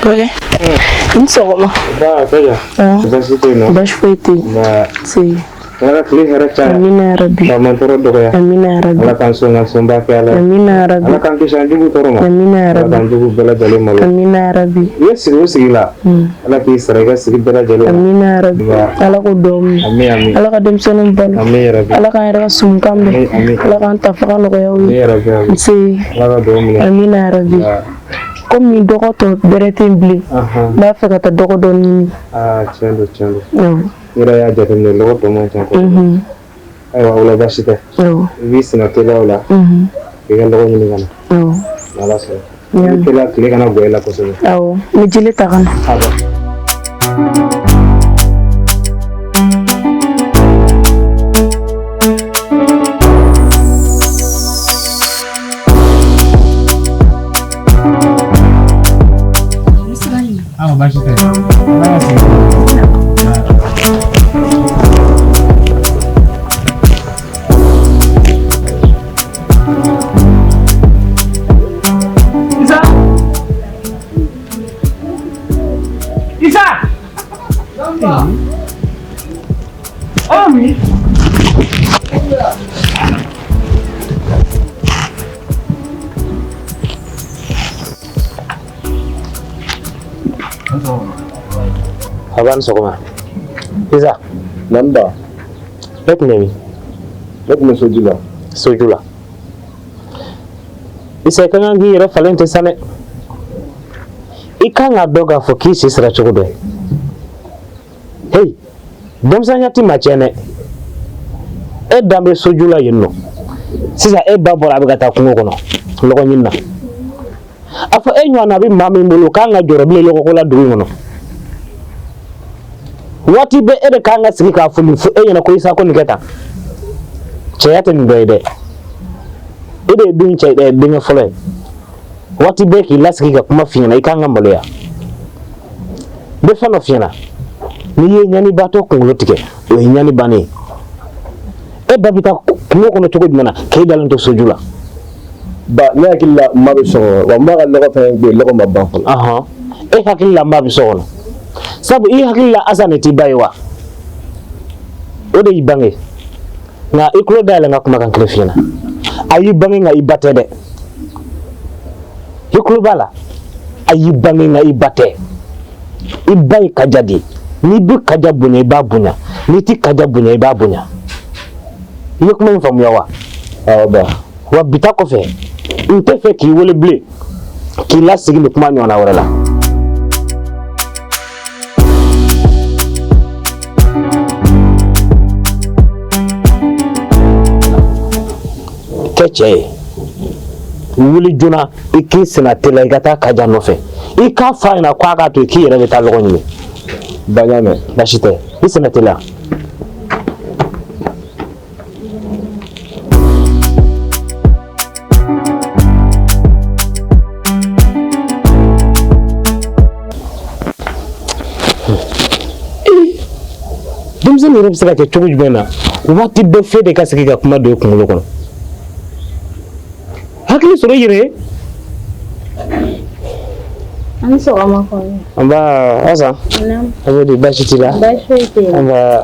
Kɔrɔkɛ, i ni sɔgɔma. Ba, Kaja. Baasi tɛ yen nɔ? Baasi foyi tɛ yen. Nba. Se. Ala ka tile hɛrɛ caya. Amina yarabi. Ka mantɔɔrɔ dɔgɔya. Amina yarabi. Ala k'an sɔn ka sɔnba kɛ Ala ye. Amina yarabi. Ala k'an kisi an jugu tɔɔrɔ ma. Amina Ala yarabi. k'an jugu bɛɛ lajɛlen malo. Amina yarabi. I ye sigi o sigi la. Ala k'i sara i ka sigi bɛɛ lajɛlen la. Amina yarabi. Nba. Ala k'o duwawu minɛ. Ami ami. Ala ka denmisɛnninw balo. Ami yarabi. Ala k'an yɛrɛ ka sumukan bɛn. Ami ami. Ala k'an ta faga nɔgɔya u Ami ye. yarabi ami. Nse. Ala ka duwawu minɛ. Amina yarabi. Nba. Komi dɔgɔ tɔ bɛrɛ tɛ yen bilen. Ahan. N b'a fɛ ka taa dɔgɔ dɔ ɲini. Aa tiɲɛ don, tiɲɛ don. Awɔ. I yɛrɛ y'a jateminɛ, lɔgɔ tɔ man ca kosɛbɛ. Ayiwa, o la baasi tɛ. Awɔ. I b'i senna teliya o la. K'i ka lɔgɔ ɲini ka na. Awɔ. N'Ala sɔnna. I bɛ teliya, tile kana gwan i la kosɛbɛ. Awɔ. N bɛ jele ta ka na. Awɔ. Awa, baasi tɛ. Ala ka segin. Isa! Isa! Ami! Aba ni sɔgɔma. Isa. Nanda. E tun bɛ min? Ne tun bɛ soju la. Soju la. Isa, i ka kan k'i yɛrɛ falen tɛ sa dɛ. I kan k'a dɔn k'a fɔ k'i si sera cogo dɔ ye. Hey, denmisɛnya tɛ maa tiɲɛ dɛ. E dan bɛ soju la yen nɔ. Sisan e ba bɔra, a bɛ ka taa kungo kɔnɔ lɔgɔ ɲini na. A fɔ e ɲɔgɔnna bɛ maa min bolo, o kan ka jɔrɔ bilen lɔgɔko la dugu in kɔnɔ. Waati bɛɛ e de kan ka sigi k'a fɔ nin fɔ e ɲɛna ko Isa, ko nin kɛ tan. Cɛya tɛ nin dɔ ye dɛ. E de ye den cɛ denkɛ fɔlɔ ye. Waati bɛɛ k'i lasigi ka kuma f'i ɲɛna, i kan ka maloya. N bɛ fɛn dɔ f'i ɲɛna. N'i ye ɲanibaatɔ kunkolo tigɛ, o ye ɲani bannen ye. E ba bɛ taa kungo kɔnɔ cogo jumɛn na k'e dalen to soju la? Ba, ne hakili la ma bɛ so kɔnɔ, wa n b'a ka lɔgɔ fɛn bɛ yen, lɔgɔ ma ban fɔlɔ. Ɔhɔn, e hakili la ma bɛ so kɔnɔ, sabu i hakili la Asan de t'i ba ye wa? O de y'i bange. Nka i tulo dayɛlɛ n ka kumakan kelen f'i ɲɛna. A y'i bange, nka i ba tɛ dɛ. I tulo b'a la, a y'i bange, nka i ba tɛ. I ba ye Kaja de ye. N'i bɛ Kaja bonya, i b'a bonya. N'i tɛ Kaja bonya, i b'a bonya. I ye kuma in faamuya wa? Awɔ ba. Wa bi ta kɔfɛ, n tɛ fɛ k'i wele bilen k'i lasigi nin kuma ɲɔgɔnna wɛrɛ la. Kɛ cɛ ye, wuli joona, i k'i senna teliya, i ka taa Kaja nɔfɛ, i k'a fɔ a ɲɛna ko a k'a to yen, k'i yɛrɛ bɛ taa lɔgɔ ɲini. Ba, n y'a mɛn. Baasi tɛ, i senna teliya. Denmisɛnnin yɛrɛ bɛ se ka kɛ cogo jumɛn na, waati bɛɛ f'e de ka sigi ka kuma don i kunkolo kɔnɔ? Hakili sɔrɔ i yɛrɛ ye. An ni sɔgɔma kɔni. Nba Asan. Naamu. A bɛ di, baasi t'i la? Baasi foyi tɛ yen. Nba.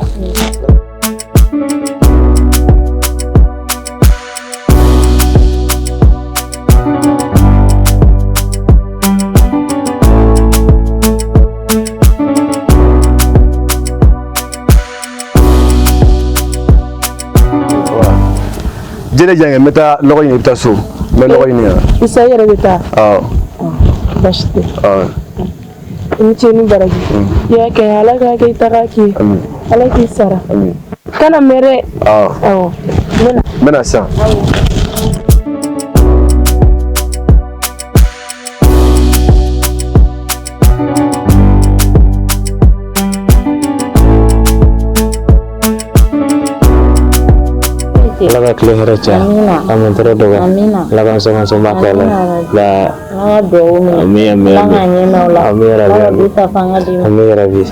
Jɛnɛ jan, n bɛ taa lɔgɔ ɲini, i bɛ taa so. N bɛ lɔgɔ ɲini yan. Isa, i yɛrɛ bɛ taa? Awɔ. Baasi tɛ. Awɔ. I ni ce ni baraji. I y'a kɛ, Ala k'a kɛ i taga k'i ye. Ami. Ala k'i sara. Ami. Kana mɛn dɛ. Awɔ. Awɔ. N bɛ na. N bɛ na sisan. Ala ka tile hɛrɛ caya. Amina. Ka mantɔrɔ dɔgɔya. Amina. Ala k'an sɔn ka sɔnba kɛ la. Amina. La. Ala ka duwawu minɛ. Ami ami. Ala k'a ɲɛ n'aw la. Ami yarabi. Ala ka Ami. du ta fanga d'i ma. Ami yarabi.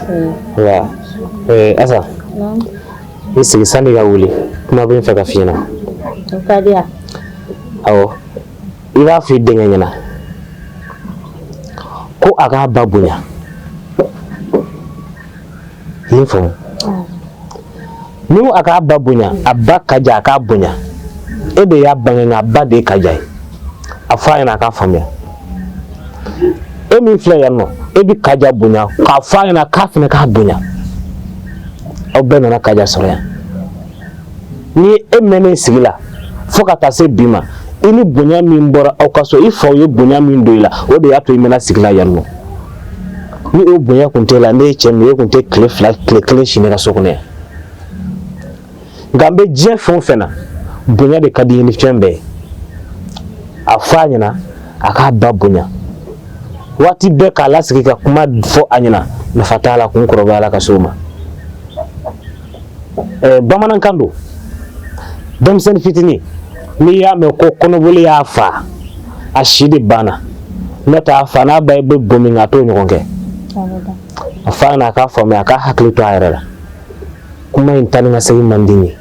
Wa. Asa. Naamu. I sigi sani ka wuli. Kuma bɛ n fɛ ka f'i ɲɛna. O ka di yan. Awɔ. I b'a f'i denkɛ ɲɛna. Ko a k'a ba bonya. I ye faamu? Ni ko a k'a ba bonya, a ba Kaja a k'a bonya. E de y'a bange nka a ba de ye Kaja ye. A fɔ a ɲɛna a k'a faamuya. E min filɛ yan nɔ, e bɛ Kaja bonya k'a fɔ a ɲɛna k'a fana k'a bonya. Aw bɛɛ nana Kaja sɔrɔ yan. Ni e mɛnnen sigi la fo ka taa se bi ma, i ni bonya min bɔra aw ka so, i faw ye bonya min don i la, o de y'a to i mɛnna sigi la yan nɔ. Ni o bonya kun t'e la, ne ye cɛ min ye, e kun tɛ tile fila tile kelen si ne ka so kɔnɔ yan. Nka n bɛ diɲɛ fɛn o fɛn na, bonya de ka di n ye ni fɛn bɛɛ ye. A fɔ a ɲɛna a k'a ba bonya. Waati bɛɛ k'a lasigi ka kuma fɔ a ɲɛna, nafa t'a la, kun kɔrɔbaya la ka s'o ma. Bamanankan don. Denmisɛnnin fitinin, n'i y'a mɛn ko kɔnɔboli y'a fa, a si de banna. N'o tɛ a fa n'a ba bɛ bo min a t'o ɲɔgɔn kɛ. A fɔ a ɲɛna a k'a faamuya, a k'a hakili to a yɛrɛ la. Kuma in taa ni ka segin man di n ye.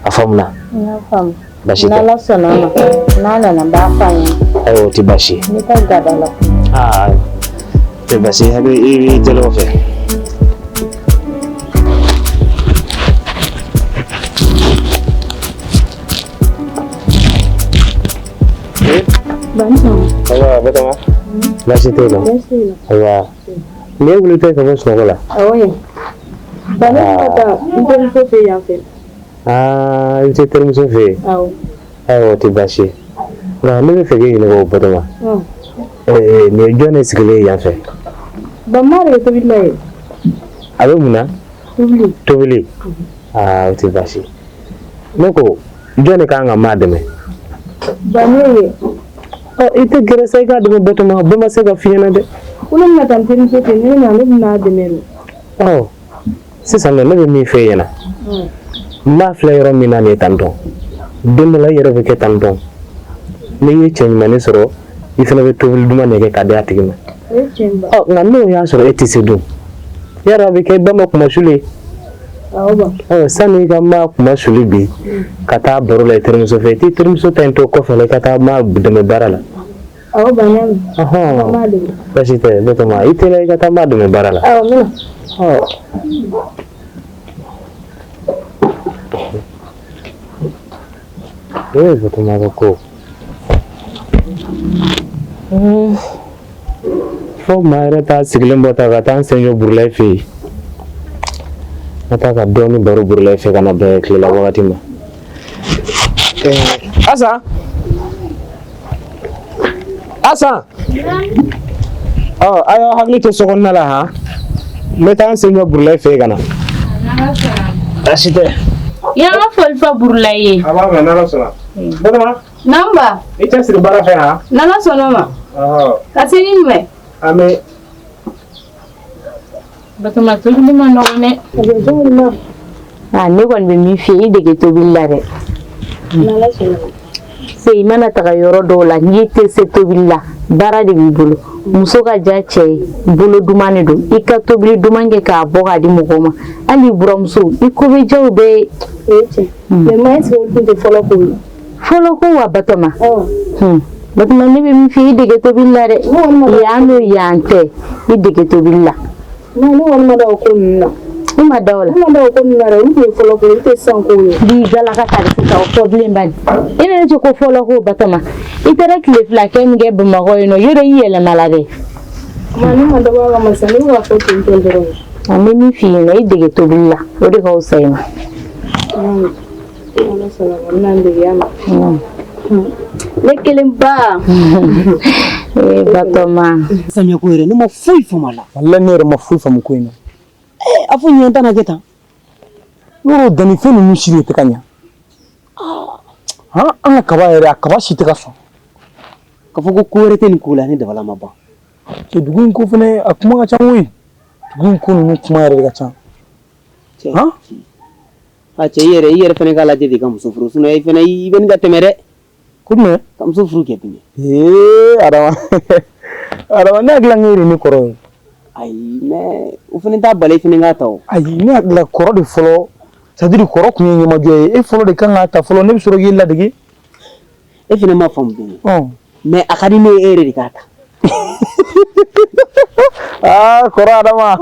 A faamuna? N y'a faamu. Baasi tɛ. N'Ala sɔnna a ma, n'a nana n b'a fɔ a ɲɛna. Ayiwa, o tɛ baasi ye. N bɛ taa gada la. Aa, o tɛ baasi ye. Hakili i b'i teliya o fɛ. Ayiwa, Batɔma. Baasi tɛ yen nɔ. Ayiwa, ne wulitɔ ka bɔ sunɔgɔ la. Awɔ ye. Ba ne bɛ taa n terimuso fɛ yan fɛ. Aa, i bɛ taa terimuso fɛ yen? Awɔ. Ayiwa, o tɛ baasi ye. Nka ne bɛ fɛ k'e ɲininka o Batɔma. Nin ye jɔn de sigilen ye yan fɛ? Ba ma de bɛ tobili la yen. A bɛ mun na? Tobili. Tobili. Aa, o tɛ baasi ye. Ne ko jɔn de kan ka maa dɛmɛ? Ba ne ye. Ɔ, i tɛ gɛrɛ sa i k'a dɛmɛ Batɔma, bɛɛ ma se ka f'i ɲɛna dɛ. Ko ne bɛna taa n terimuso fɛ yen, ne bɛna ne bɛna a dɛmɛ de. Ɔ, sisan nɔ ne bɛ min f'e ɲɛna, n b'a filɛ yɔrɔ min na nin ye tan tɔ, don dɔ la i yɛrɛ bɛ kɛ tan tɔ. N'i ye cɛ ɲumannin sɔrɔ, i fana bɛ tobili duman de kɛ k'a di a tigi ma. Ɔ, nka n'o y'a sɔrɔ e tɛ se dun, yarɔ a bɛ kɛ ba ma kunmasuli ye. Ɔ, sani i ka maa kunmasuli bi ka taa baro la i terimuso fɛ, i t'i terimuso ta in to kɔfɛ la, i ka taa maa dɛmɛ baara la. Awɔ ba n y'a mɛn. Ɔhɔn, baasi tɛ Batɔma, i teliya i ka taa maa dɛmɛ baara la. Awɔ, n bɛna. Ɔ. Ee Batɔma ka ko. Fo maa yɛrɛ t'a sigilen bɔ ta ka taa n sen jɔ Burulayi fɛ yen. N ka taa ka dɔɔnin baro Burulayi fɛ ka na bɛn tilela wagati ma. Asan! Asan! Ɔ, a y'aw hakili to sokɔnɔna la han. N bɛ taa n sen jɔ Burulayi fɛ yen ka na. Baasi tɛ. I y'an ka foli fɔ Burulayi ye. A b'a mɛn n'Ala sɔnna. Batɔma. Naamu ba. I cɛsiri baara fɛ han. N'Ala sɔnna ma. Ɔhɔ. Ka se ni jumɛn? Ami. Batɔma tobili ma nɔgɔn dɛ. Aa, ne kɔni bɛ min f'i ye, i dege tobili la dɛ. N'Ala sɔnna. Se i mana taga yɔrɔ dɔw la, n'i tɛ se tobili la, baara de b'i bolo. Muso ka diya cɛ ye, bolo duman de don. I ka tobili duman kɛ k'a bɔ k'a di mɔgɔw ma. Hali i buramuso, i ko bɛ diya u bɛɛ ye. O ye tiɲɛ. Mais ma est-ce que olu tun tɛ fɔlɔ ko ye? Fɔlɔ ko wa Batɔma? Batɔma, ne bɛ min f'i ye, i dege tobili la dɛ. Yan don yan tɛ, i dege tobili la. Non, ne kɔni ma da o ko ninnu na. I ma da o la? Ne ma da o ko ninnu na dɛ, olu tun ye fɔlɔ ko ye, olu tɛ sisan kow ye. B'i galaka ta de sisan o fɔ bilen bani. I ne ce ko fɔlɔ ko Batɔma. I taara tile fila kɛ min kɛ Bamakɔ yen nɔ, yɔrɔ i yɛlɛmala dɛ. Ma ne ma dabɔ a kama sa, ne bɛ k'a fɔ ten tɔ dɔrɔn. N bɛ min f'i ɲɛna, i dege tobili la, o de ka fisa i ma. Ala sɔnna ma, n bɛna n dege a ma. Ne kelen ba. Ee Batɔma. Samiya ko yɛrɛ ne ma foyi faamu a la. Walahi ne yɛrɛ ma foyi faamu ko in na. Ee a fɔ ɲinan ta na kɛ tan. Yɔrɔ dannifɛn ninnu si de tɛ ka ɲa. Han an ka kaba yɛrɛ a kaba si tɛ ka sɔn. Ka fɔ ko ko wɛrɛ tɛ nin ko la ne dabala ma ban. Cɛ dugu in ko fɛnɛ a kuma ka ca koyi. Dugu in ko ninnu kuma yɛrɛ de ka ca. Han? A cɛ i yɛrɛ fɛnɛ k'a lajɛ de ka muso furu sinon i fɛnɛ i bɛ nin ka tɛmɛ dɛ. Ko jumɛn? Ka muso furu kɛ dun. Ee Adama Adama ne hakili la e de ye ne kɔrɔ ye. Ayi mais o fɛnɛ t'a bali i fɛnɛ k'a ta o. Ayi ne hakili la kɔrɔ de fɔlɔ c'est à dire kɔrɔ tun ye ɲɛmajɔ ye e fɔlɔ de kan k'a ta fɔlɔ ne bɛ sɔrɔ k'i ladege. E fɛnɛ ma faamu dun. Mais a ka di ne ye e yɛrɛ de k'a ta. Aa kɔrɔ Adama,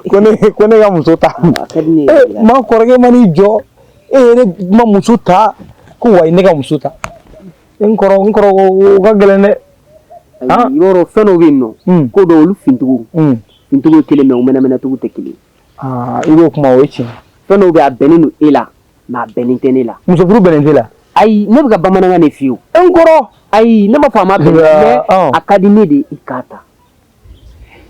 ko ne ka muso ta. A ka di ne E yɛrɛ. Ma kɔrɔkɛ ma n'i jɔ, e yɛrɛ ma muso ta, ko wayi, ne ka muso ta. N kɔrɔ, o ka gɛlɛn dɛ. Ayi, i b'a dɔn, fɛn dɔw bɛ yen nɔ, ko dɔw, olu fintigiw fintigiw ye kelen, mais u mɛnɛmɛnɛcogo tɛ kelen ye. Aa, i b'o kuma, o ye tiɲɛ. Fɛn dɔw bɛ yen, a bɛnnen don e la, mais a bɛnnen tɛ ne la. Muso furu bɛnnen t'e la? Ayi, ne bɛ ka bamanankan de f'i ye o. N kɔrɔ. Ayi, ne ma fɔ a ma bɛn, mais a ka di ne de ye i k'a ta.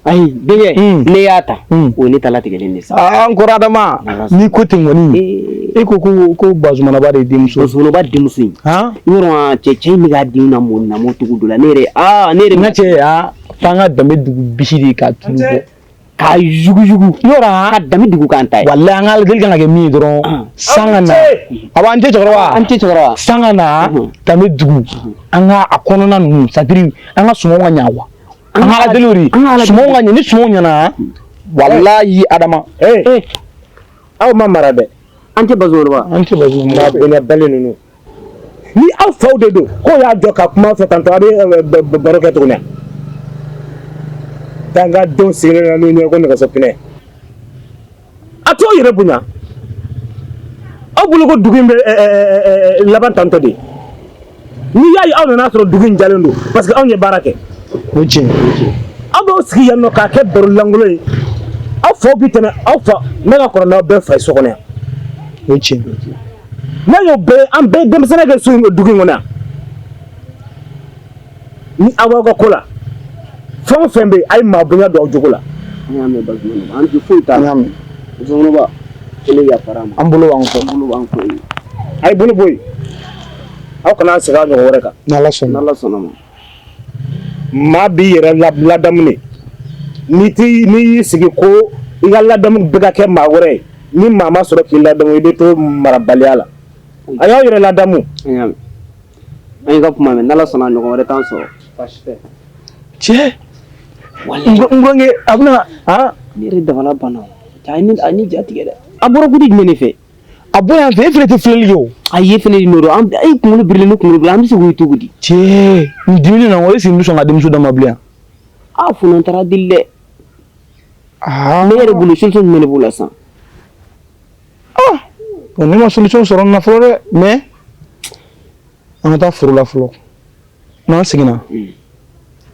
Ayi denkɛ, ne y'a ta, o ye ne ta latigɛlen de sa. Aa, n kɔrɔ Adama, n'i ko ten kɔni, e ko Bazumanaba de ye denmuso. Bazumanaba denmuso in. Han. I yɔrɔ cɛ in bɛ k'a denw lamɔ lamɔ cogo dɔ la, ne yɛrɛ, aa, ne yɛrɛ. N ka cɛ, aa, f'an ka danbe dugu bisi de k'a tulu bɔ. K'a yuguyugu. Yɔrɔ ka danbe dugu k'an ta ye. Walayi, an ka deli kan ka kɛ min ye dɔrɔn, san ka na. A b'an tɛ cɛkɔrɔba. An tɛ cɛkɔrɔba. San ka na danbe dugu, an ka a kɔnɔna ninnu, c'est à dire an ka sumanw ka ɲa wa. An ka Ala deli o de. Sumanw ka ɲɛ, ni sumanw ɲɛna, walayi Adama. Ee, aw ma mara dɛ. An tɛ Bazumanaba. An tɛ Bazumanaba. Maa bonyabali ninnu. Ni aw faw de don, k'o y'a jɔ ka kuma fɛ tantɔ, a bɛ baro kɛ tuguni. Dangadenw sigilen na n'u ɲɛ ko nɛgɛso pinɛ. A t'aw yɛrɛ bonya. Aw bolo ko dugu in bɛ laban tantɔ de. N'i y'a ye aw nana sɔrɔ dugu in jalen don, parce que anw ye baara kɛ. O tiɲɛ. Aw b'aw sigi yan nɔ k'a kɛ baro lankolon ye. Aw faw bi tɛmɛ aw fa, ne ka kɔrɔ n'aw bɛɛ fa ye so kɔnɔ yan. O tiɲɛ. N'a y'o bɛɛ, an bɛɛ ye denmisɛnninya kɛ so in, dugu in kɔnɔ yan. Ni aw b'aw ka ko la, fɛn o fɛn bɛ yen, a ye maa bonya don aw jogo la. An y'a mɛn Bazumanaba, an tɛ foyi t'a la. An y'a mɛn. Bazumanaba, ko ne yafara a ma. An bolo b'an kɔ. An bolo b'an kɔ yen. A ye bolo bɔ yen. Aw kana segin a ɲɔgɔn wɛrɛ kan. N'Ala sɔnna. N'Ala sɔnna ma. Maa b'i yɛrɛ ladamu de. N'i ti n'i y'i sigi ko i ka ladamu bɛ ka kɛ maa wɛrɛ ye, ni maa ma sɔrɔ k'i ladamu, i bɛ to marabaliya la. A y'aw yɛrɛ ladamu. An y'a mɛn. An y'i ka kuma mɛn, n'Ala sɔnna a ɲɔgɔn wɛrɛ t'an sɔrɔ. Baasi tɛ. Cɛ. N burankɛ, a bɛna han. Ne yɛrɛ dabala banna o. A ye ne ja tigɛ dɛ. A bɔra gudi jumɛn de fɛ? A bɔ yan fɛ, e fɛnɛ tɛ filɛli kɛ o. Ayi, e fɛnɛ de nɔ don. An e kunkolo birilen, ne kunkolo birilen, an bɛ se k'o ye cogo di? Cɛ, n diminen na, o est ce que n bɛ sɔn ka denmuso d'a ma bilen yan? A fo n'an taara deli dɛ. Aa. Ne yɛrɛ bolo, solution jumɛn de b'o la sisan? Ah, bon, ne ma solution sɔrɔ nin na fɔlɔ dɛ, mais an ka taa foro la fɔlɔ. N'an seginna,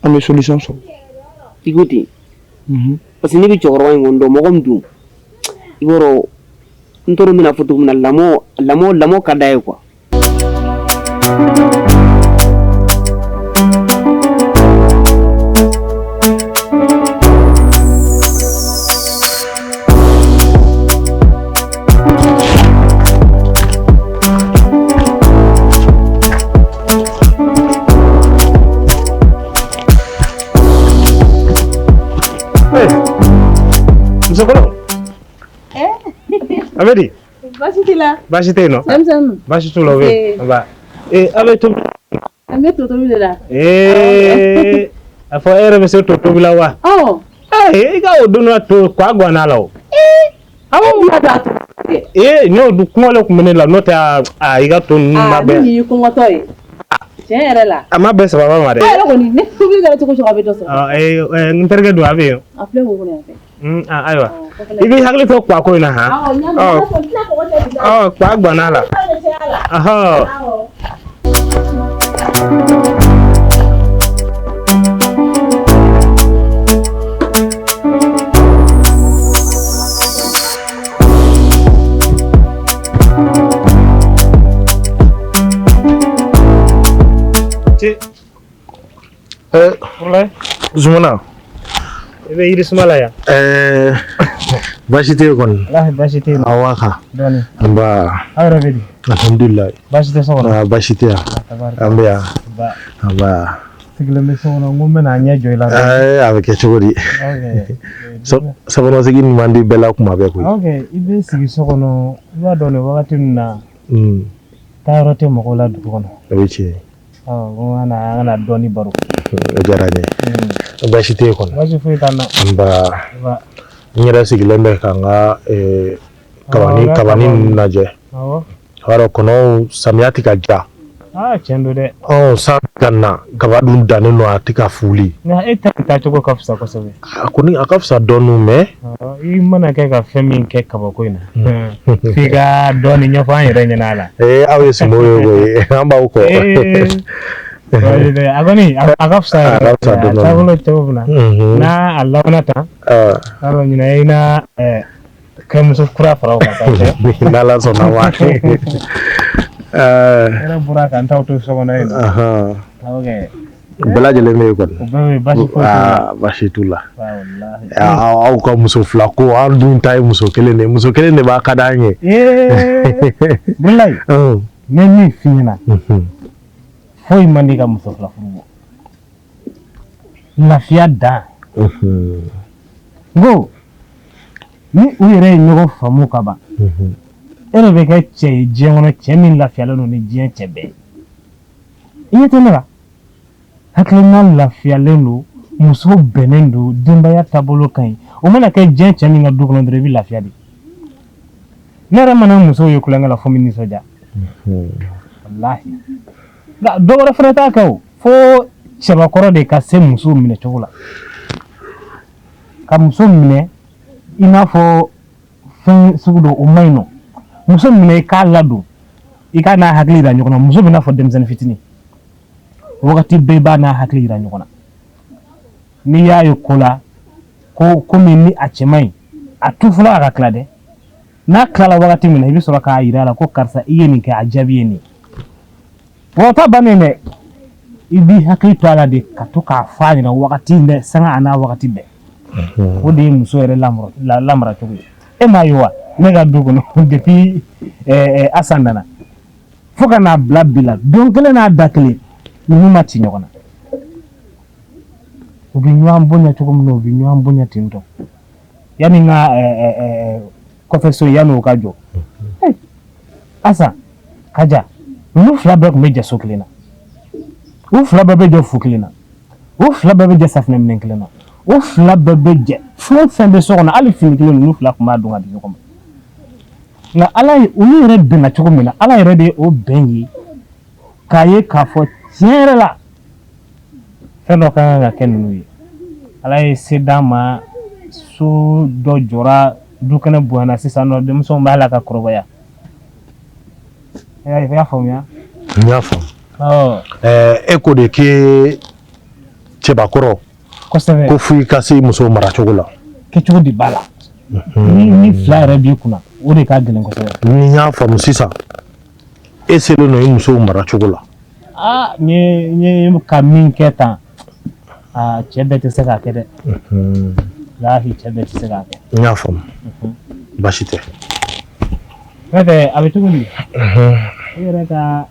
an bɛ solution sɔrɔ. I ko ten. Parce que ne bɛ cɛkɔrɔba in kɔni dɔn, mɔgɔ min don, i b'a dɔn, n t'a dɔn n bɛna fɔ cogo min na, lamɔ lamɔ lamɔ ka d'a ye quoi. Musokɔrɔ. A bɛ di? Baasi t'i la? Baasi tɛ yen nɔ. Denmisɛnnin. Baasi t'u la, o bɛ yen. Nba. Ee, aw bɛ tobi. An bɛ to tobi de la. Ee, a fɔ e yɛrɛ bɛ se to tobi la wa? Ɔ. Ee, i ka o don na to kwa ganna la o. Awɔ, bila don a to. Ee, n'o dun kɔngɔ le tun bɛ ne la, n'o tɛ a i ka to ninnu ma Aa, bɛn. min y'i kɔngɔtɔ ye. Tiɲɛ yɛrɛ la. A ma bɛn sababa ma dɛ. E yɛrɛ kɔni, ne tobili kɛra cogo o cogo, a bɛ dɔ sɔrɔ. Ɔ, ee, n terikɛ don, a bɛ yen. A filɛ wo kɔnɔ yan fɛ. Ayiwa. I b'i hakili to kwa ko in na han. Awɔ, n y'a mɛn. Ɔ, N tɛna kɔgɔ cɛ bi. ɔ, kwa ganna la. Ɔhɔ. Awɔ. Ci. Eh, Zumana. I bɛ yiri suma la yan. Ɛɛ, baasi tɛ yen kɔni. Walahi, baasi tɛ yen. Awa kan. Dɔɔni. Nba. Aw yɛrɛ bɛ di? Alhamdulilayi. Baasi tɛ so kɔnɔ? Aa, baasi tɛ yan. An bɛ yan. Ba. Nba. Sigilen bɛ so kɔnɔ, n ko n bɛna ɲɛ jɔ i la. Ɛɛ, a bɛ kɛ cogo di? Sokɔnɔsigi nin man di bɛɛ la kuma bɛɛ koyi. Ok, i bɛ sigi so kɔnɔ, i b'a dɔn nin wagati ninnu na, taayɔrɔ tɛ mɔgɔw la dugu kɔnɔ. O ye tiɲɛ ye. Ɔ, n ko an ka na dɔɔni baro. O diyara n ye. Baasi tɛ yen kɔni. Baasi foyi t'an na. Nba. Nba. N yɛrɛ sigilen bɛ ka n ka kabani Awɔ, kabani ninnu lajɛ. Awɔ. A b'a dɔn, kɔnɔw, samiya tɛ ka ja. Aa, tiɲɛ don dɛ. Ɔ, san ka na, kaba dun dannen don, a tɛ ka fuli. Nka e ta nin taacogo ka fisa kosɛbɛ. A kɔni a ka fisa dɔɔnin, mais I mana kɛ ka fɛn min kɛ kabako in na, f'i ka dɔɔnin ɲɛfɔ an yɛrɛ ɲɛna a la. Ee, aw ye sumo ye koyi, an b'aw kɔ. Ee, a kɔni a ka fisa A ka fisa yɛrɛ. A dɔɔnin. taabolo cogo min na, n'a a labanna tan, Ah. a dɔn ɲinɛ i na kɛmuso kura fara o kan sa cɛ. N'Ala sɔnna ma. Ne yɛrɛ bɔra ka n taw to so kɔnɔ yen nɔ. Awɔ kɛ. Bɛɛ lajɛlen bɛ yen kɔni. O bɛɛ bɛ yen, baasi foyi t'u la. Aa, baasi t'u la. Walahi. Aw ka muso fila ko, an dun ta ye muso kelen de ye, muso kelen de b'a ka d'an ye. Ee, Bulayi, n bɛ min f'i ɲɛna, foyi man di ka muso fila furu bɔ. Lafiya dan. N ko ni u yɛrɛ ye ɲɔgɔn faamu ka ban, e de bɛ kɛ cɛ ye diɲɛ kɔnɔ, cɛ min lafiyalen don ni diɲɛ cɛ bɛɛ ye. I ɲɛ tɛ ne la, hakilina lafiyalen don, muso bɛnnen don, denbaya taabolo ka ɲi. O mana kɛ diɲɛ cɛ min ka du kɔnɔ dɔrɔn, i bɛ lafiya de. Ne yɛrɛ mana musow ye tulonkɛ la, fo n bɛ nisɔndiya, walahi. Nka dɔ wɛrɛ fana t'a kɛ o, fo cɛbakɔrɔ de ka se muso minɛ cogo la, ka muso minɛ i n'a fɔ fɛn sugu dɔ, o man ɲi nɔ. Muso minɛ i k'a ladon, i k'a n'a hakili yira ɲɔgɔn na. Muso bɛ n'a fɔ denmisɛnnin fitinin, wagati bɛɛ i b'a n'a hakili yira ɲɔgɔn na. N'i y'a ye ko la ko ko min ni a cɛ man ɲi, a tu fɔlɔ a ka tila dɛ. N'a tilala wagati min na, i bɛ sɔrɔ k'a yira a la ko karisa, i ye nin kɛ, a jaabi ye nin ye. Wa o ta bannen dɛ, i b'i hakili to a la de ka to k'a fɔ a ɲɛna wagati bɛɛ, sanga a n'a wagati bɛɛ. O de ye muso yɛrɛ lamara cogo ye. E m'a ye wa, ne ka du kɔnɔ, depuis Asan nana fo ka n'a bila bi la, don kelen n'a da kelen, ninnu ma ci ɲɔgɔn na. U bɛ ɲɔgɔn bonya cogo min na, u bɛ ɲɔgɔn bonya ten tɔ. Yanni n ka kɔfɛ so, yanni o ka jɔ, Asan, Kaja, ninnu fila bɛɛ tun bɛ jɛ so kelen na, u fila bɛɛ bɛ jɛ fu kelen na, u fila bɛɛ bɛ jɛ safunɛ minɛn kelen na, u fila bɛɛ bɛ jɛ fɛn o fɛn bɛ so kɔnɔ, hali fini kelen, ninnu fila tun b'a don ka di ɲɔgɔn ma. Nka Ala ye olu yɛrɛ bɛnna cogo min na, Ala yɛrɛ de ye o bɛn ye k'a ye k'a fɔ tiɲɛ yɛrɛ la, fɛn dɔ ka kan ka kɛ ninnu ye. Ala ye se d'an ma, so dɔ jɔra, dukɛnɛ bonyana. Sisan nɔ, denmisɛnw b'a la ka kɔrɔbaya. I y'a faamuya? N y'a faamu. E ko de k'e cɛbakɔrɔ. Kosɛbɛ. Ko fo i ka se muso maracogo la. Kɛcogo de b'a la. Ni fila yɛrɛ b'i kunna, o de ka gɛlɛn kosɛbɛ. Ni n y'a faamu sisan, e selen don i musow maracogo la. Aa, n ye ka min kɛ tan, aa, cɛ bɛɛ tɛ se k'a kɛ dɛ. Walahi, cɛ bɛɛ tɛ se k'a kɛ. N y'a faamu, baasi tɛ. N'o tɛ, a bɛ cogo di? I yɛrɛ ka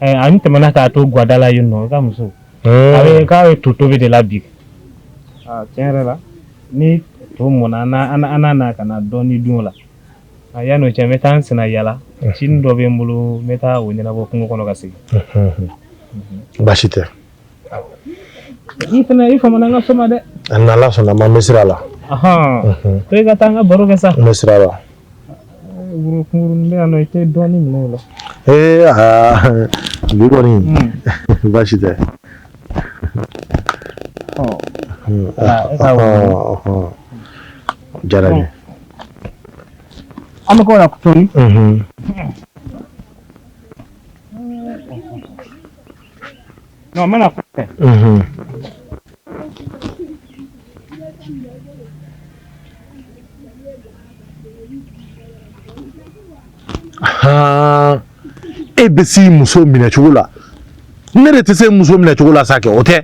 an tɛmɛna k'a to gada la yen nɔ, i ka muso a bɛ k'a bɛ to tobi de la bi. Aa, tiɲɛ yɛrɛ la, ni to mɔna, an n'a ka na dɔɔni dun o la. Yanni o cɛ, n bɛ taa n senna yala, cinin dɔ bɛ n bolo, n bɛ taa o ɲɛnabɔ kungo kɔnɔ ka segin. Baasi tɛ. I fana, i famana n ka so ma dɛ. N'Ala sɔnna ma, n bɛ sira la. To i ka taa an ka baro kɛ sa. N bɛ sira la. Woro kunkurunin bɛ yan nɔ, i tɛ dɔɔnin minɛ o la. Ee, aa, bi kɔni, baasi tɛ. Diyara n ye. An bɛ k'o la tuguni. Non, n bɛna kɔfɛ. Han, e bɛ se muso minɛ cogo la, ne de tɛ se muso minɛ cogo la sa kɛ, o tɛ.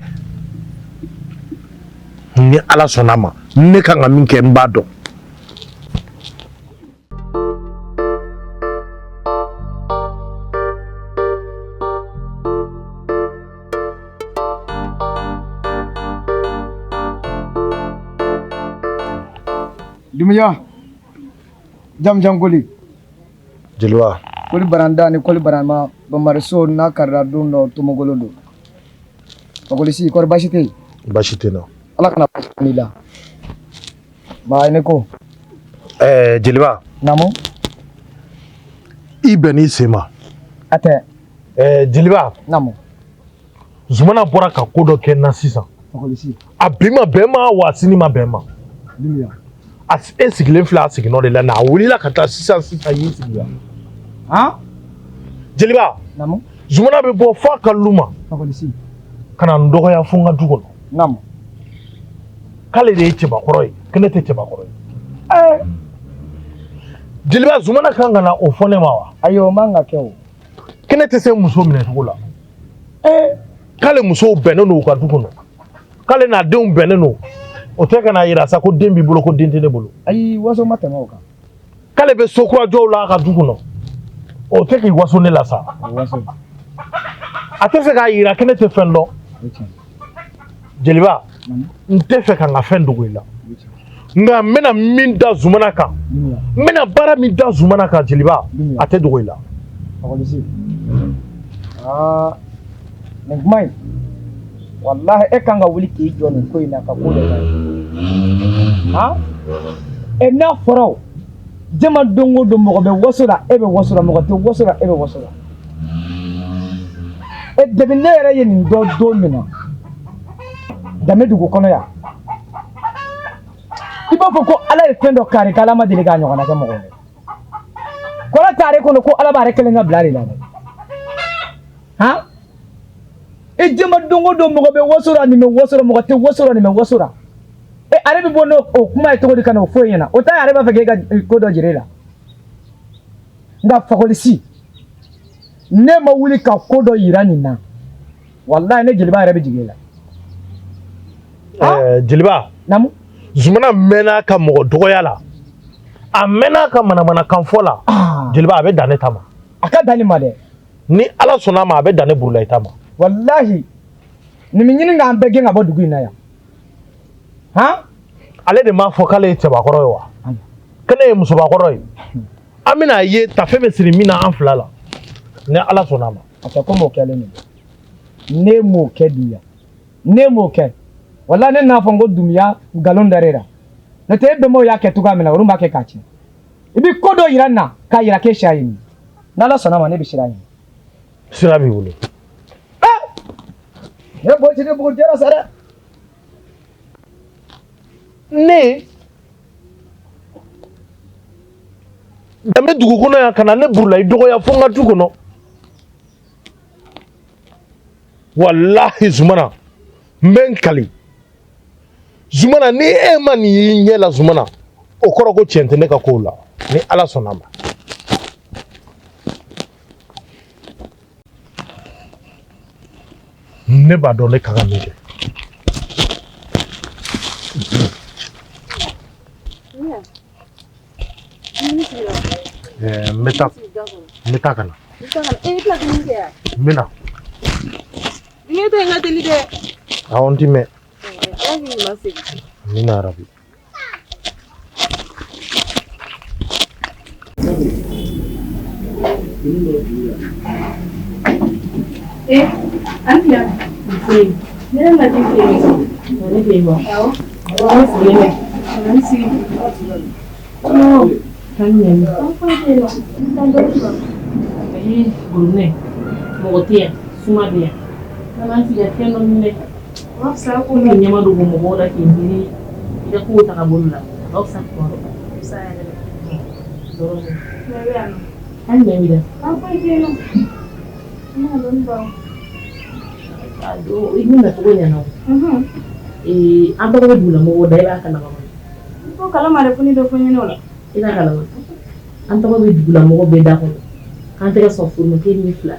Ni Ala sɔnna ma, ne kan ka min kɛ, n b'a dɔn. Dumuya jamujan koli. Jeliba. Koli baranda ni koli barama bamariso n'a karila don dɔ tomogolo don. Fakolisi, kɔri baasi tɛ yen? Baasi tɛ n na. Ala kana baasi n'i la. Ba ne ko. Jeliba. Naamu. I bɛnn'i sen ma. A tɛ. Jeliba. Naamu. Zumana bɔra ka ko dɔ kɛ n na sisan. A bi ma bɛn ma wa sini ma bɛn ma. A e sigilen filɛ a siginɔ de la nka a wulila ka taa sisan sisan y'i sigi yan. Jeliba. Naamu. Zumana bɛ bɔ f'a ka lu ma. Ka na n dɔgɔya fo n ka du kɔnɔ. Naamu. K'ale de ye cɛbakɔrɔ ye ko ne tɛ cɛbakɔrɔ ye. Jeliba Zumana kan ka na o fɔ ne ma wa? Ayi o man ka kɛ o. Ko ne tɛ se muso minɛcogo la. K'ale musow bɛnnen don u ka du kɔnɔ. K'ale n'a denw bɛnnen don. O tɛ ka n'a yira sa ko den b'i bolo ko den tɛ ne bolo. Ayi waso ma tɛmɛ o kan. K'ale bɛ so kura jɔw la a ka du kɔnɔ. O tɛ k'i waso ne la sa. A tɛ fɛ k'a yira ko ne tɛ fɛn dɔn. Jeliba, n tɛ fɛ ka n ka fɛn dogo i la. Nka n bɛna min da Zumana kan, n bɛna baara min da Zumana kan Jeliba, a tɛ dogo i la. Aa, nin kuma in walahi e kan ka wuli k'i jɔ nin ko in na ka ko dɔ kɛ. Han? E n'a fɔra o jama don o don mɔgɔ bɛ waso la e bɛ waso la mɔgɔ tɛ waso la e bɛ waso la. E depuis ne yɛrɛ ye nin dɔn don min na Danbe dugu kɔnɔ yan i b'a fɔ ko Ala ye fɛn dɔ kari k'Ala ma deli k'a ɲɔgɔnna kɛ mɔgɔ ye. Kɔrɔ t'ale kɔnɔ ko Ala b'ale kelen ka bila de la dɛ. Han? E jama don o don mɔgɔ bɛ waso la nin bɛ waso la mɔgɔ tɛ waso la nin bɛ waso la. E ale bɛ bɔ n'o o kuma ye cogo di ka n'o fɔ e ɲɛna o ta ye ale b'a fɛ k'e ka ko dɔ jira e la. Nka Fakɔlisi ne ma wuli ka ko dɔ yira nin na walahi ne Jeliba yɛrɛ bɛ jigin e la. Jeliba. Naamu. Zumana mɛnna a ka mɔgɔ dɔgɔya la. A mɛnna a ka manamanakan fɔ la. Jeliba a bɛ dan ne ta ma. A ka dan nin ma dɛ. Ni Ala sɔnna a ma a bɛ dan ne Burulayi ta ma. Walahi nin bɛ ɲini k'an bɛɛ gɛn ka bɔ dugu in na yan. Han? Ale de m'a fɔ k'ale ye cɛbakɔrɔ ye wa? Ko ne ye musobakɔrɔ ye. An bɛna a ye tafe bɛ siri min na an fila la. Ni Ala sɔnna a ma. A tɛ komi o kɛlen don. Ne m'o kɛ Dunbiya. Ne m'o kɛ. Walahi ne n'a fɔ n ko Dunbiya nkalon dar'e la. N'o tɛ e bɛnbaw y'a kɛ cogoya min na olu m'a kɛ k'a tiɲɛ. I bɛ ko dɔ yira n na k'a yira k'e siya ye nin ye. N'Ala sɔnna a ma ne bɛ sira ɲini. Sira b'i bolo. Ne bɔ ci ne bugu jɛra sa dɛ. Ne Danbe dugu kɔnɔ yan ka na ne Burulayi dɔgɔya fo n ka du kɔnɔ. Walahi Zumana n bɛ n kali Zumana ni e ma nin y'i ɲɛ la Zumana o kɔrɔ ko tiɲɛ tɛ ne ka kow la ni Ala sɔnna a ma. Ne b'a dɔn ne ka kan min kɛ. N bɛ taa n bɛ taa ka na. N bɛ na. Awɔ n ti mɛn. Amina yarabi. An tila. Ne nana di fɛ yen. Ne bɛ yen wa? Awɔ. An sigilen bɛ. An sigi. Kan ɲɛ. Ayi, gorobinɛ. Mɔgɔ tɛ yan, suma bɛ yan. An b'an sigi ka fɛn dɔ min dɛ. O ka fisa ko k'i ɲɛma dogo mɔgɔw la k'i miiri i ka kow tagabolo la. A ka fisa tuma dɔ. Fisa yɛrɛ de. Dɔrɔn. Ne bɛ yan nɔ. Hali ɲɛ b'i la. An foyi tɛ yen nɔ. N bɛna dɔɔnin baro. I ni nacogo ɲɛna o. An tɔgɔ bɛ dugulamɔgɔw da, e b'a kalama. N t'o kalama dɛ, fo ni dɔ fɔ n ɲɛna o la. I t'a kalama. An tɔgɔ bɛ dugulamɔgɔ bɛɛ da kɔnɔ. K'an tɛ ka sɔn furu ma k'e ni fila.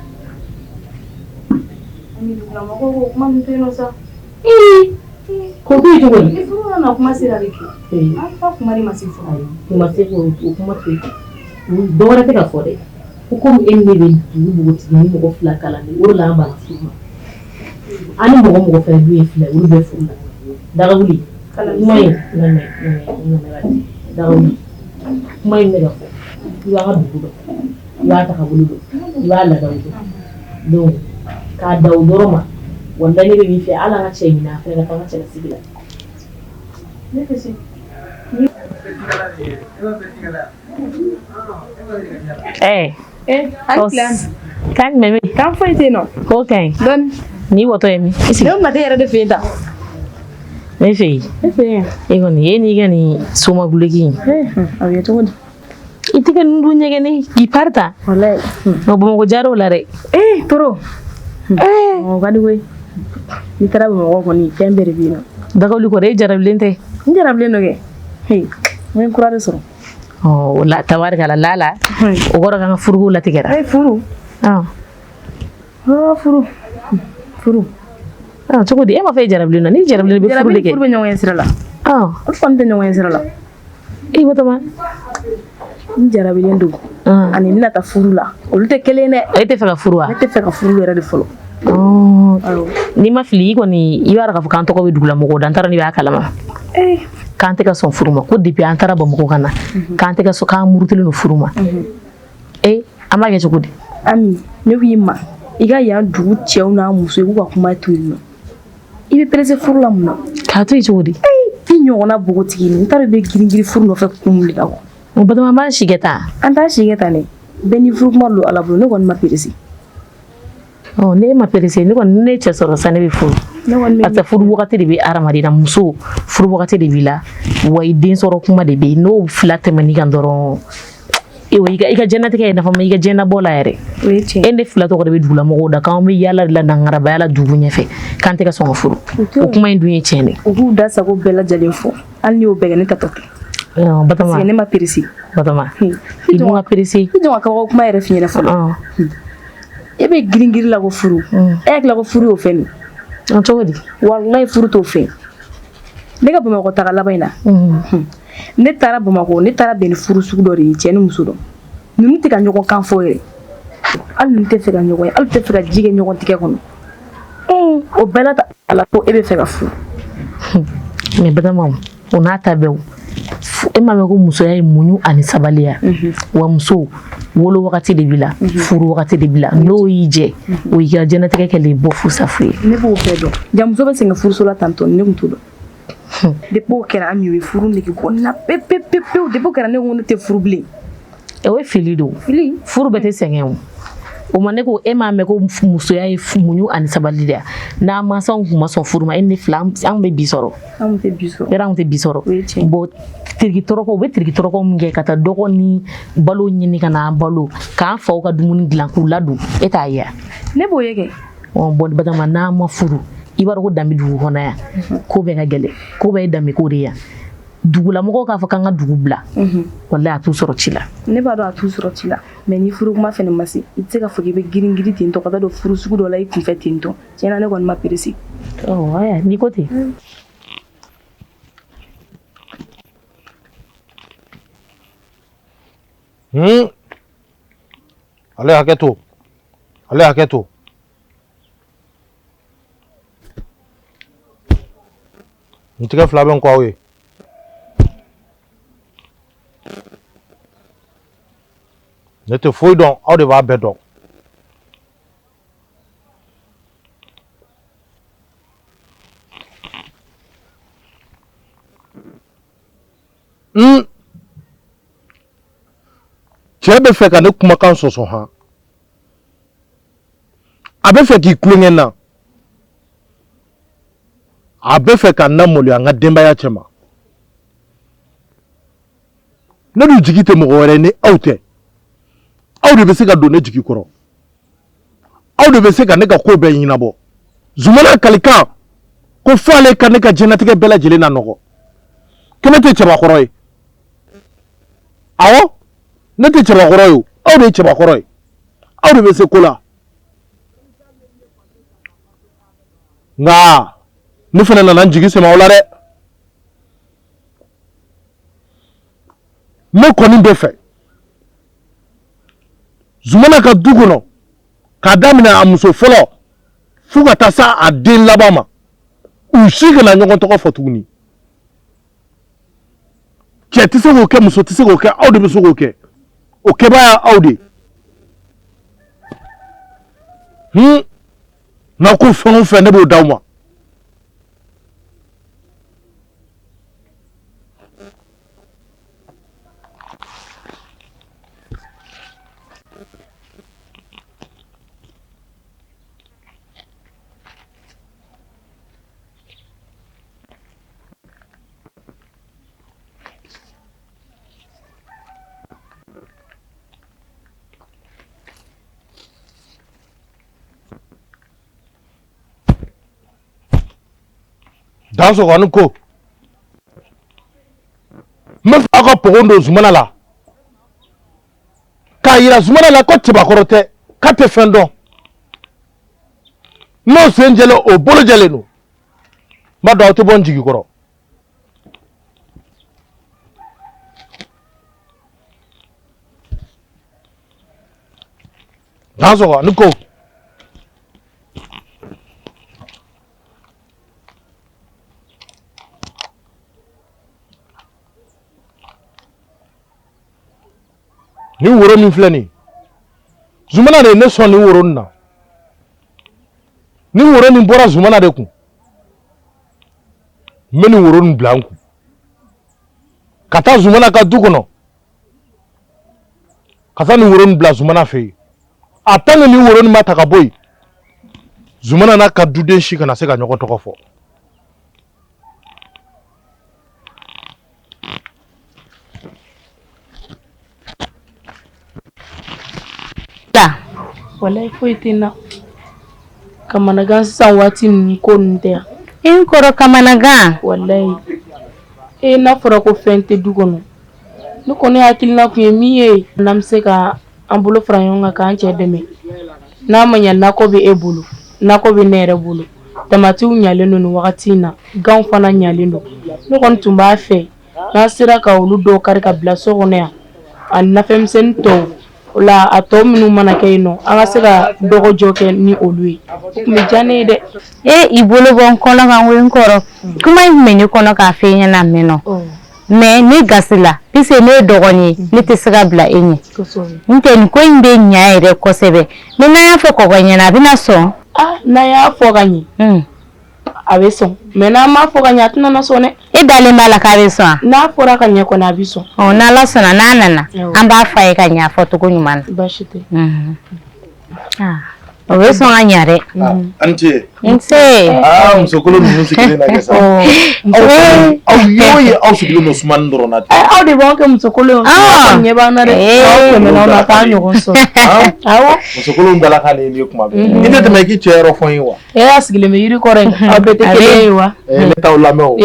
Ani dugulamɔgɔw ko kuma min to yen nɔ sa. Ee! K'o to yen cogo di? Ni furu nana kuma sera de kɛ. An ka kuma de ma se fɔlɔ. Kuma se k'o kuma to yen. Dɔ wɛrɛ tɛ ka fɔ dɛ. Ko komi e ni ne bɛ dugu npogotigi ni mɔgɔ fila kalan de, o de la an banna furu ma. An ni mɔgɔ mɔgɔ fɛnɛ dun ye fila ye, olu bɛ furu la. Dagawuli. Kuma in dagawuli. Kuma in bɛ ka fɔ. I b'a ka dugu dɔn. I b'a tagabolo dɔn. I b'a laadaw dɔn. Donc k'a da o dɔrɔn ma. Walahi ne bɛ min fɛ hali an ka cɛ ɲini a fɛnɛ ka taa an ka cɛlasigi la. Ne tɛ se. Kan jumɛn bɛ yen? Kan foyi tɛ yen nɔ. K'o ka ɲi. Dɔɔni. N'i bɔtɔ ye min? I sigi. Ne bɛna t'e yɛrɛ de fɛ yen tan. Ne fɛ yen. Ne fɛ yen. E kɔni e n'i ka nin somaguloki in. A bɛ kɛ cogo di? I tɛ ka nin dun ɲɛgɛnɛ k'i pari ta. Walayi. Nka Bamakɔ jar'o la dɛ. Ee Toro. Ee. O ka di koyi. N'i taara Bamakɔ kɔni fɛn bɛɛ de bɛ yen nɔ. Dagawuli kɔrɔ e jarabilen tɛ. N jarabilen don kɛ. He n ye kura de sɔrɔ. Ɔ o la tabarikala lala. O kɔrɔ k'an ka furuko latigɛra. Ee furu. Ɔ. Ɔ furu. Furu. Ɔ cogo di e m'a fɔ e jarabilen don n'i jarabilen i bɛ furu de kɛ. Jarabi ni furu bɛ ɲɔgɔn ɲɛ sira la. Ɔ. Olu kɔni tɛ ɲɔgɔn ɲɛ sira la. I Batɔma. N jarabilen don. Ani n bɛna taa furu la olu tɛ kelen dɛ. E tɛ fɛ ka furu wa? Ne tɛ fɛ ka furu yɛrɛ de fɔlɔ. N'i ma fili i kɔni i b'a dɔn k'a fɔ k'an tɔgɔ bɛ dugulamɔgɔw da n t'a dɔn n'i b'a kalama. K'an tɛ ka sɔn furu ma ko depuis an taara Bamakɔ ka na k'an tɛ ka sɔn k'an murutilen don furu ma. Ee an b'a kɛ cogo di? Ami ne k'i ma i ka yan dugu cɛw n'a muso i k'u ka kuma to yen nɔ. I bɛ pressé furu la mun na? K'a to yen cogo di? I ɲɔgɔnna npogotiginin n t'a dɔn i bɛ girin girin furu nɔfɛ kun min de la quoi. O Batɔma an b'an si kɛ tan. An t'an si kɛ tan dɛ. Bɛɛ n'i furu kuma don Ala bolo ne kɔni ma pressé. Ɔ ne ma pressé ne kɔni ne cɛ sɔrɔ sa ne bɛ furu. Parce que furu wagati de bɛ hadamaden na muso furu wagati de b'i la wa i den sɔrɔ kuma de bɛ yen n'o fila tɛmɛn'i kan dɔrɔn i ka diɲɛnatigɛ ye nafa ma i ka diɲɛnabɔ la yɛrɛ. E ne fila tɔgɔ de bɛ dugulamɔgɔw da k'an bɛ yaala de la nangarabaya la dugu ɲɛfɛ k'an tɛ ka sɔn ka furu. O kuma in dun ye tiɲɛ de ye. U k'u da sago bɛɛ lajɛlen fɔ hali n'i y'o bɛɛ kɛ ne tatɔ tɛ. Batɔma parce que ne ma pressé. Batɔma i dun ka pressé. I jɔ ka kabako kuma yɛrɛ f'i ɲɛna fɔlɔ. E bɛ girin girin la ko furu. E hakili la ko furu y'o fɛn de. Cogo di? Walayi furu t'o fɛn. Ne ka Bamakɔ taga laban in na. Ne taara Bamakɔ ne taara bɛn ni furu sugu dɔ de ye cɛ ni muso dɔ. Ninnu tɛ ka ɲɔgɔn kan fɔ yɛrɛ. Hali ninnu tɛ fɛ ka ɲɔgɔn ye hali tɛ fɛ ka ji kɛ ɲɔgɔn tigɛ kɔnɔ. O bɛɛ la ta a la ko e bɛ fɛ ka furu. Mais Batɔma o n'a ta bɛɛ o e m'a mɛn ko musoya ye muɲu ani sabaliya wa muso wolo wagati de b'i la furu wagati de b'i la n'o y'i jɛ o y'i ka diɲɛnatigɛ kɛlen bɔ fusafu ye. Ne b'o bɛɛ dɔn ja muso bɛ sɛgɛn furuso la tantɔ ne tun t'o dɔn. Depuis o kɛra Ami o ye furu nege bɔ n na pewu pewu pewu depuis o kɛra ne ko ne tɛ furu bilen. O ye fili don. Fili. Furu bɛɛ tɛ sɛgɛn o. O ma ne ko e m'a mɛn ko musoya ye muɲu ani sabali de ya n'a mansaw tun ma sɔn furu ma e ni fila an bɛ bi sɔrɔ. Anw tɛ bi sɔrɔ. Yɛrɛ anw tɛ bi sɔrɔ. Bon tiriki tɔrɔkɔ u bɛ tiriki tɔrɔkɔ min kɛ ka taa dɔgɔ ni balo ɲini ka n'an balo k'an faw ka dumuni dilan k'u ladon e t'a ye wa. Ne b'o ye kɛ. Ɔ bon Batɔma n'an ma furu i b'a dɔn ko danbe dugu kɔnɔ yan ko bɛɛ ka gɛlɛn ko bɛɛ ye danbe ko de ye yan dugulamɔgɔw k'a fɔ k'an ka dugu bila walayi a t'u sɔrɔ ci la. Ne b'a dɔn a t'u sɔrɔ ci la mais ni furu kuma fɛnɛ ma se i tɛ se k'a fɔ k'i bɛ girin girin ten tɔ ka taa don furu sugu dɔ la i kunfɛ ten tɔ tiɲɛ na ne kɔni ma pressé. Ɔ aya n'i ko ten. Ale hakɛ to ale hakɛ to. N tɛgɛ fila bɛ n kɔ aw ye. Ne tɛ foyi dɔn aw de b'a bɛɛ dɔn. Cɛ bɛ fɛ ka ne kumakan sɔsɔ han. A bɛ fɛ k'i tulonkɛ n na. A bɛ fɛ ka n lamaloya n ka denbaya cɛ ma. Ne dun jigi tɛ mɔgɔ wɛrɛ ni aw tɛ. Aw de bɛ se ka don ne jigi kɔrɔ. Aw de bɛ se ka ne ka ko bɛɛ ɲɛnabɔ. Zumana kalikan ko fo ale ka ne ka diɲɛnatigɛ bɛɛ lajɛlen na nɔgɔ. Ko ne tɛ cɛbakɔrɔ ye. Awɔ, ne tɛ cɛbakɔrɔ ye o. Aw de ye cɛbakɔrɔ ye. Aw de bɛ se ko la. Nka ne fana nana n jigi sɛmɛ aw la dɛ. Ne kɔni bɛ fɛ Zumana ka du kɔnɔ k'a daminɛ a muso fɔlɔ fo ka taa s'a a den laban ma u si kana ɲɔgɔn tɔgɔ fɔ tuguni. Cɛ tɛ se k'o kɛ muso tɛ se k'o kɛ aw de bɛ se k'o kɛ o kɛbaa ye aw de ye. N'aw ko fɛn o fɛn ne b'o d'aw ma. Dansɔgɔ ani ko n bɛ fɛ aw ka pogon don Zumana la k'a yira Zumana la ko cɛbakɔrɔ tɛ, k'a tɛ fɛn dɔn. N'o sen jɛlen o bolo jɛlen don, n b'a dɔn aw tɛ bɔ n jigi kɔrɔ. Dansɔgɔ ani ko. Nin woro min filɛ nin, Zumana de ye ne sɔn nin woro nin na. Nin woro nin bɔra Zumana de kun. N bɛ nin woro nin bila n kun ka taa Zumana ka du kɔnɔ, ka taa nin woro nin bila Zumana fɛ yen. A tant que nin woro nin ma ta ka bɔ yen, Zumana n'a ka duden si kana se ka ɲɔgɔn tɔgɔ fɔ. Walayi foyi tɛ n na. Kamanagan sisan waati ninnu ko ninnu tɛ yan. I kɔrɔ kamanagan. Walayi ee n'a fɔra ko fɛn tɛ du kɔnɔ, ne kɔni hakilina tun ye min ye, n'an bɛ se ka an bolo fara ɲɔgɔn kan k'an cɛ dɛmɛ. N'a ma ɲɛ, nakɔ bɛ e bolo, nakɔ bɛ ne yɛrɛ bolo, tamatiw ɲalen don nin wagati in na, ganw fana ɲalen don. Ne kɔni tun b'a fɛ n'an sera ka olu dɔw kari ka bila so kɔnɔ yan, ani nafɛnmisɛnnin tɔw o la, a tɔ minnu mana kɛ yen nɔ, an ka se ka dɔgɔjɔ kɛ ni olu ye. O tun bɛ diya ne ye dɛ. E i bolo bɔ n kɔnɔ kan ko n kɔrɔ, kuma in tun bɛ ne kɔnɔ k'a f'e ɲɛna a mɛnna, mais ne gasila puisque ne ye dɔgɔnin ye, ne tɛ se ka bila e ɲɛ. N tɛ nin ko in bɛ ɲa yɛrɛ kosɛbɛ, mais n'an y'a fɔ kɔkɔ ɲɛna, a bɛna sɔn? N'an y'a fɔ ka ɲɛ, a bɛ sɔn, mais n'an m'a fɔ ka ɲɛ, a tɛna na sɔn dɛ. E dalen b'a la k'a bɛ sɔn? N'a fɔra ka ɲɛ kɔni, a bɛ sɔn. Ɔ, n'Ala sɔnna, n'a nana, an b'a f'a ye ka ɲɛ, a fɔ cogo ɲuman na. Baasi tɛ. O bɛ sɔn ka ɲɛ dɛ. A ni ce. Nse. Aa, musokolo ninnu sigilen na kɛ sa. Aw ye o ye, aw sigilen don sumani dɔrɔn na ten. Aw de b'anw kɛ musokolo ye. Aw ɲɛ b'an na dɛ. Aw tɛmɛna aw na k'an ɲɔgɔn sɔrɔ. Awɔ. Musokolo dalakan de ye nin ye kuma bɛɛ. I tɛ tɛmɛ i k'i cɛ yɔrɔ fɔ n ye wa? E y'a sigilen bɛ yiri kɔrɔ yen. Aw bɛɛ tɛ kelen ye wa? Ne t'aw lamɛn o.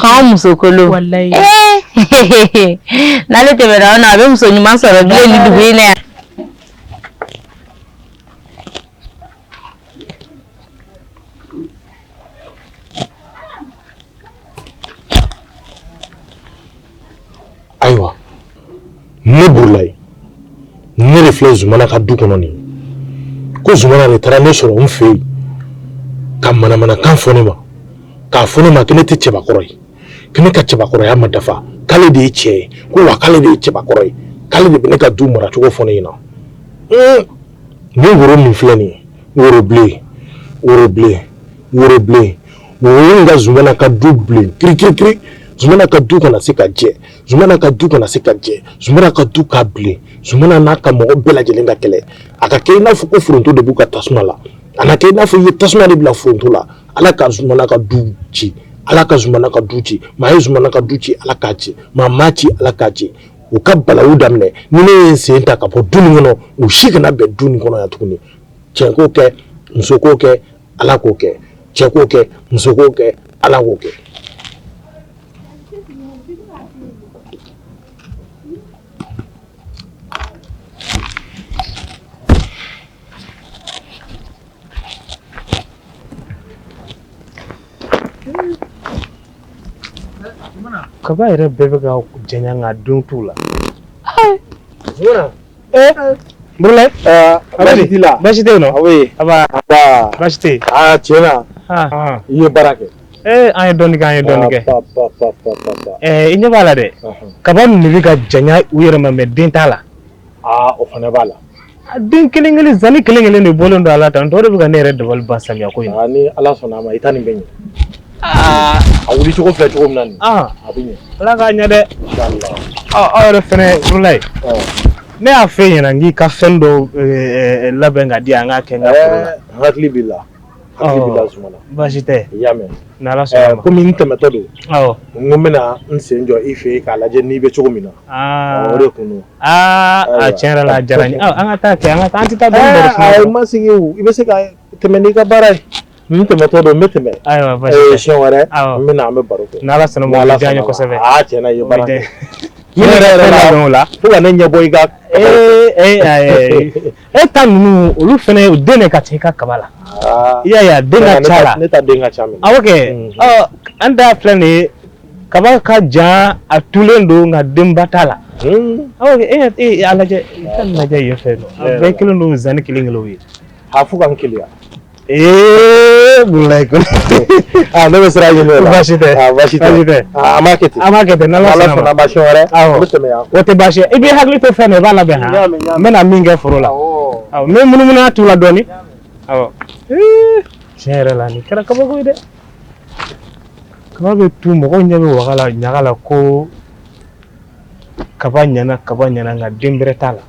K'anw musokolo. Walayi. N'ale tɛmɛna aw na, a bɛ muso ɲuman sɔrɔ bilen ni dugu in na yan. Ayiwa, ne Burulayi, ne de filɛ Zumana ka du kɔnɔ nin. Ko Zumana de taara ne sɔrɔ n fɛ yen ka manamanakan fɔ ne ma, k'a fɔ ne ma ko ne tɛ cɛbakɔrɔ ye, ko ne ka cɛbakɔrɔya ma dafa, k'ale de ye cɛ ye, ko wa k'ale de ye cɛbakɔrɔ ye, k'ale de bɛ ne ka du maracogo fɔ ne ɲɛna. Nin woro min filɛ nin ye, woro bilen, woro bilen, woro bilen, woro in ka Zumana ka du bilen kirikirikiri. Zumana ka du kana se ka jɛ, Zumana ka du kana se ka jɛ, Zumana ka du ka bilen. Zumana n'a ka mɔgɔ bɛɛ lajɛlen ka kɛlɛ, a ka kɛ i n'a fɔ ko foronto de b'u ka tasuma la, a na kɛ i n'a fɔ i ye tasuma de bila foronto la. Ala ka Zumana ka du ci, Ala ka Zumana ka du ci. Maa ye Zumana ka du ci, Ala k'a ci. Maa m'a ci, Ala k'a ci. U ka balawu daminɛ ni ne ye n sen ta ka bɔ du nin kɔnɔ, u si kana bɛn du nin kɔnɔ yan tuguni. Cɛ k'o kɛ, muso k'o kɛ, Ala k'o kɛ. Cɛ k'o kɛ, muso k'o kɛ, Ala k'o kɛ. Kaba yɛrɛ bɛɛ bɛ ka janya nka don t'u la. Burulayi. Baasi t'i la? Baasi tɛ yen nɔ. Oui. Aba. Aba. Baasi tɛ yen. Aa, tiɲɛ na, i ye baara kɛ. Ee, an ye dɔɔnin kɛ, an ye dɔɔnin kɛ. Pa pa pa pa pa. I ɲɛ b'a la dɛ. Kaba ninnu de bɛ ka janya u yɛrɛ ma, mais den t'a la. Aa, o fana b'a la. Den kelen kelen, zani kelen kelen de bɔlen don a la tan tɔ de bɛ ka ne yɛrɛ dabali ban samiya ko in na. Ni Ala sɔnna a ma, i ta nin bɛ ɲɛ. A wuli cogo filɛ cogo min na nin. A bɛ ɲɛ. Ala k'a ɲɛ dɛ. Inchallah. Aw yɛrɛ fɛnɛ, Burulayi. Ne y'a f'e ɲɛna n k'i ka fɛn dɔw labɛn ka di an k'a kɛ n ka foro la. N hakili b'i la. Hakili b'i la Zumana. Baasi tɛ. I y'a mɛn. N'Ala sɔnna ma. Komi n tɛmɛtɔ don. Awɔ. N ko n bɛna n sen jɔ i fɛ yen k'a lajɛ n'i bɛ cogo min na. O de kun don. Aa, a tiɲɛ yɛrɛ la, a diyara n ye. An ka taa kɛ, an ka taa, an tɛ taa dɔɔnin baro. Ayi, ma sigi o, i bɛ se ka tɛmɛ n'i ka baara ye. N tɛmɛtɔ don, n bɛ tɛmɛ. Ayiwa, baasi tɛ. Siɲɛ wɛrɛ n bɛ na, an bɛ baro kɛ. N'Ala sɔnna ma, o bɛ diya n ye kosɛbɛ. Aa, tiɲɛ na, i ye baara kɛ. Ne yɛrɛ yɛrɛ la o la. Fo ka ne ɲɛbɔ i ka. Ee, e ta ninnu, olu fɛnɛ, o den de ka ca i ka kaba la. I y'a ye, a den ka ca la. Ne ta den ka ca minɛ. Awɔ kɛ, ɔ an ta filɛ nin ye, kaba ka jan, a tulen don, nka denba t'a la. Awɔ kɛ, e a lajɛ, i ka lajɛ yen fɛ nɔ. A bɛɛ kelen don, zanni kelen kelenw ye. A fo ka n keleya. Ee, walayi ko. Aa, ne bɛ sira ɲini o la. Baasi tɛ. Aa, baasi tɛ. Baasi tɛ. Aa, an b'a kɛ ten. An b'a kɛ ten, n'Ala sɔnna ma. Siɲɛ wɛrɛ. Awɔ. N bɛ tɛmɛ yan. O tɛ baasi ye. I b'i hakili to fɛn na, i b'a labɛn han. N bɛna min kɛ foro la. Awɔ, n bɛ munumunu a tu la dɔɔni. Awɔ. Ee, tiɲɛ yɛrɛ la, nin kɛra kabako ye dɛ. Kaba bɛ tu, mɔgɔw ɲɛ bɛ waga la, ɲaga la, ko kaba ɲɛna, kaba ɲɛna, nka den bɛrɛ t'a la.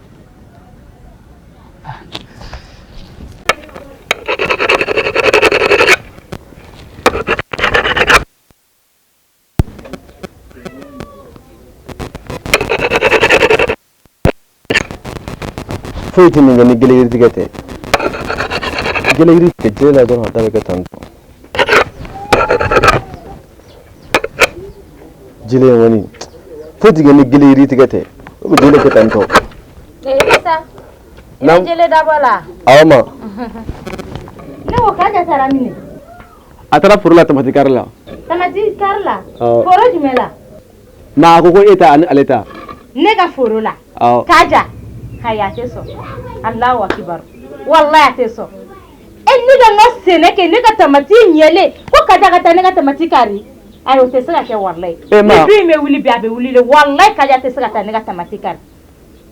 Foyi tɛ nin kɛ ni gele yiritigɛ tɛ. Gele yiri tigɛ jele la dɔrɔn, a da bɛ kɛ tan tɔ. Jele in kɔni, foyi tɛ kɛ ni gele yiri tigɛ tɛ. O bɛ jele kɛ tan tɔ. Isa, i bɛ jele dabɔ la? Awɔ ma. Ne ko Kaja taara min? A taara foro la, tamati kari la. Tamati kari la? Foro jumɛn la? Ma, a ko ko e ta ani ale ta. Ne ka foro la? Awɔ. Kaja, ayi, a tɛ sɔn. Alahu akibaru. Walayi, a tɛ sɔn. E, ne ka n ka sɛnɛ kɛ, ne ka tamati ɲɛlen, ko Kaja ka taa ne ka tamati kari. Ayi, o tɛ se ka kɛ, walayi. E ma. Ni du in bɛ wuli bi, a bɛ wuli de. Walayi, Kaja tɛ se ka taa ne ka tamati kari.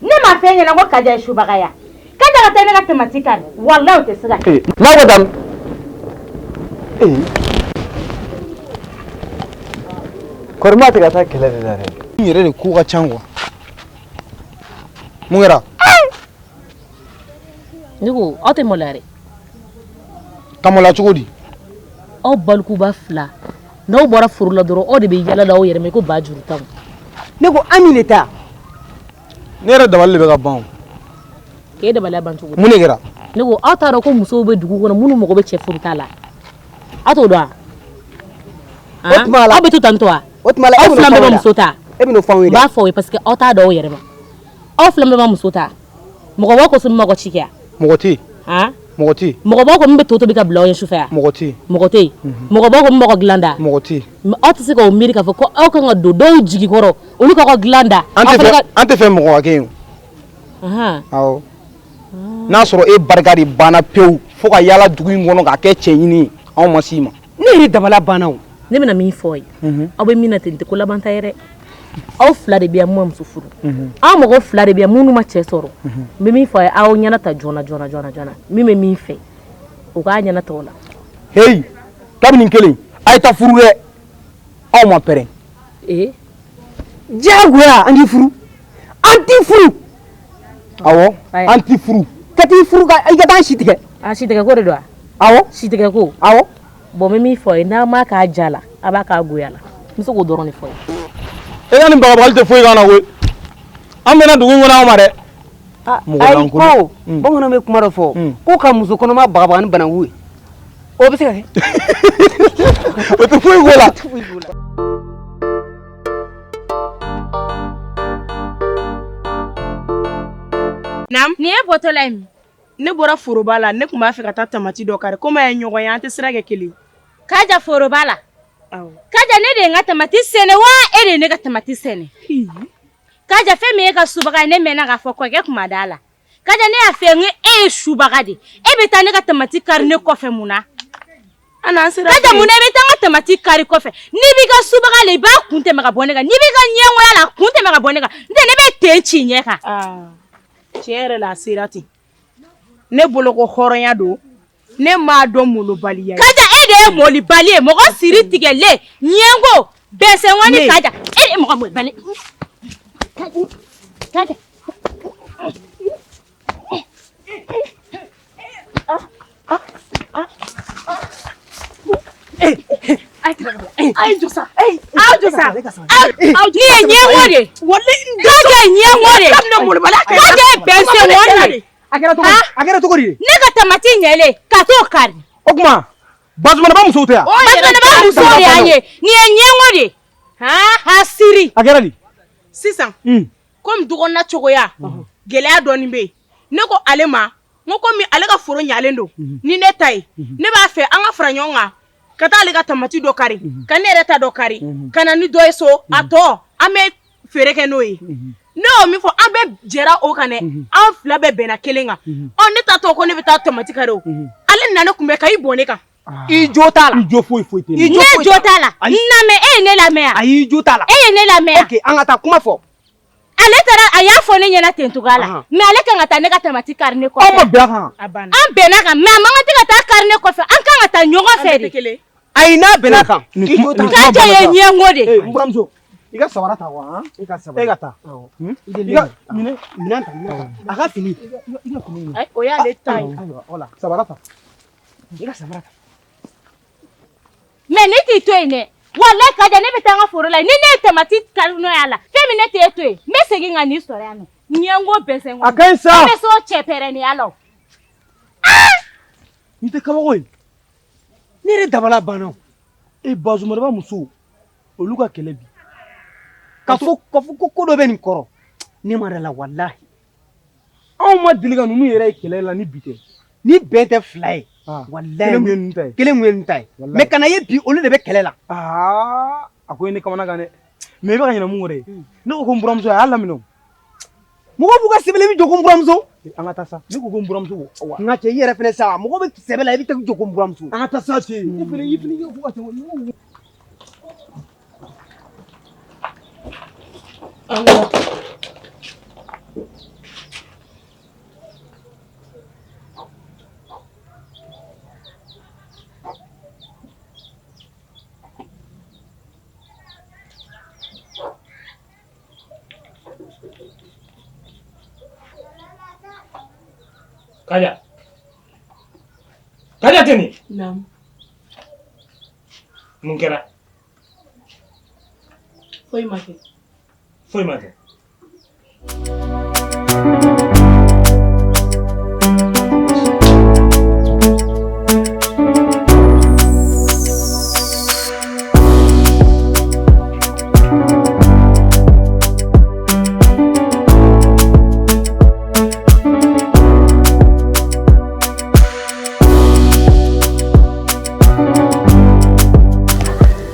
Ne m'a f'e ɲɛna ko Kaja ye subaga ya. Kaja ka taa ne ka tamati kari. Walayi, o tɛ se ka kɛ. Ma ko tan. Kɔri ma tɛ ka taa kɛlɛ de la dɛ. N yɛrɛ de ko ka ca quoi. Mun kɛra? Ne ko aw tɛ maloya dɛ. Ka maloya cogo di? Aw balikuba fila, n'aw bɔra foro la dɔrɔn, aw de bɛ yala la aw yɛrɛ ma i ko ba juru taw. Ne ko Ami de ta. Ne yɛrɛ dabali de bɛ ka ban o. K'e dabaliya ban cogo di? Mun de kɛra? Ne ko aw t'a dɔn ko musow bɛ dugu kɔnɔ minnu mago bɛ cɛ furuta la. Aw t'o dɔn wa? O tuma la. Aw bɛ to tan tɔ wa? O tuma la, aw fila bɛɛ ma muso ta. E bɛ n'o fɔ anw ye dɛ. N b'a fɔ aw ye parce que aw t'a dɔn aw yɛrɛ ma. Aw fila bɛɛ ma muso ta. Mɔgɔ b'aw kɔ so min b'aw ka ci kɛ wa? Mɔgɔ tɛ yen. Han? Mɔgɔ tɛ yen. Mɔgɔ b'aw kɔ min bɛ to tobi ka bila aw ye sufɛ wa? Mɔgɔ tɛ yen. Mɔgɔ tɛ yen. Mɔgɔ b'aw kɔ min b'aw ka dilan da? Mɔgɔ tɛ yen. Aw tɛ se k'o miiri k'a fɔ ko aw kan ka don dɔw jigi kɔrɔ, olu k'aw ka dilan da. An tɛ fɛ mɔgɔ ka kɛ yen o. Awɔ. N'a sɔrɔ e barika de banna pewu fo ka yaala dugu in kɔnɔ k'a kɛ cɛ ɲini ye, anw ma s'i ma. Ne yɛrɛ dabala banna o. Ne bɛna min fɔ aw ye, aw bɛ min na ten, tɛ ko laban ta ye dɛ. Aw fila de bɛ yan mun ma muso furu. Aw mɔgɔ fila de bɛ yan minnu ma cɛ sɔrɔ. N bɛ min fɔ aw ye, aw ɲɛna ta joona joona joona joona. Min bɛ min fɛ, o k'a ɲɛna ta o la. Heyi, kabini kelen, a ye taa furu dɛ. Aw ma pɛrɛn. Ee. Diyagoya an t'i furu. An t'i furu. Awɔ, an t'i furu. Ka t'i furu ka i ka taa si tigɛ. A si tigɛ ko de don wa? Awɔ. Si tigɛ ko. Awɔ. Bon, n bɛ min fɔ aw ye, n'a m'a k'a ja la, a b'a k'a goya la. N bɛ se k'o dɔrɔn de fɔ aw ye. E ka nin bagabagali tɛ foyi k'an na koyi. An bɛna dugu in kɔnɔ aw ma dɛ. Ayi, ko bamananw bɛ kuma dɔ fɔ ko ka muso kɔnɔma bagabaga ni bananku ye, o bɛ se ka kɛ. O tɛ foyi k'o la. Naam. Nin ye bɔtɔla ye min? Ne bɔra foroba la, ne tun b'a fɛ ka taa tamati dɔ kari, komi an ye ɲɔgɔn ye, an tɛ sira kɛ kelen. Kaja foroba la. Awɔ. Kaja, ne de ye n ka tamati sɛnɛ wa e de ye ne ka tamati sɛnɛ? Kaja, fɛn min ye ka subaga ye, ne mɛnna k'a fɔ kɔkɛ kuma da la. Kaja, ne y'a fɛ n ko e ye subaga de. E bɛ taa ne ka tamati kari ne kɔfɛ mun na? Kaja, mun na i bɛ taa n ka tamati kari kɔfɛ? N'i b'i ka subaga la, i b'a kun tɛmɛ ka bɔ ne kan. N'i b'i ka ɲɛngoya la, a kun tɛmɛ ka bɔ ne kan. N tɛ ne bɛ ten ci ɲɛ kan. Tiɲɛ yɛrɛ la, a sera ten. Ne bolo ko hɔrɔnya don, ne m'a dɔn molobaliya ye. Kaja, e de ye molibali ye, mɔgɔ siri tigɛlen, ɲɛngo, bɛsɛnkɔni. Kaja, e de ye mɔgɔ molibali. Kaja. Ayi, jɔ sa. Aw jɔ sa. Aw ni ye ɲɛngo de. Kaja ye ɲɛngo de. Kaja ye bɛsɛnkɔni de. A kɛra cogo di? A kɛra cogo di? Ne ka tamati ɲɛlen ka t'o kari. O tuma Bazumanaba musow tɛ yan. Bazumanaba musow de y'an ye. Nin ye ɲɛngo de ye. Han a siri. A kɛra di? Sisan. Komi dukɔnɔna cogoya. Gɛlɛya dɔɔnin bɛ yen. Ne ko ale ma n ko komi ale ka foro ɲalen don ni ne ta ye, ne b'a fɛ an ka fara ɲɔgɔn kan ka taa ale ka tamati dɔ kari, ka ne yɛrɛ ta dɔ kari, ka na ni dɔ ye so, a tɔ an bɛ feere kɛ n'o ye. Ne y'o min fɔ, an bɛɛ jɛra o kan dɛ, an fila bɛɛ bɛnna kelen kan. Ɔ ne ta tɔ ko ne bɛ taa tamati kari o, ale nana ne kunbɛn ka i bɔn ne kan. I jo t'a la. I jo foyi foyi tɛ. Ne jo t'a la. N lamɛn, e ye ne lamɛn wa? Ayi, i jo t'a la. E ye ne lamɛn wa? Ok, an ka taa kuma fɔ. Ale taara, a y'a fɔ ne ɲɛna ten cogoya la, mais ale kan ka taa ne ka tamati kari ne kɔfɛ. Aw ma bɛn a kan. An bɛnna kan, mais a man kan tɛ ka taa kari ne kɔfɛ, an kan ka taa ɲɔgɔn fɛ de. Ayi, n'a bɛnna a kan. I jo t'a la. Kaja ye ɲɛngo de. Ee, n buramuso, i ka sabara ta wa? I ka sabara. E ka taa. I ka minɛ minɛn ta. A ka fini. I ka fini minɛ. O y'ale ta ye. Ayiwa, wala sabara ta. I ka sabara ta. Mais ne t'i to yen dɛ. Walayi Kaja, ne bɛ taa n ka foro la, ni ne ye tamati kari n'o y'a la, fɛn min ne t'e to yen, n bɛ segin ka n'i sɔrɔ yan nɔ. Ɲɛngo bɛsɛn. A ka ɲi sa. E bɛ s'o cɛ pɛrɛnnenya la o. Nin tɛ kabako ye. Ne yɛrɛ dabala banna o. E Bazumanaba musow, olu ka kɛlɛ bi. Ka fɔ ko ko dɔ bɛ nin kɔrɔ. Ne ma da la walahi. Anw ma deli ka ninnu yɛrɛ ye kɛlɛ la ni bi tɛ. Ni bɛn tɛ fila ye. Walahi. Kelen kun ye ninnu ta ye. Kelen kun ye ninnu ta ye. Mais kana ye bi olu de bɛ kɛlɛ la. Aa, a ko ye ne kamana gan dɛ. Mais i bɛ ka ɲinɛ mun kɔ dɛ. Ne ko ko n buramuso a y'a laminɛ o. Mɔgɔ b'u ka sɛbɛn la i bɛ jɔ ko n buramuso. An ka taa sa. Ne ko ko n buramuso. N ka cɛ i yɛrɛ fɛnɛ sa, mɔgɔ bɛ sɛbɛn la i bɛ taa jɔ ko n buramuso. An ka taa sa cɛ. I fɛnɛ i fɛnɛ i ka ko ka ca. Kaja. Kaja tɛ nin. Naamu. Mun kɛra? Foyi ma kɛ. Foyi ma kɛ.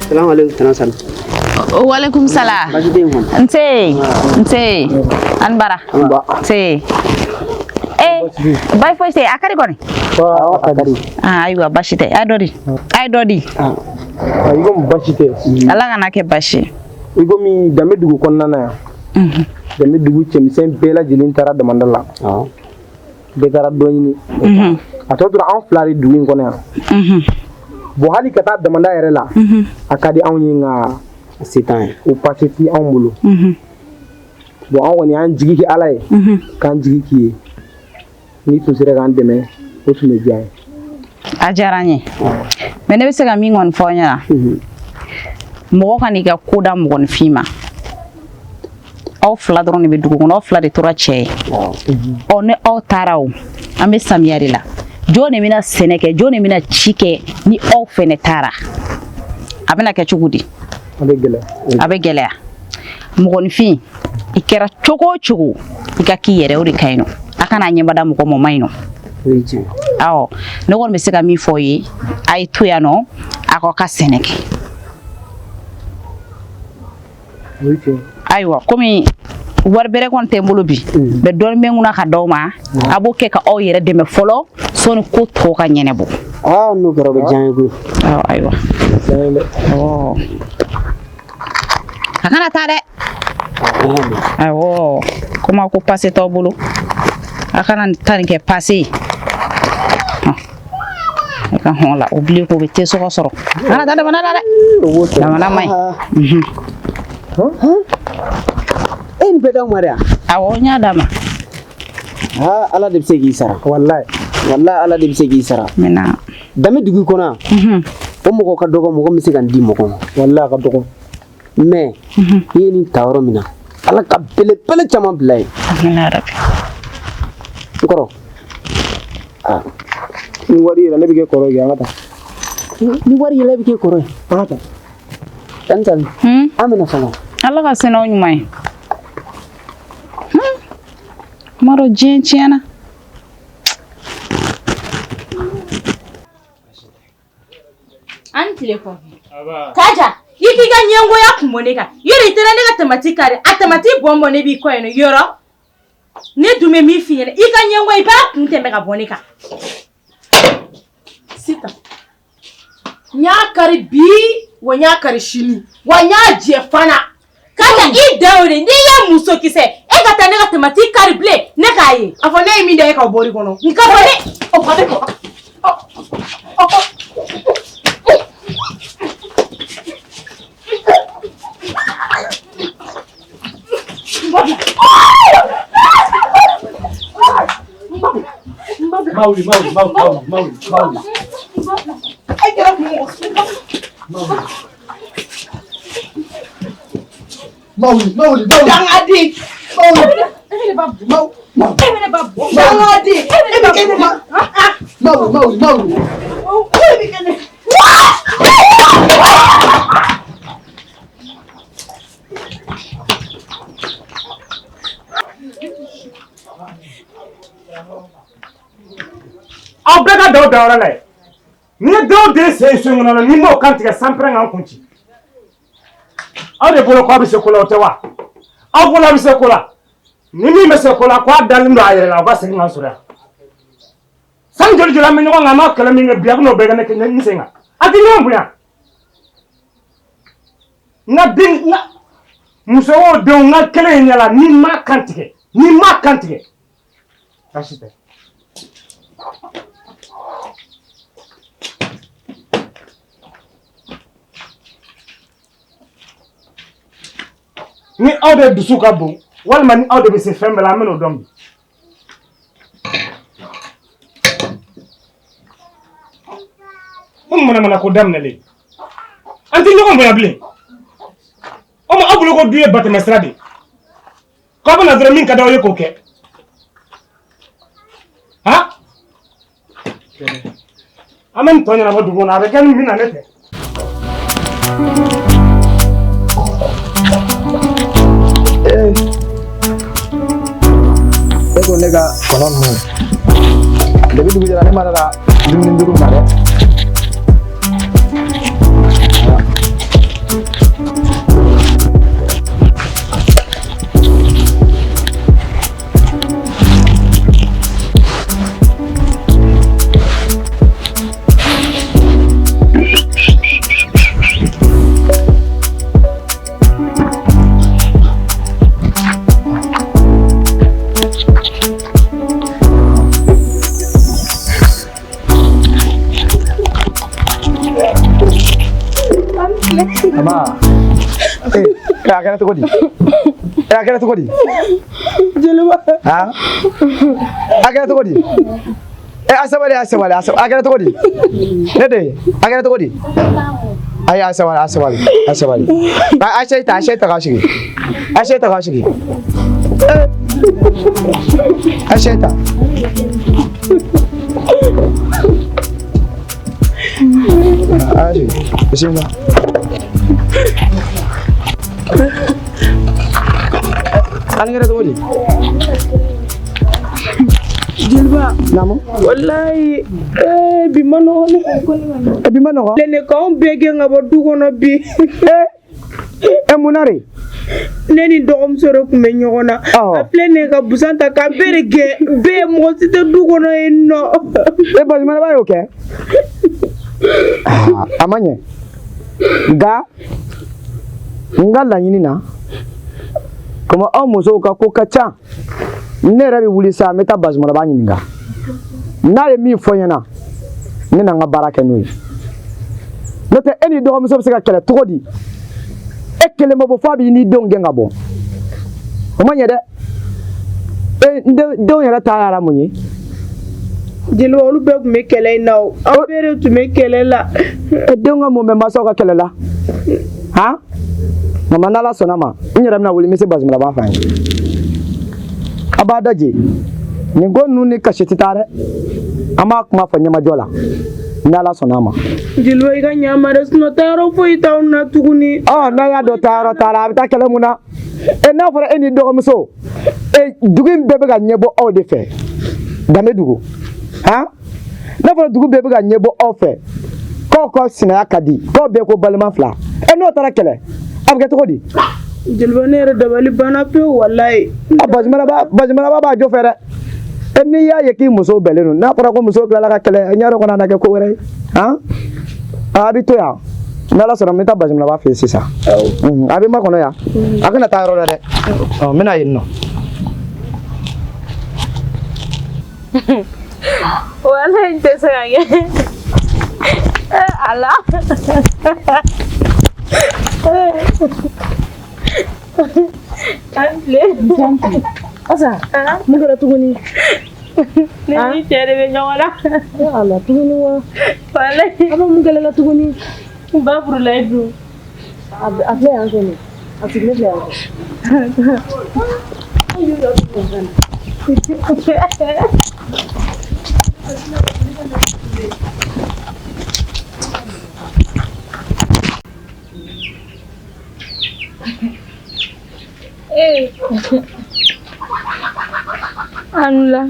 Salamu alaikum tana sanu. Walaikum salam. Baasi tɛ yen kɔni. Nse. Nse. An bara. Nse. Eh, bai foyi tɛ, a ka di kɔni? A ka di. Ah, ayiwa baasi tɛ. A ye dɔ di. A ye dɔ di. I komi baasi tɛ. Ala kana kɛ baasi ye. I komi danbe dugu kɔnɔna na yan. Danbe dugu cɛmisɛn bɛɛ lajɛlen taara damanda la. Bɛɛ taara dɔ ɲini. A tɔ tora an fila de dugu in kɔnɔ yan. Bon hali ka taa damanda yɛrɛ la, a ka di anw ye nka se t'an ye. O pase ti anw bolo. Bon an kɔni y'an jigi kɛ Ala ye, k'an jigi k'i ye. N'i tun sera k'an dɛmɛ, o tun bɛ diya an ye. A diyara n ye. Mais ne bɛ se ka min kɔni fɔ aw ɲɛna. Mɔgɔ kan'i ka ko da mɔgɔninfin ma. Aw fila dɔrɔn de bɛ dugu kɔnɔ, aw fila de tora cɛ ye. Ɔ ni aw taara o, an bɛ samiya de la. Jɔn de bɛna sɛnɛ kɛ, jɔn de bɛna ci kɛ ni aw fɛnɛ taara? A bɛna kɛ cogo di? A bɛ gɛlɛya. A bɛ gɛlɛya. Mɔgɔninfin, i kɛra cogo o cogo, i ka k'i yɛrɛ, o de ka ɲi nɔ. A kana ɲɛbada mɔgɔ ma, o man ɲi nɔ. Awɔ, ne kɔni bɛ se ka min fɔ aw ye, a ye to yan nɔ, a k'aw ka sɛnɛ kɛ. Ayiwa, komi wari bɛrɛ kɔni tɛ n bolo bi, mais dɔɔni bɛ n kunna ka d'aw ma, a b'o kɛ ka aw yɛrɛ dɛmɛ fɔlɔ sɔnni ko tɔw ka ɲɛnabɔ. Aa, n'o kɛra o bɛ diya n ye koyi. Awɔ, ayiwa. Awɔ. A kana taa dɛ. Awɔ, komi aw ko pase t'aw bolo, a kana taa nin kɛ pase ye. I ka hɔn la, o bilen k'o bɛ te sɔgɔ sɔrɔ. A kana taa damana la dɛ. Damana man ɲi. E nin bɛɛ d'aw ma de wa? Awɔ, n y'a d'a ma. Aa, Ala de bɛ se k'i sara. Walayi. Walayi, Ala de bɛ se k'i sara. Maintenant. Danbe dugu kɔnɔ yan. O mɔgɔ ka dɔgɔ, mɔgɔ min bɛ se ka nin di mɔgɔ ma. Walayi, a ka dɔgɔ. Mais i ye nin ta yɔrɔ min na, Ala ka belebele caman bila yen. Amina yarabi. N kɔrɔ. Aa. Ni wari yɛrɛ ne bɛ kɛ kɔrɔ ye, an ka taa. Ni wari yɛlɛ bɛ kɛ kɔrɔ ye. An ka taa. Tani tani. An bɛna fɔlɔ. Ala ka se n'aw ɲuman ye. Kuma dɔ diɲɛ tiɲɛna. An tile kɔ. Kaja, i k'i ka ɲɛngoya kun bɔ ne kan. Yɔrɔ i taara ne ka tamati kari, a tamati bɔn bɔn ne b'i kɔ yen nɔ yɔrɔ. Ne dun bɛ min f'i ɲɛna, i ka ɲɛngoya i b'a kun tɛmɛ ka bɔ ne kan. Sitan, n y'a kari bi, wa n y'a kari sini, wa n y'a jɛ fana. Kaja, i dan y'o de ye, n'i ye muso kisɛ, e ka taa ne ka tamati kari bilen, ne k'a ye. A fɔ ne ye min da e ka o bɔr'i kɔnɔ. N ka fɔ ne, o ba bɛ kɔ. Mawuli, mawuli, mawuli, mawuli, mawuli. E kɛra mɔgɔ Mawuli, mawuli, mawuli. Dangaden. Mawuli. E bɛ ne ba bugɔ. Mawuli. E bɛ ne ba bugɔ. Dangaden. E bɛ kɛ ne ma. Mawuli, mawuli, mawuli. E bɛ kɛ ne. Aw bɛɛ ka daw dayɔrɔ la yen. Ni ye denw den sen ye so in kɔnɔ la, ni n m'o kan tigɛ sanpɛrɛn k'an kun ci. Aw de bolo k'aw bɛ se ko la, o tɛ wa? Aw bolo aw bɛ se ko la. Ni min bɛ se ko la, k'a dalen don a yɛrɛ la, o ka segin k'an sɔrɔ yan. San joli joli an bɛ ɲɔgɔn kan, an b'a kɛlɛ min kɛ bi, a bɛn'o bɛɛ kɛ ne n sen kan. A tɛ ɲɔgɔn bonya. N ka den, n ka muso o denw, n ka kelen in ɲɛ la, ni n m'a kan tigɛ, ni n m'a kan tigɛ. Baasi tɛ. Ni aw de dusu ka bon walima ni aw de bɛ se fɛn bɛɛ la, an bɛn'o dɔn bi. Ko manamana ko daminɛlen, an tɛ ɲɔgɔn bonya bilen. O ma aw bolo ko du ye batɛmɛ sira de ye, k'aw bɛna dɔrɔn min ka d'aw ye k'o kɛ. Han, an bɛ nin tɔ ɲɛnabɔ dugu kɔnɔ, a bɛ kɛ ni min na ne tɛ. E ko ne ka kɔnɔ ninnu, depuis dugu jɛra ne ma dara dumuni duuru ma dɛ. Ama. Eh, a kɛra cogo di? Eh, a kɛra cogo di? Jeliba. Han? A kɛra cogo di? Eh, a sabali, a sabali, a sabali. A kɛra cogo di? Ne den, a kɛra cogo di? Ayi, a sabali, a sabali, a sabali. A se ta, a se ta k'aw sigi. A se ta k'aw sigi. Eh, a se ta. A sigi. Bisimila. An kɛra cogo di? Jeliba. Naamu. Walayi ee bi ma nɔgɔn dɛ. Bi ma nɔgɔn. Ne k'anw bɛɛ gɛn ka bɔ du kɔnɔ bi. E mun na de? Ne ni dɔgɔmuso de tun bɛ ɲɔgɔn na. A filɛ nin ye ka busan ta k'an bɛɛ de gɛn bɛɛ mɔgɔ si tɛ du kɔnɔ yen nɔ. E Bazumanaba y'o kɛ? A ma ɲɛ. Nka n ka laɲini na, komi aw musow ka ko ka ca, ne yɛrɛ bɛ wuli sa, n bɛ taa Bazumanaba ɲininka. N'a ye min fɔ n ɲɛna, ne na n ka baara kɛ n'o ye. N'o tɛ e ni dɔgɔmuso bɛ se ka kɛlɛ cogo di? E kelen ma bɔ f'a b'i n'i denw gɛn ka bɔ. O ma ɲɛ dɛ. E denw yɛrɛ ta yɛrɛ mun ye? Jeliba, olu bɛɛ tun bɛ kɛlɛ in na o. Aw bɛɛ de tun bɛ kɛlɛ la. E denw ka mun bɛ mansaw ka kɛlɛ la? Han? Mama, n'Ala sɔnna ma, n yɛrɛ bɛna wuli, n bɛ se Bazumanaba fan ye. A b'a daje. Nin ko ninnu ni kasi tɛ taa dɛ. An b'a kuma fɔ ɲɛmajɔ la. N'Ala sɔnna a ma. Jeliba i ka ɲa n ma dɛ, sinon taayɔrɔ foyi t'anw na tuguni. Ɔ n'a y'a dɔn taayɔrɔ t'a la, a bɛ taa kɛlɛ mun na? E n'a fɔra e n'i dɔgɔmuso, e dugu in bɛɛ bɛ ka ɲɛbɔ aw de fɛ. Danbe dugu. Han? N'a fɔra dugu bɛɛ bɛ ka ɲɛbɔ aw fɛ. K'aw ka sinaya ka di, k'aw bɛɛ ko balima fila. E n'o taara kɛlɛ, a bɛ kɛ cogo di? Jeliba ne yɛrɛ dabali banna pewu walayi. A Bazumanaba b'a jɔ fɛ dɛ. E n'i y'a ye k'i muso bɛnnen don, n'a fɔra ko muso tilala ka kɛlɛ, n y'a dɔn kɔni a na kɛ ko wɛrɛ ye. Han? A bɛ to yan. N'Ala sɔnna n bɛ taa Bazumanaba fɛ yen sisan. A bɛ makɔnɔ yan. A kana taa yɔrɔ la dɛ. Ɔ n bɛna yen nɔ. Walayi n tɛ se ka kɛ. Ala. An tile. Asa, mun kɛra tuguni? Ne ni cɛ de bɛ ɲɔgɔn na. Ala tuguni wa? Walayi. A bɛ mun kɛlɛ la tuguni? N ba furula e dun. A filɛ yan fɛ nin. A sigilen filɛ yan fɛ. Ee. A ni wula.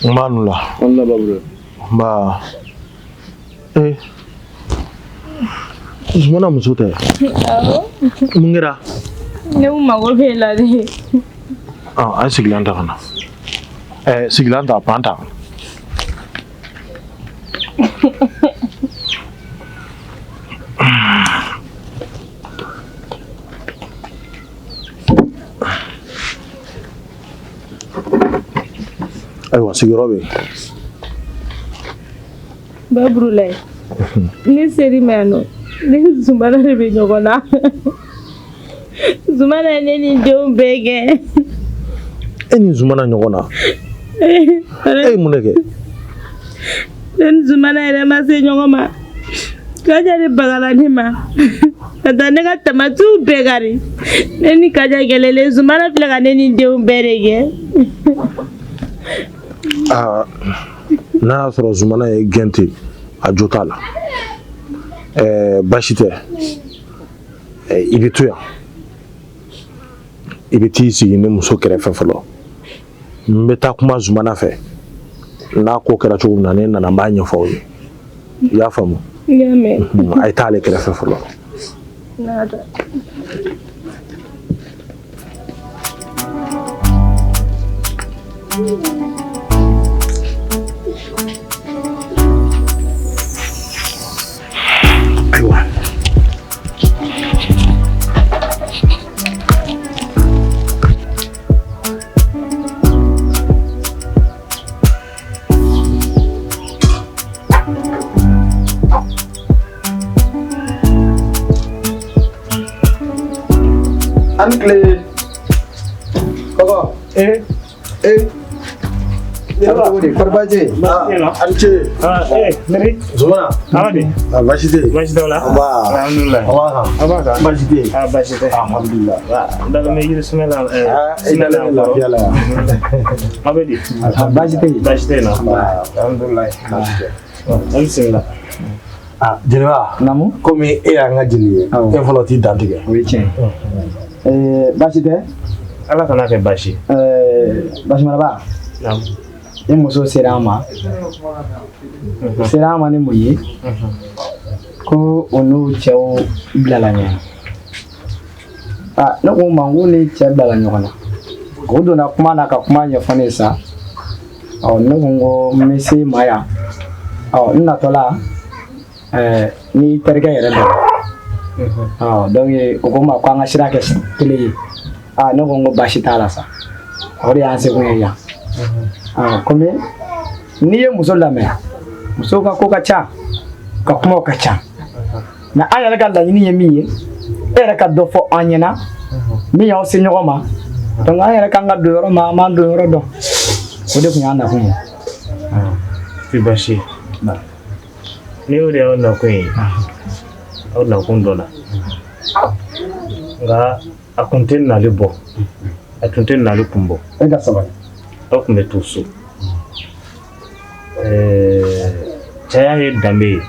Nba ni wula. A ni wula Baburu. Nba. Ee. Zumana muso tɛ? Awɔ. Mun kɛra? Ne mago b'e la de. A ye sigilan ta ka na. Sigilan ta, pan ta. Ayiwa sigiyɔrɔ bɛ yen. Baburulayi, ne ser'i ma yan nɔ, ne ni Zumana de bɛ ɲɔgɔn na. Zumana ye ne ni n denw bɛɛ gɛn. E ni Zumana ɲɔgɔn na? E ye mun de kɛ? Ne ni Zumana yɛrɛ ma se ɲɔgɔn ma. Kaja de bagara ne ma. Ka taa ne ka tamatiw bɛɛ kari. Ne ni Kaja kɛlɛlen, Zumana filɛ ka ne ni n denw bɛɛ de gɛn. Aa, n'a y'a sɔrɔ Zumana ye gɛn ten, a jo t'a la. Baasi tɛ. I bɛ to yan. I bɛ t'i sigi ne muso kɛrɛfɛ fɔlɔ. N bɛ taa kuma Zumana fɛ. N'a ko kɛra cogo min na, ne nana n b'a ɲɛfɔ aw ye. I y'a faamu? N y'a mɛn. A ye taa ale kɛrɛfɛ fɔlɔ. N'a ta. Ayiwa. A ni tile. Kɔkɔ. Ee. Ee. Cogo di? Kɔri baasi tɛ yen? A ni ce. Neri. Zumana. Awa di. Baasi tɛ yen. Baasi t'aw la. Nba. Alhamdulilayi. A b'a kan. A b'a kan. Baasi tɛ yen. Baasi tɛ. Alhamdulilayi. N dalen bɛ yiri sumɛ la. I dalen bɛ lafiya la yan. Aw bɛ di? Baasi tɛ yen. Baasi tɛ yen nɔ. Alhamdulilayi. Baasi tɛ. Aw bisimila. Jeliba. Naamu. Komi e y'an ka jeli ye. E fɔlɔ t'i dantigɛ. O ye tiɲɛ ye. Baasi tɛ? Ala kana kɛ baasi ye. Bazumanaba. Naamu. I muso sera an ma. Sera an ma ni mun ye? Ko o n'u cɛw bilala ɲɔgɔn na. Ne ko n ma n ko ni cɛ bilala ɲɔgɔn na. O donna kuma na ka kuma ɲɛfɔ ne ye sa. Ne ko n ko n bɛ se ma yan. N natɔla ni terikɛ yɛrɛ dɔn. Donc o ko n ma ko an ka sira kɛ kelen ye. Ne ko n ko baasi t'a la sa. O de y'an sekun ye yan. Komi n'i ye muso lamɛn, musow ka ko ka ca, ka kumaw ka ca. Mais an yɛrɛ ka laɲini ye min ye, e yɛrɛ ka dɔ fɔ an ɲɛna min y'aw se ɲɔgɔn ma. Donc an yɛrɛ kan ka don yɔrɔ min an b'an don yɔrɔ dɔn. O de tun y'an nakun ye. Tɛ baasi ye. Ni o de y'aw nakun ye, aw nakun dɔ la. Nka a kun tɛ nali bɔ. A tun tɛ nali kun bɔ. E ka sabali. Aw tun bɛ to so. Cɛya ye danbe ye,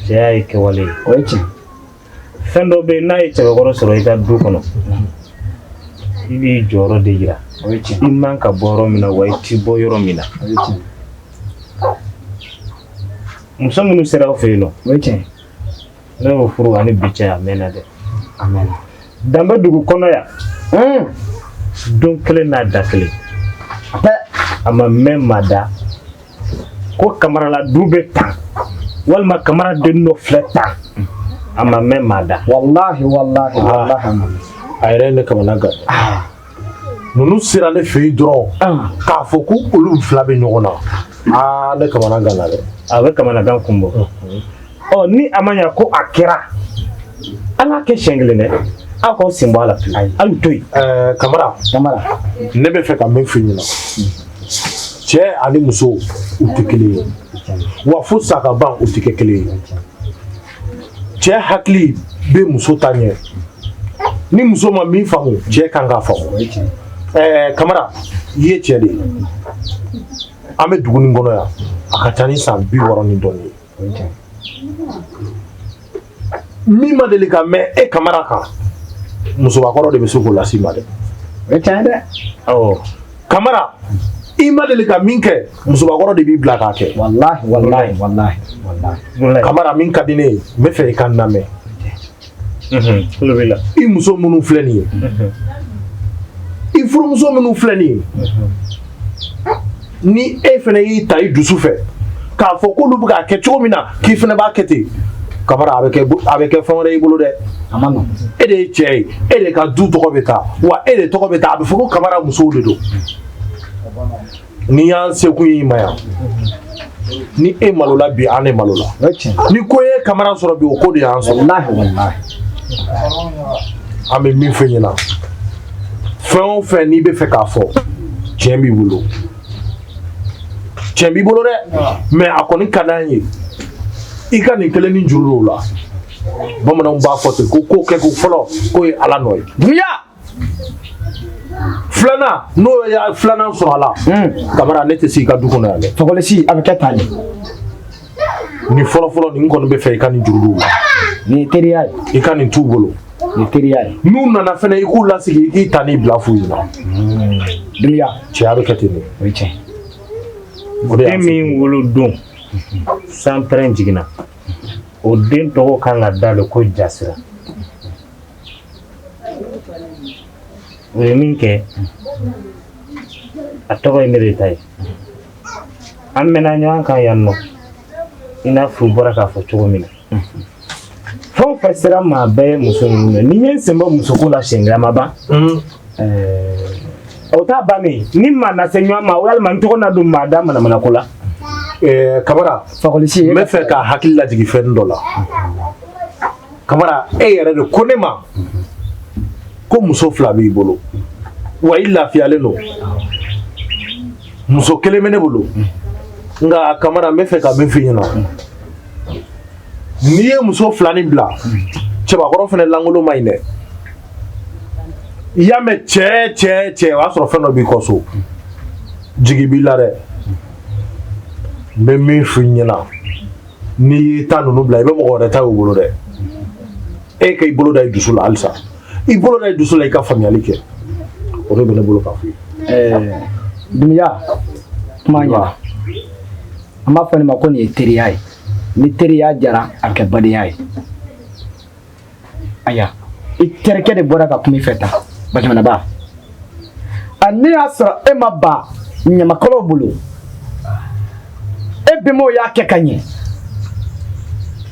cɛya ye kɛwale ye. O ye tiɲɛ. Fɛn dɔ bɛ yen, n'a ye cɛbakɔrɔ sɔrɔ i ka du kɔnɔ, i b'i jɔyɔrɔ de yira. O ye tiɲɛ. I man ka bɔ yɔrɔ min na, wa i ti bɔ yɔrɔ min na. O ye tiɲɛ. Muso minnu sera aw fɛ yen nɔ, O ye tiɲɛ. Ne y'o furu ani bi cɛ, a mɛnna dɛ. A mɛnna. Danbe dugu kɔnɔ yan, don kelen n'a da kelen, a ma mɛn maa da ko Kamarala du bɛ tan, walima Kamara den dɔ filɛ tan, a ma mɛn maa da. Walahi, walahi, walahi, a ma mɛn. A yɛrɛ ye ne kamana gan. Ninnu sera ne fɛ yen dɔrɔn k'a fɔ ko olu fila bɛ ɲɔgɔn na, aa, ne kamana ganna dɛ. A bɛ kamanagan kun bɔ. Ɔ, ni a ma ɲa ko a kɛra, an k'a kɛ siɲɛ kelen dɛ, aw k'aw sen bɔ a la pewu, aw y'u to yen. Ɛɛ Kamara, Kamara, ne bɛ fɛ ka min f'i ɲɛna, cɛ ani muso, u tɛ kelen ye, wa fo sa ka ban, u tɛ kɛ kelen ye. Cɛ hakili bɛ muso ta ɲɛ. Ni muso ma min faamu, cɛ kan k'a faamu. Ɛɛ Kamara, i ye cɛ de ye. An bɛ dugu nin kɔnɔ yan, a ka ca ni san 60 ni dɔɔnin ye. Min ma deli ka mɛn e Kamara kan, musobakɔrɔ de bɛ se k'o las'i ma dɛ. O ye tiɲɛ dɛ. Awɔ. Kamara, i ma deli ka min kɛ, musobakɔrɔ de b'i bila k'a kɛ. Walahi, walahi, walahi, walahi. Kamara, min ka di ne ye, n bɛ fɛ i ka n lamɛn. Tulo b'i la. I muso minnu filɛ nin ye, i furumuso minnu filɛ nin ye, ni e fana y'i ta i dusu fɛ k'a fɔ k'olu bɛ k'a kɛ cogo min na, k'i fana b'a kɛ ten, Kamara, a bɛ kɛ fɛn wɛrɛ y'i bolo dɛ. A ma nɔgɔn. E de ye cɛ ye, e de ka du tɔgɔ bɛ taa, wa e de tɔgɔ bɛ taa, a bɛ fɔ ko Kamara musow de don. N'i y'an sekun y'i ma yan, ni e malola bi, an de malola. Ni ko ye Kamara sɔrɔ bi, o ko de y'an sɔrɔ. Walahi, walahi. An bɛ min f'i ɲɛna, fɛn o fɛn n'i bɛ fɛ k'a fɔ, tiɲɛ b'i bolo, tiɲɛ b'i bolo dɛ, mais a kɔni ka d'an ye i ka nin kelen ni juru dɔw la. Bamananw b'a fɔ ten ko ko kɛ ko fɔlɔ, k'o ye Ala nɔ ye. Dunya. Filanan, n'o ye filanan sɔrɔ a la, Kamara, ne tɛ se i ka du kɔnɔ yan dɛ. Fakɔlɔsi, a bɛ kɛ tan de. Nin fɔlɔ fɔlɔ nin kɔni bɛ fɛ i ka nin juru dɔw la. Nin ye teriya ye. I ka nin t'u bolo. Nin ye teriya ye. N'u nana fɛnɛ, i k'u lasigi, i k'i ta n'i bila f'u ɲɛna. Dunya. Cɛya bɛ kɛ ten de. O ye tiɲɛ. O de y'a Den min wolo don sanpɛrɛn jiginna, o den tɔgɔ kan ka da de ko Jasira. O ye min kɛ, a tɔgɔ ye ne de ta ye. An mɛnna ɲɔgɔn kan yan nɔ, i n'a fɔ u bɔra k'a fɔ cogo min na. Fɛn o fɛn sera maa bɛɛ ye muso ninnu na, ni n ye n sen bɔ musoko la siɲɛ kelen, a ma ban. O t'a bannen. Ni maa na se ɲɔgɔn ma, walima n tɔgɔ na don maa da manamanako la. Kamara, Fakɔlɔsi, n bɛ fɛ ka hakili lajigin fɛn dɔ la. Kamara, e yɛrɛ de ko ne ma ko muso fila b'i bolo, wa i lafiyalen don. Muso kelen bɛ ne bolo, nka Kamara, n bɛ fɛ ka min f'i ɲɛna, n'i ye muso fila nin bila, cɛbakɔrɔ fana lankolon ma ɲi dɛ. I y'a mɛn cɛ cɛ cɛ, o y'a sɔrɔ fɛn dɔ b'i kɔ so, jigi b'i la dɛ. N bɛ min f'i ɲɛna, n'i y'i ta ninnu bila, i bɛ mɔgɔ wɛrɛ ta y'u bolo dɛ. E ka i bolo da i dusu la halisa, i bolo da i dusu la, i ka faamuyali kɛ. O de bɛ ne bolo k'a f'i ye. Dunya, kuma ɲɛna. An b'a fɔ nin ma ko nin ye teriya ye. Ni teriya jara, a bɛ kɛ badenya ye. Aya, i terikɛ de bɔra ka kuma i fɛ tan, Bajamanaba. A ne y'a sɔrɔ e ma ban ɲamakalaw bolo, e bɛnbaw y'a kɛ ka ɲɛ,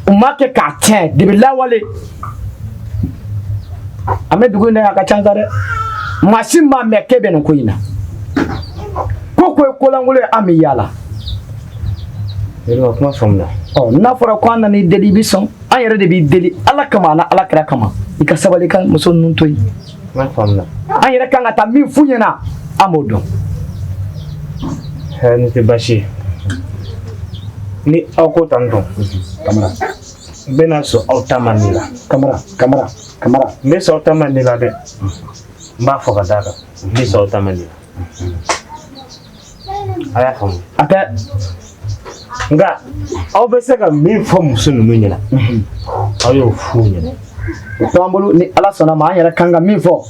u m'a kɛ k'a tiɲɛ debi lawale. An bɛ dugu in na yan, a ka ca sa dɛ. Maa si m'a mɛn k'e bɛ nin ko in na. Ko ko ye kolankolon ye, an bɛ yaala. Yɛrɛ kuma faamuya. Ɔ, n'a fɔra ko an nana i deli, i bɛ sɔn. An yɛrɛ de b'i deli Ala kama, ani Ala kira kama, i ka sabali ka muso ninnu to yen. Kuma faamuya. An yɛrɛ kan ka taa min f'u ɲɛna, an b'o dɔn. Nin tɛ baasi ye. Ni aw ko tan tɔ, Kamara, n bɛna sɔn aw ta ma nin la. Kamara, Kamara, Kamara. N bɛ sɔn aw ta ma nin la dɛ. N b'a fɔ ka d'a kan. N bɛ sɔn aw ta ma nin la. A y'a faamu. A tɛ. Nka aw bɛ se ka min fɔ muso ninnu ɲɛna, aw y'o f'u ɲɛna. O t'an bolo, ni Ala sɔnna ma, an yɛrɛ kan ka min fɔ,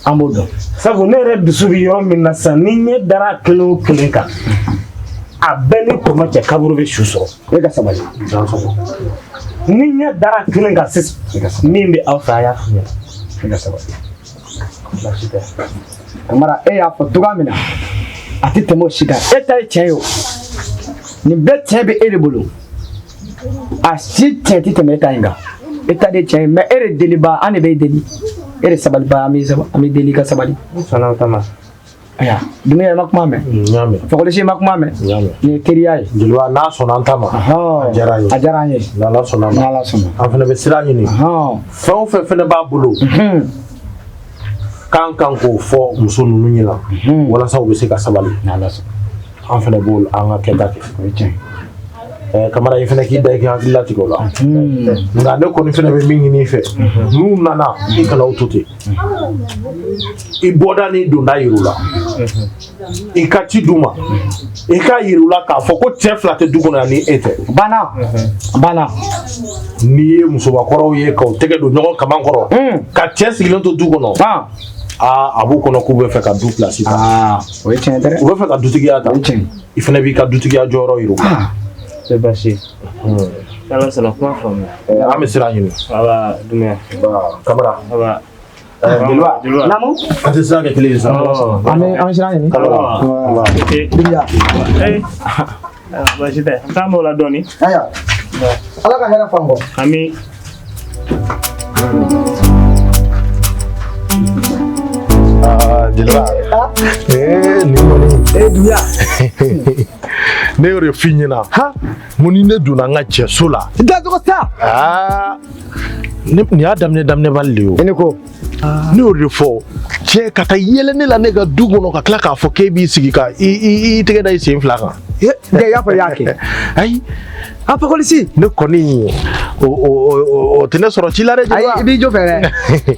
an b'o dɔn. Sabu ne yɛrɛ dusu bɛ yɔrɔ min na sisan, ni ɲɛ dara kelen o kelen kan, a bɛɛ ni kɔmɔ cɛ kaburu bɛ su sɔrɔ. E ka sabali. Ni ɲɛ dara kelen kan sisan, min bɛ aw fɛ, a y'a f'u ɲɛna. E ka sabali. Baasi tɛ. Kamara, e y'a fɔ cogoya min na, a tɛ tɛmɛ o si kan. E ta ye tiɲɛ ye o. Nin bɛɛ tiɲɛ bɛ e de bolo. A si tiɲɛ tɛ tɛmɛ e ta in kan. E ta de tiɲɛ ye, mais e de deliba, an de b'e deli. E de sabaliba, an b'i deli i ka sabali. N sɔnna o ta ma. Ayiwa, Dumbuya, i ma kuma mɛn. N y'a mɛn. Fakɔlisi, i ma kuma mɛn. N y'a mɛn. Nin ye teriya ye. Jeliba, n'a sɔnna an ta ma. A diyara an ye. A diyara an ye. N'Ala sɔnna ma. N'Ala sɔnna. An fana bɛ sira ɲini. Fɛn o fɛn fana b'a bolo. K'an kan k'o fɔ muso ninnu ɲɛna. Walasa u bɛ se ka sabali. N'Ala sɔnna. An fana b'o an ka kɛta kɛ. O ye tiɲɛ ye. Kamara, i fana k'i da i ka hakili latigɛ o la. Nka ne kɔni fana bɛ min ɲini i fɛ, n'u nana, i kana u to ten. I bɔda n'i donda yir'u la. I ka ci d'u ma. I ka yir'u la k'a fɔ ko cɛ fila tɛ du kɔnɔ yan ni e tɛ. Banna. Banna. N'i ye musobakɔrɔw ye k'u tɛgɛ don ɲɔgɔn kaman kɔrɔ, ka cɛ sigilen to du kɔnɔ. Aa, a b'u kɔnɔ k'u bɛ fɛ ka du pilasi ta. O ye tiɲɛ dɛ. U bɛ fɛ ka dutigiya ta. O ye tiɲɛ. I fana b'i ka dutigiya jɔyɔrɔ yir'u la. Tɛ baasi ye. N'Ala sɔnna, kuma faamuya. An bɛ sira ɲini. Aba, Dumbuya. Kamara. Aba. Jeliba. Jeliba. Naamu. An tɛ sira kɛ kelen ye sa. An bɛ sira ɲini. Kamara. Dumbuya. Baasi tɛ. An t'an b'o la dɔɔni. Ayiwa. Ala ka hɛrɛ f'an kɔ. Ami. Jeliba. Nin kɔni. Dumbuya. Ne y'o de f'i ɲɛna. Mun ni ne donna n ka cɛso la. Dacogo sa. Aa, nin y'a daminɛ daminɛbali de ye o. I ni ko. Ne y'o de fɔ, cɛ ka taa yɛlɛ ne la ne ka du kɔnɔ, ka tila k'a fɔ k'e b'i sigi ka i tɛgɛ da i sen fila kan. Nka i y'a fɔ i y'a kɛ. Ayi. A Fakɔlisi. Ne kɔni o tɛ ne sɔrɔ ci la dɛ. Ayi, i b'i jɔ fɛ dɛ.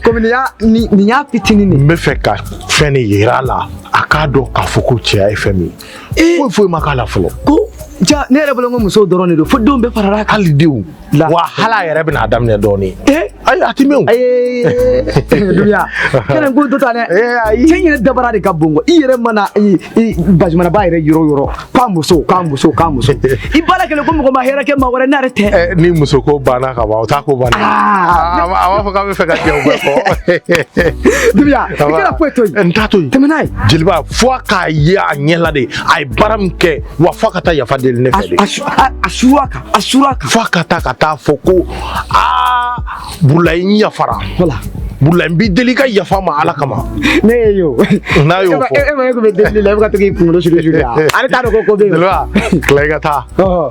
Komi nin y'a fitinin de. N bɛ fɛ ka fɛn de yira a la, a k'a dɔn k'a fɔ ko cɛya ye fɛn min ye. Foyi foyi ma k'a la fɔlɔ. Ko ja, ne yɛrɛ bolo ko musow dɔrɔn de don, fo denw bɛɛ farala kan. Hali denw. Wa hali a yɛrɛ bɛna a daminɛ dɔɔnin. Ayi, a ti mɛn o. Ayi, Dumbuya, kɛnɛ ko dɔ ta dɛ. Ayi. Cɛ in yɛrɛ dabara de ka bon kɔ. I yɛrɛ mana i Bazumanaba yɛrɛ yɔrɔ o yɔrɔ, k'a muso, k'a muso, k'a muso. I baara kɛlen ko mɔgɔ ma hɛrɛ kɛ maa wɛrɛ n'ale tɛ. Ni muso ko banna ka ban, o t'a ko banna. A b'a fɔ k'a bɛ fɛ ka jɛ o bɛɛ kɔ. Dumbuya, i kana foyi to yen. N t'a to yen. Tɛmɛ n'a ye. Jeliba, fo a k'a ye a ɲɛ la de, a ye baara min kɛ, wa fo a ka taa yafa deli ne fɛ de. A suru a kan, a suru a kan. Fo a ka taa fɔ ko aa, Burulayi, n yafara. Voilà. Burulayi, n b'i deli i ka yafa ma Ala kama. Ne ye yo. N'a y'o fɔ. E ma e kun bɛ delili la, e bɛ ka to k'i kunkolo suru suru yan. Ale t'a dɔn ko bɛ yen. Jeliba, tila i ka taa.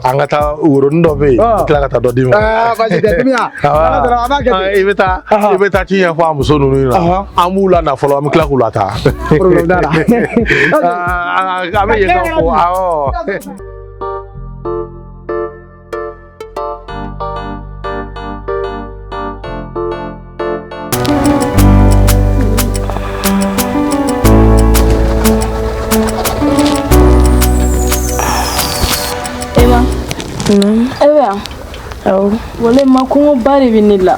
An ka taa woronin dɔ bɛ yen. Tila ka taa dɔ d'i ma. Baasi tɛ, Dumbuya. Ala sɔnna, an b'a kɛ ten. I bɛ taa ci ɲɛfɔ a muso ninnu ɲɛna. An b'u la na fɔlɔ, an bɛ tila k'u lataa. Problème t'a la. An bɛ yen nɔ fo, awɔ. Ema. E bɛ yan? Awɔ. Walayi ma, kɔngɔba de bɛ ne la.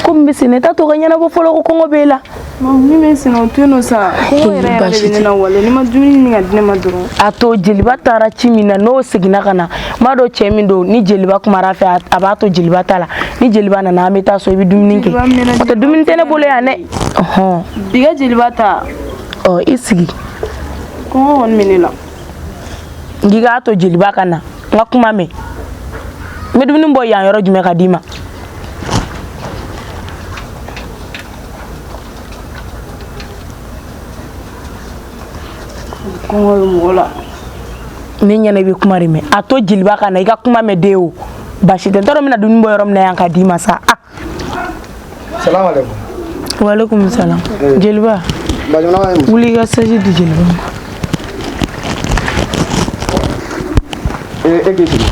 Ko min bɛ sen na, i t'a to ka ɲɛnabɔ fɔlɔ ko kɔngɔ b'e la. Min bɛ sen na, o to yen nɔ sa. Kɔngɔ yɛrɛ yɛrɛ de bɛ ne na walayi. N'i ma dumuni ɲini ka di ne ma dɔrɔn. A to jeliba taara ci min na, n'o seginna ka na, n b'a dɔn cɛ min don, ni jeliba kumara a fɛ, a b'a to jeliba ta la. Ni jeliba nana, an bɛ taa so, i bɛ dumuni kɛ. O tɛ dumuni tɛ ne bolo yan dɛ. Bi ka jeliba ta. Ɔ, i sigi. Kɔngɔ kɔni bɛ ne la. N k'i k'a to jeliba ka na, n ka kuma mɛn. N bɛ dumuni bɔ yan yɔrɔ jumɛn ka d'i ma? Kɔngɔ bɛ mɔgɔ la. Ne ɲɛna i bɛ kuma de mɛn. A to jeliba ka na, i ka kuma mɛn den o. Baasi tɛ, n t'a dɔn n bɛna dumuni bɔ yɔrɔ min na yan ka d'i ma sa. Ah. Salamu alaikum. Waaleykum salam. Jeliba. Wuli i ka saji di jeliba ma. E k'i sigi.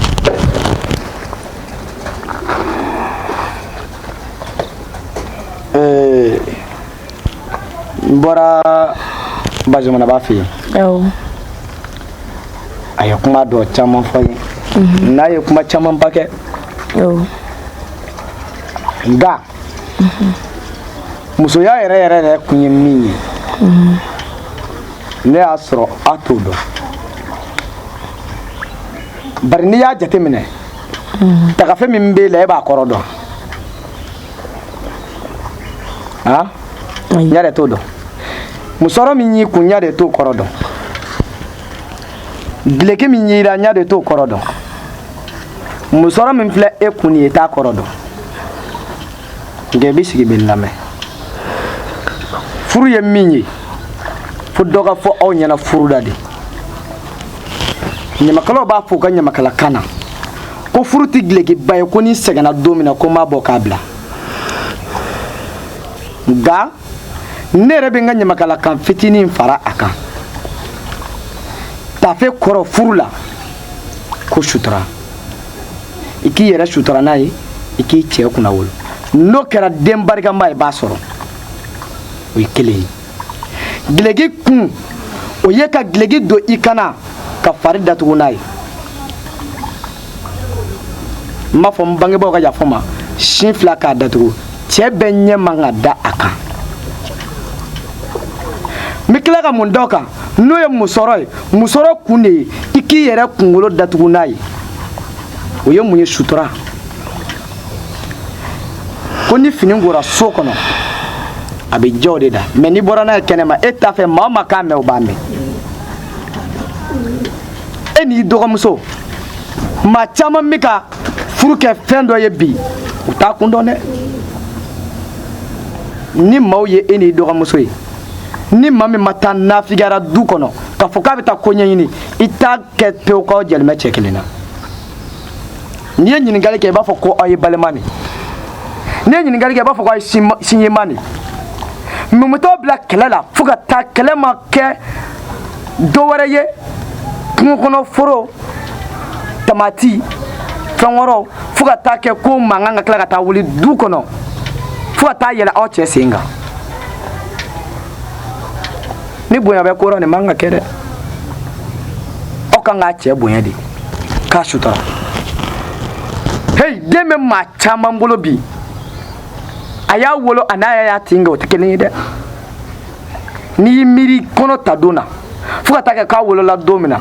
N bɔra Bazumanaba fɛ yen. Awɔ. A ye kuma dɔ caman fɔ n ye. N'a ye kuma camanba kɛ. Nka musoya yɛrɛ yɛrɛ yɛrɛ kun ye min ye, ne y'a sɔrɔ a t'o dɔn. Bari n'i y'a jateminɛ, tagafe min b'e la, e b'a kɔrɔ dɔn. Han? N yɛrɛ t'o dɔn. Musɔrɔ min y'i kun, ɲa de t'o kɔrɔ dɔn. Gileki min y'i la, ɲa de t'o kɔrɔ dɔn. Musɔrɔ min filɛ e kun nin ye, i t'a kɔrɔ dɔn. Nka i b'i sigi bɛ n lamɛn. Furu ye min ye, fo dɔ ka fɔ aw ɲɛna furu la de. Ɲamakalaw b'a fɔ u ka ɲamakalakan na ko furu tɛ gilekiba ye, ko n'i sɛgɛnna don min na, ko n b'a bɔ k'a bila. Nka ne yɛrɛ bɛ n ka ɲamakalakan fitinin fara a kan. Tafe kɔrɔ furu la ko sutura. I k'i yɛrɛ sutura n'a ye, i k'i cɛ kunnawolo. N'o kɛra, den barikama i b'a sɔrɔ. O ye kelen ye. Gileki kun, o ye ka gileki don i kan na ka fari datugu n'a ye. N b'a fɔ n bangebaaw ka yafa n ma, sin fila k'a datugu, cɛ bɛɛ ɲɛ man ka da a kan. N bɛ tila ka mun da o kan, n'o ye musɔrɔ ye. Musɔrɔ kun de ye i k'i yɛrɛ kunkolo datugu n'a ye. O ye mun ye? Sutura. Ko ni fini kora so kɔnɔ, a bɛ jɛ o de da. Mɛ n'i bɔra n'a ye kɛnɛma, e t'a fɛ maa o maa k'a mɛn, o b'a mɛn. E n'i dɔgɔmuso, maa caman bɛ ka furu kɛ fɛn dɔ ye bi, u t'a kun dɔn dɛ. Ni maaw ye e n'i dɔgɔmuso ye, ni maa min ma taa nafigara du kɔnɔ k'a fɔ k'a bɛ taa ko ɲɛɲini, i t'a kɛ pewu k'aw jɛlen bɛ cɛ kelen na. N'i ye ɲininkali kɛ, i b'a fɔ ko aw ye balima de. N'i ye ɲininkali kɛ, i b'a fɔ ko aw ye sinyema de. Mun bɛ t'aw bila kɛlɛ la fo ka taa kɛlɛ ma kɛ dɔ wɛrɛ ye, kungo kɔnɔ foro, tamati, fɛn wɛrɛw, fo ka taa kɛ ko mankan ka tila ka taa wuli du kɔnɔ fo ka taa yɛlɛ aw cɛ sen kan? Ni bonya bɛ ko rɔ, nin man ka kɛ dɛ. Aw kan k'a cɛ bonya de, k'a sutura. Hey, den bɛ maa caman bolo bi, a y'a wolo a n'a y'a tin kɛ, o tɛ kelen ye dɛ. N'i y'i miiri kɔnɔ ta don na fo ka taa kɛ k'a wolola don min na,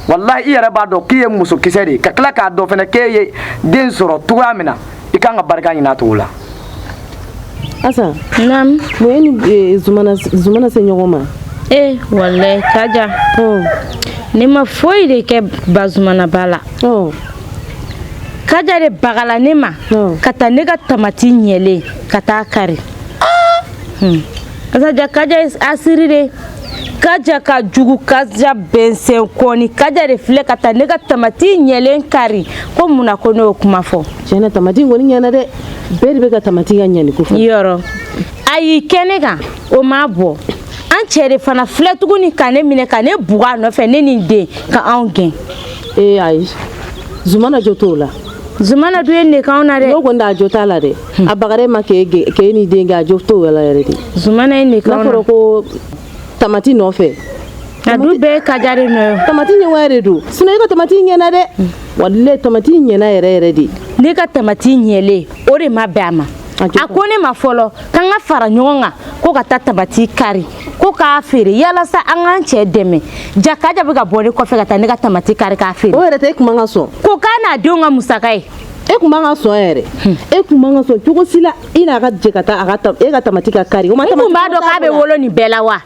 walahi i yɛrɛ b'a dɔn k'i ye musokisɛ de ye, ka tila k'a dɔn fɛnɛ k'e ye den sɔrɔ cogoya min na, i kan ka barika ɲini a cogo la. Asa. Naam. Mun ye ni Zumana Zumana se ɲɔgɔn ma? Eh, walayi Kaja. Ne ma foyi de kɛ Bazumana ba la. Kaja de bagala ne ma ka taa ne ka tamati ɲɛlen ka taa kari. Kaja, Kaja asiri de. Kaja ka jugu, Kaja bɛnsɛn kɔni. Kaja de filɛ ka taa ne ka tamati ɲɛlen kari. Ko mun na ko ne y'o kuma fɔ? Tiɲɛ na, tamati kɔni ɲɛna dɛ. Bɛɛ de bɛ ka tamati ka ɲɛni ko fɔ. Yɔrɔ a y'i kɛ ne kan, o m'a bɔ. An cɛ de fana filɛ tuguni ka ne minɛ ka ne bugɔ a nɔfɛ, ne ni n den, ka anw gɛn. Ee ayi, Zumana jo t'o la. Zumana dun ye ne k'anw na dɛ. N'o kɔni a jo t'a la dɛ. A bagara e ma k'e ni den gɛn, a jo t'o la yɛrɛ de. Zumana ye ne k'anw na. N'a fɔra ko tamati nɔfɛ. A dun bɛɛ ye Kaja de nɔ ye. Tamati ɲɛngoya de don. Sinon e ka tamati ɲɛna dɛ. Walayi tamati ɲɛna yɛrɛ yɛrɛ de. Ne ka tamati ɲɛlen, o de ma bɛn a ma. A ko ne ma fɔlɔ k'an ka fara ɲɔgɔn kan ko ka taa tamati kari ko k'a feere yalasa an k'an cɛ dɛmɛ. Ja Kaja bɛ ka bɔ ne kɔfɛ ka taa ne ka tamati kari k'a feere. O yɛrɛ tɛ, e kun man ka sɔn. Ko k'a n'a denw ka musaka ye. E kun man ka sɔn yɛrɛ. E kun man ka sɔn cogo si la i n'a ka jɛ ka taa a ka e ka tamati ka kari. O ma N kun b'a dɔn k'a bɛ wolo nin bɛɛ la wa?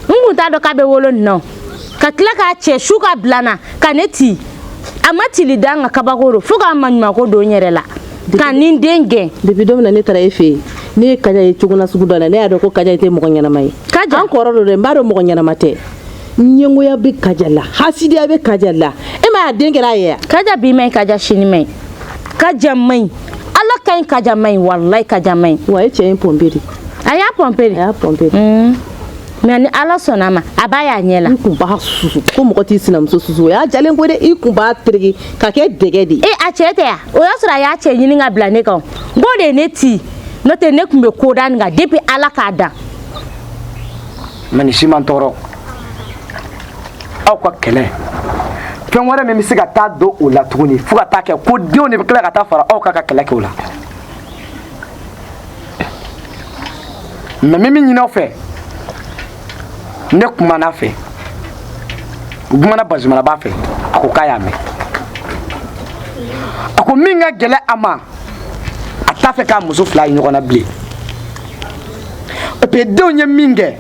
N kun t'a dɔn k'a bɛ wolo nin na. Ka tila k'a cɛ su ka bila n na ka ne ci. A ma cili da n kan, kabako don, fo k'a maɲumanko don n yɛrɛ la ka ni den gɛn. Depuis don min na ne taara e fɛ yen, ne ye Kaja ye cogo na sugu dɔ la, ne y'a dɔn ko Kaja tɛ mɔgɔ ɲɛnama ye. Kaja an kɔrɔ don dɛ, n b'a dɔn mɔgɔ ɲɛnama tɛ. Ɲɛngoya bɛ Kaja la, hasidiya bɛ Kaja la. E ma y'a den kɛra a ye ya? Kaja bi man ɲi, Kaja sini man ɲi, Kaja man ɲi, Ala ka ɲi, Kaja man ɲi, walayi Kaja man ɲi. Wa e cɛ ye pɔnpe de. A y'a pɔnpe de. A y'a pɔnpe de. Mais ni Ala sɔnna a ma, a b'a y'a ɲɛ la. I kun b'a susu ko mɔgɔ t'i sinamuso susu, o y'a jalen ko dɛ. I kun b'a tereke ka kɛ dɛgɛ de. E a cɛ tɛ yan, o y'a sɔrɔ a y'a cɛ ɲini ka bila ne kan. N k'o de ye ne ci, n'o tɛ ne kun bɛ ko da nin kan depuis Ala k'a dan. Mais nin si man tɔɔrɔ aw ka kɛlɛ. Fɛn wɛrɛ min bɛ se ka taa don o la tuguni fo ka taa kɛ ko denw de bɛ tila ka taa fara aw kan ka kɛlɛ kɛ o la. Mais min bɛ ɲini aw fɛ, ne kumana a fɛ, n kumana Bazumanaba fɛ, a ko k'a y'a mɛn. A ko min ka gɛlɛn a ma, a t'a fɛ k'a muso fila ye ɲɔgɔn na bilen. Et puis denw ye min kɛ,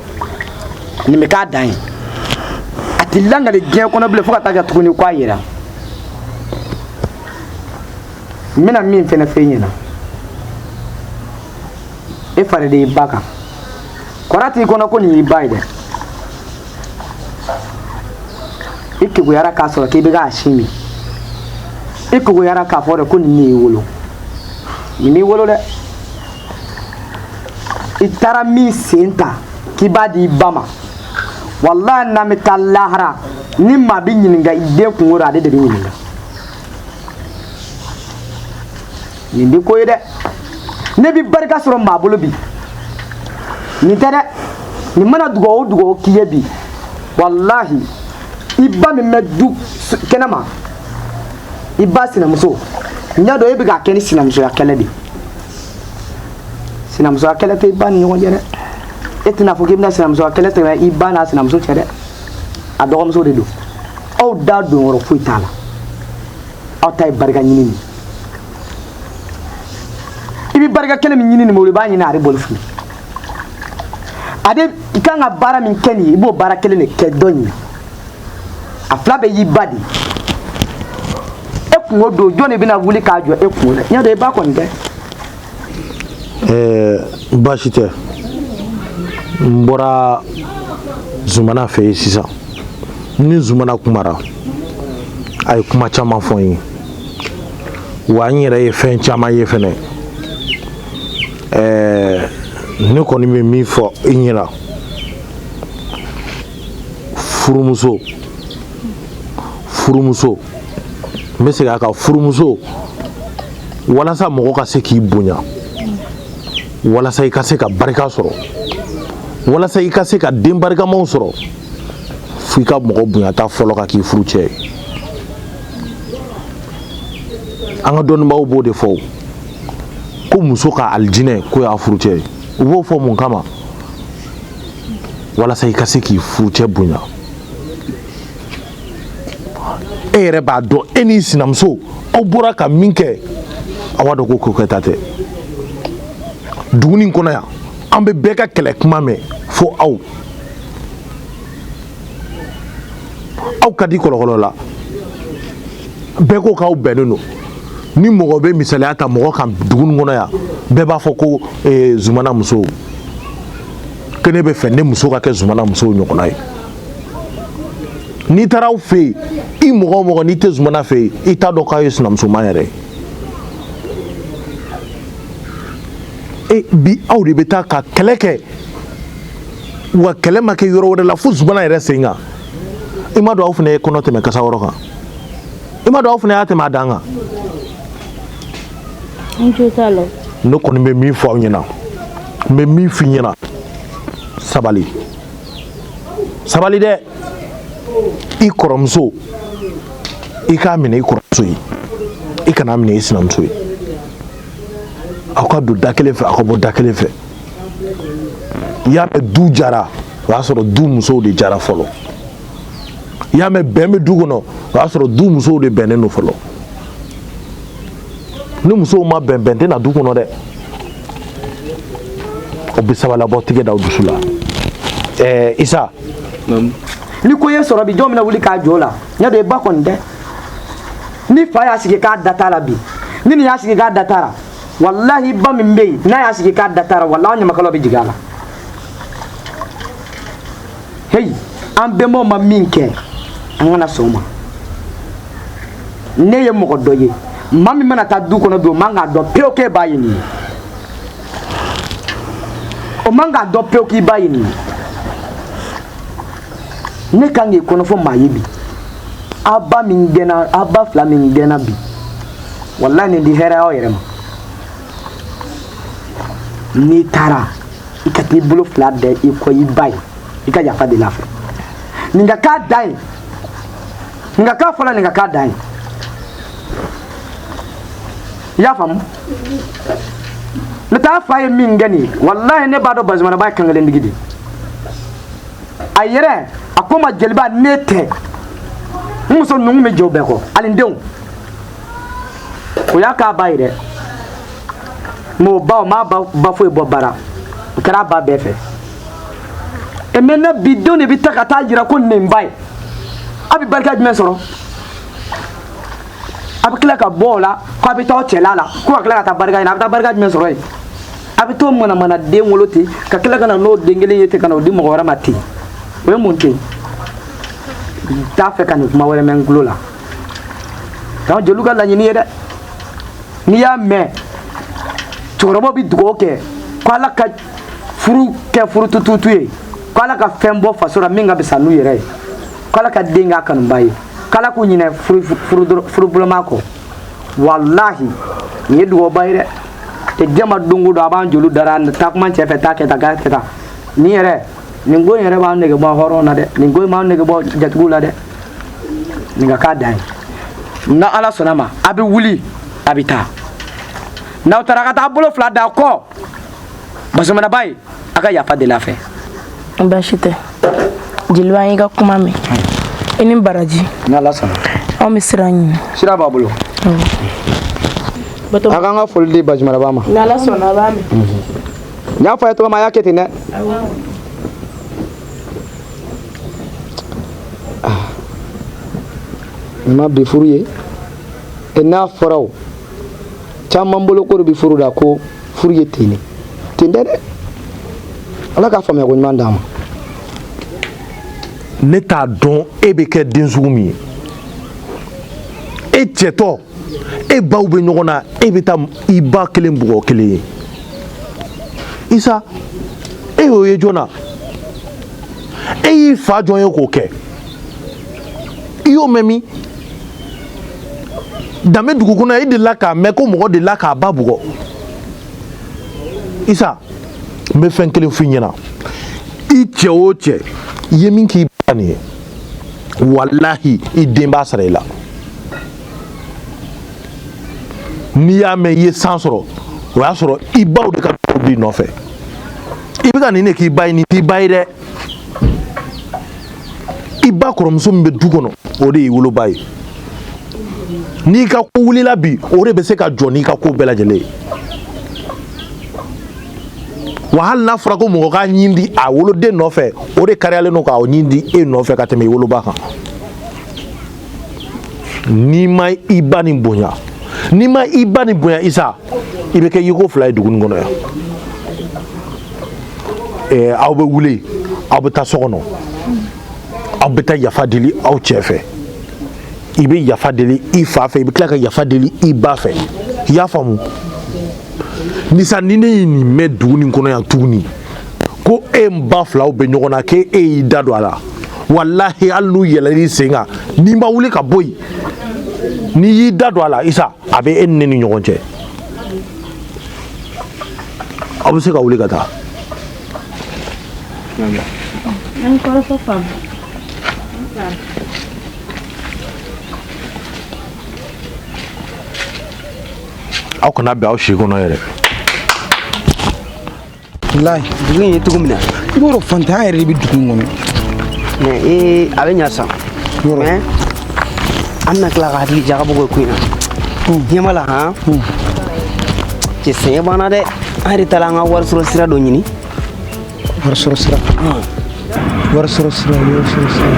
nin bɛ k'a dan ye. A tɛ langali diɲɛ kɔnɔ bilen fo ka taa kɛ tuguni k'a yera. N bɛna min fɛnɛ f'e ɲɛna, e fari de y'i ba kan, kɔrɔ t'i kɔnɔ ko nin y'i ba ye dɛ. I keguyara k'a sɔrɔ k'i bɛ k'a sin min, i keguyara k'a fɔ de ko nin de y'i wolo, nin m'i wolo dɛ. I taara min sen ta k'i b'a di i ba ma, walahi n'an bɛ taa lahara ni maa bɛ ɲininka i den kunko la, ale de bɛ ɲininka. Nin di ko ye dɛ. Ne bɛ barika sɔrɔ maa bolo bi, nin tɛ dɛ. Nin mana dugawu o dugawu k'i ye bi, walahi i ba min bɛ du kɛnɛma, i ba sinamuso, n y'a dɔn e bɛ k'a kɛ ni sinamusoya kɛlɛ de ye. Sinamusoya kɛlɛ tɛ i ba ni ɲɔgɔn cɛ dɛ. E tɛna fɔ k'i bɛna sinamusoya kɛlɛ tɛmɛ i ba n'a sinamuso cɛ dɛ. A dɔgɔmuso de don. Aw da don yɔrɔ foyi t'a la. Aw ta ye barika ɲini de ye. I bɛ barika kelen min ɲini nin bolo, i b'a ɲini ale bolo fili. Ale i kan ka baara min kɛ nin ye, i b'o baara kelen de kɛ dɔ in ye. A fila bɛɛ y'i ba de ye. E kunko don, jɔn de bɛna wuli k'a jɔ e kunko la? N y'a dɔn i ba kɔni tɛ. Baasi tɛ. N bɔra Zumana fɛ yen sisan. Ni Zumana kumara, a ye kuma caman fɔ n ye, wa n yɛrɛ ye fɛn caman ye fɛnɛ. Ne kɔni bɛ min fɔ i ɲɛna, furumuso, furumuso, n bɛ segin a kan, furumuso, walasa mɔgɔ ka se k'i bonya, walasa i ka se ka barika sɔrɔ, walasa i ka se ka den barikamaw sɔrɔ, fo i ka mɔgɔ bonyata fɔlɔ ka k'i furucɛ ye. An ka dɔnnibaaw b'o de fɔ ko muso ka alijinɛ k'o y'a furucɛ ye. U b'o fɔ mun kama? Walasa i ka se k'i furucɛ bonya. E yɛrɛ b'a dɔn e n'i sinamuso aw bɔra ka min kɛ, aw b'a dɔn ko ko kɛta tɛ. Dugu nin kɔnɔ yan, an bɛ bɛɛ ka kɛlɛ kuma mɛn fo aw. Aw ka di kɔlɔkɔlɔ la, bɛɛ ko k'aw bɛnnen don. Ni mɔgɔ bɛ misaliya ta mɔgɔ kan dugu nin kɔnɔ yan, bɛɛ b'a fɔ ko Zumana musow, ko ne bɛ fɛ ne muso ka kɛ Zumana musow ɲɔgɔnna ye. N'i taara aw fɛ yen, i mɔgɔ o mɔgɔ n'i tɛ Zumana fɛ yen, i t'a dɔn k'a ye sinamusoma yɛrɛ ye. E bi aw de bɛ taa ka kɛlɛ kɛ, wa kɛlɛ ma kɛ yɔrɔ wɛrɛ la fo Zumana yɛrɛ sen kan. I m'a dɔn aw fana ye kɔnɔ tɛmɛ kasa wɔrɔ kan, i m'a dɔn aw fana y'a tɛmɛ a dan kan. N jo t'a la. Ne kɔni bɛ min fɔ aw ɲɛna, n bɛ min f'i ɲɛna, sabali, sabali dɛ. I kɔrɔmuso, i k'a minɛ i kɔrɔmuso ye, i kan'a minɛ i sinamuso ye. Aw ka don da kelen fɛ, aw ka bɔ da kelen fɛ. I y'a mɛn du jara, o y'a sɔrɔ du musow de jara fɔlɔ. I y'a mɛn bɛn bɛ du kɔnɔ, o y'a sɔrɔ du musow de bɛnnen don fɔlɔ. Ni musow ma bɛn, bɛn tɛ na du kɔnɔ dɛ. O bɛ sabali, aw b'aw tigɛ da aw dusu la. Isa. Ni ko ye sɔrɔ bi, jɔn bɛna wuli k'a jɔ o la? N y'a dɔn i ba kɔni tɛ. Ni fa y'a sigi k'a da t'a la bi, ni nin y'a sigi k'a da t'a la, walahi ba min bɛ yen n'a y'a sigi k'a da t'a la, walahi an ɲamakalaw bɛ jigin a la. Heyi, an bɛnbaw ma min kɛ, an kana sɔn o ma. Ne ye mɔgɔ dɔ ye, maa min mana taa du kɔnɔ bi, o man k'a dɔn pewu k'e b'a ye nin ye. O man k'a dɔn pewu k'i ba ye nin ye. Ne kan k'i kɔnɔfɔ maa ye bi, aw ba min gɛnna, aw ba fila min gɛnna bi, walahi nin di hɛrɛ aw yɛrɛ ma. N'i taara, i ka t'i bolo fila da i kɔ i ba ye, i ka yafa deli a fɛ. Nin ka k'a dan ye. Nin ka k'a fɔlɔ, nin ka k'a dan ye. I y'a faamu? Ne t'a fa ye min kɛ nin ye, walahi ne b'a dɔn Bazumanaba ye kankelentigi de ye. A yɛrɛ a ko ma jeliba ne tɛ n muso ninnu bɛ jɛ o bɛɛ kɔ ani n denw. O y'a k'a ba ye dɛ, mais o ba o m'a ba foyi bɔ bara, o kɛra a ba bɛɛ fɛ. Et maintenant bi denw de bɛ taa ka taa jira ko nin ba ye, a bɛ barika jumɛn sɔrɔ? A bɛ tila ka bɔ o la ko a bɛ taa aw cɛla la ko ka tila ka taa barika ɲini, a bɛ taa barika jumɛn sɔrɔ yen? A bɛ t'o manamana den wolo ten ka tila ka na n'o den kelen ye ten ka na o di mɔgɔ wɛrɛ ma ten, o ye mun ten? N t'a fɛ ka nin kuma wɛrɛ mɛn n tulo la. Donc jeliw ka laɲini ye dɛ, n'i y'a mɛn cɛkɔrɔbaw bɛ dugawu kɛ ko Ala ka furu kɛ furu tututu ye, ko Ala ka fɛn bɔ faso la min ka fisa n'u yɛrɛ ye, ko Ala ka den k'a kanuba ye, k'Ala k'u ɲinɛ furubuloma kɔ. Walahi nin ye dugawuba ye dɛ. Tɛ jama don o don a b'an joliw dara taa kuma cɛ fɛ, taa kɛ tan, k'a kɛ tan. Nin yɛrɛ, nin ko in yɛrɛ b'an nege bɔ hɔrɔn na dɛ, nin ko in b'an nege bɔ jatigiw la dɛ. Nin ka k'a dan ye. N'a Ala sɔnna ma, a bɛ wuli a bɛ taa. N'aw taara ka taa bolo fila da kɔ Bazumanaba ye, a ka yafa deli a fɛ. Baasi tɛ jeliba, an y'i ka kuma mɛn. I ni baraji. N'Ala sɔnna. Anw bɛ sira ɲini. Sira b'a bolo. A k'an ka foli di Bazumanaba ma. N'Ala sɔnna a b'a mɛn. N y'a fɔ a ye cogo min, a y'a kɛ ten dɛ. Nin ma bi furu ye. E n'a fɔra o caman bolo ko de bɛ furu la ko furu ye ten de, ten tɛ dɛ. Ala k'a faamuya ko ɲuman d'an ma. Ne t'a dɔn e bɛ kɛ den sugu min ye. E cɛtɔ, e baw bɛ ɲɔgɔn na, e bɛ taa i ba kelen bugɔ kelen ye. Isa, e y'o ye jɔn na? E y'i fa jɔn ye k'o kɛ? I y'o mɛn min? Danbe dugu kɔnɔ, e delila k'a mɛn ko mɔgɔ delila k'a ba bugɔ? Isa, n bɛ fɛn kelen f'i ɲɛna. I cɛ o cɛ, i ye min k'i ba nin ye, walahi i den b'a sara i la. N'i y'a mɛn i ye san sɔrɔ, o y'a sɔrɔ i baw de ka dugawu b'i nɔfɛ. I bɛ ka nin de k'i ba ye, nin t'i ba ye dɛ. I ba kɔrɔmuso min bɛ du kɔnɔ, o de y'i woloba ye. N'i ka ko wulila bi, o de bɛ se ka jɔ n'i ka ko bɛɛ lajɛlen ye. Wa hali n'a fɔra ko mɔgɔ k'a ɲin di a woloden nɔfɛ, o de kariyalen don k'a ɲin di e nɔfɛ ka tɛmɛ i woloba kan. N'i ma i ba nin bonya, n'i ma i ba nin bonya, Isa, i bɛ kɛ yeko fila ye dugu nin kɔnɔ yan. Aw bɛ wuli, aw bɛ taa so kɔnɔ, aw bɛ taa yafa deli aw cɛ fɛ. I bɛ yafa deli i fa fɛ, i bɛ tila ka yafa deli i ba fɛ. I y'a faamu? Nisa, ni ne ye nin mɛn dugu nin kɔnɔ yan tuguni ko e n ba filaw bɛ ɲɔgɔn na, k'e y'i da don a la, walahi hali n'u yɛlɛl'i sen kan, n'i ma wuli ka bɔ yen, n'i y'i da don a la, Isa, a bɛ e ni ne ni ɲɔgɔn cɛ. Aw bɛ se ka wuli ka taa. An kɔrɔfɔ faamu. Aw kana bɛn aw si kɔnɔ yɛrɛ. Walayi dugu in ye cogo min na, i b'a dɔn fantanya yɛrɛ de bɛ dugu in kɔnɔ. Mais ee, a bɛ ɲa sa, mais an bɛna tila ka hakili jagabɔ kɛ ko in na. Ɲɛ b'a la han, cɛ sɛgɛn b'an na dɛ. An yɛrɛ taara an ka wari sɔrɔ sira dɔ ɲini. Wari sɔrɔ sira, wari sɔrɔ sira, wari sɔrɔ sira.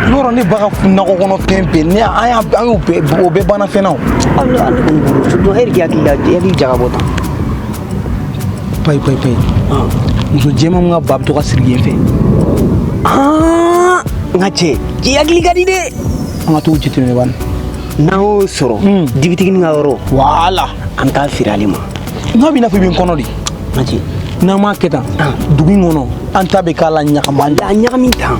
I b'a dɔn ne ba ka nakɔ kɔnɔ fɛn bɛɛ, ne an y'a an y'o bɛɛ, o bɛɛ banna fɛn na o. Ale kɔni bolo surtout e yɛrɛ k'i hakili la, i hakili jagabɔ tan. Payi payi payi, muso jɛman min ka ba bɛ to ka siri yen fɛ. N ka cɛ, i hakili ka di dɛ. An ka t'o jateminɛ bani. N'an y'o sɔrɔ, dibitiginin ka yɔrɔ. Wala. An bɛ taa feere ale ma. N'a b'i n'a fɔ i bɛ n kɔnɔ de. N ka cɛ. N'an m'a kɛ tan, dugu in kɔnɔ, an ta bɛ k'a la ɲagama. A ɲagami tan.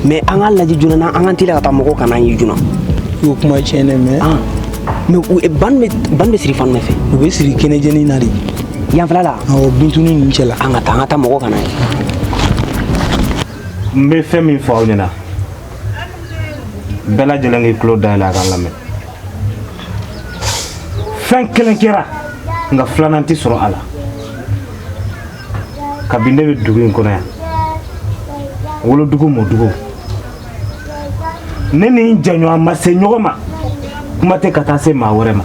Mais an k'a lajɛ joona na, an k'an teliya ka taa, mɔgɔw kana an ye joona. O kuma ye tiɲɛ dɛ, mais. Mais ban bɛ siri fan jumɛn fɛ? U bɛ siri kɛnɛjɛnin na de. Yan fila la? Awɔ, Bintuni ninnu cɛ la. An ka taa, an ka taa, mɔgɔw kana ye. N bɛ fɛn min fɔ aw ɲɛna, bɛɛ lajɛlen k'i tulo dayɛlɛ a ka n lamɛn. Fɛn kelen kɛra, nka filanan tɛ sɔrɔ a la. Kabini ne bɛ dugu in kɔnɔ yan, wolodugu mɔdugu, ne ni n jɛɲɔgɔn ma se ɲɔgɔn ma, kuma tɛ ka taa se maa wɛrɛ ma.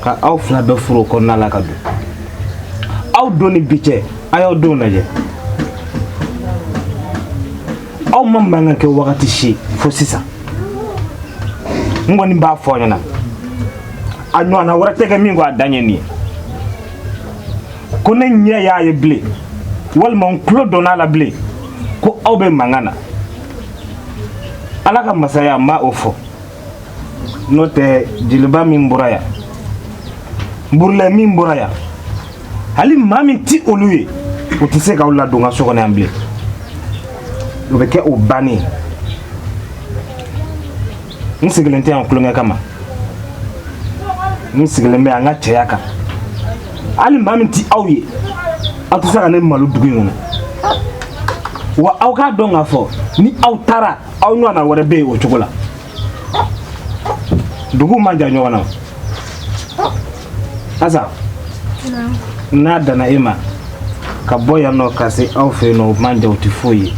Ka aw fila bɛɛ furu o kɔnɔna la ka don aw don ni bi cɛ, a y'aw denw lajɛ. Aw ma mankan kɛ wagati si fo sisan. N kɔni b'a fɔ aw ɲɛna, a ɲɔgɔnna wɛrɛ tɛ kɛ min kɔ, a dan ye nin ye. Ko ne ɲɛ y'a ye bilen, walima n tulo donna a la bilen ko aw bɛ mankan na, Ala ka masaya n b'a o fɔ. N'o tɛ, jeliba min bɔra yan, burulɛ min bɔra yan, hali maa min ti olu ye, o tɛ se k'aw ladon n ka so kɔnɔ yan bilen. O bɛ kɛ o bannen ye. N sigilen tɛ yan tulonkɛ kama, n sigilen bɛ yan n ka cɛya kan. Hali maa min ti aw ye, aw tɛ se ka ne malo dugu in kɔnɔ. Wa aw k'a dɔn k'a fɔ ni aw taara, aw ɲɔgɔnna wɛrɛ bɛ yen o cogo la. Dugu man jan ɲɔgɔn na. Asa, n'a danna e ma ka bɔ yan nɔ ka se aw fɛ yen nɔ, o man jan, o tɛ foyi ye.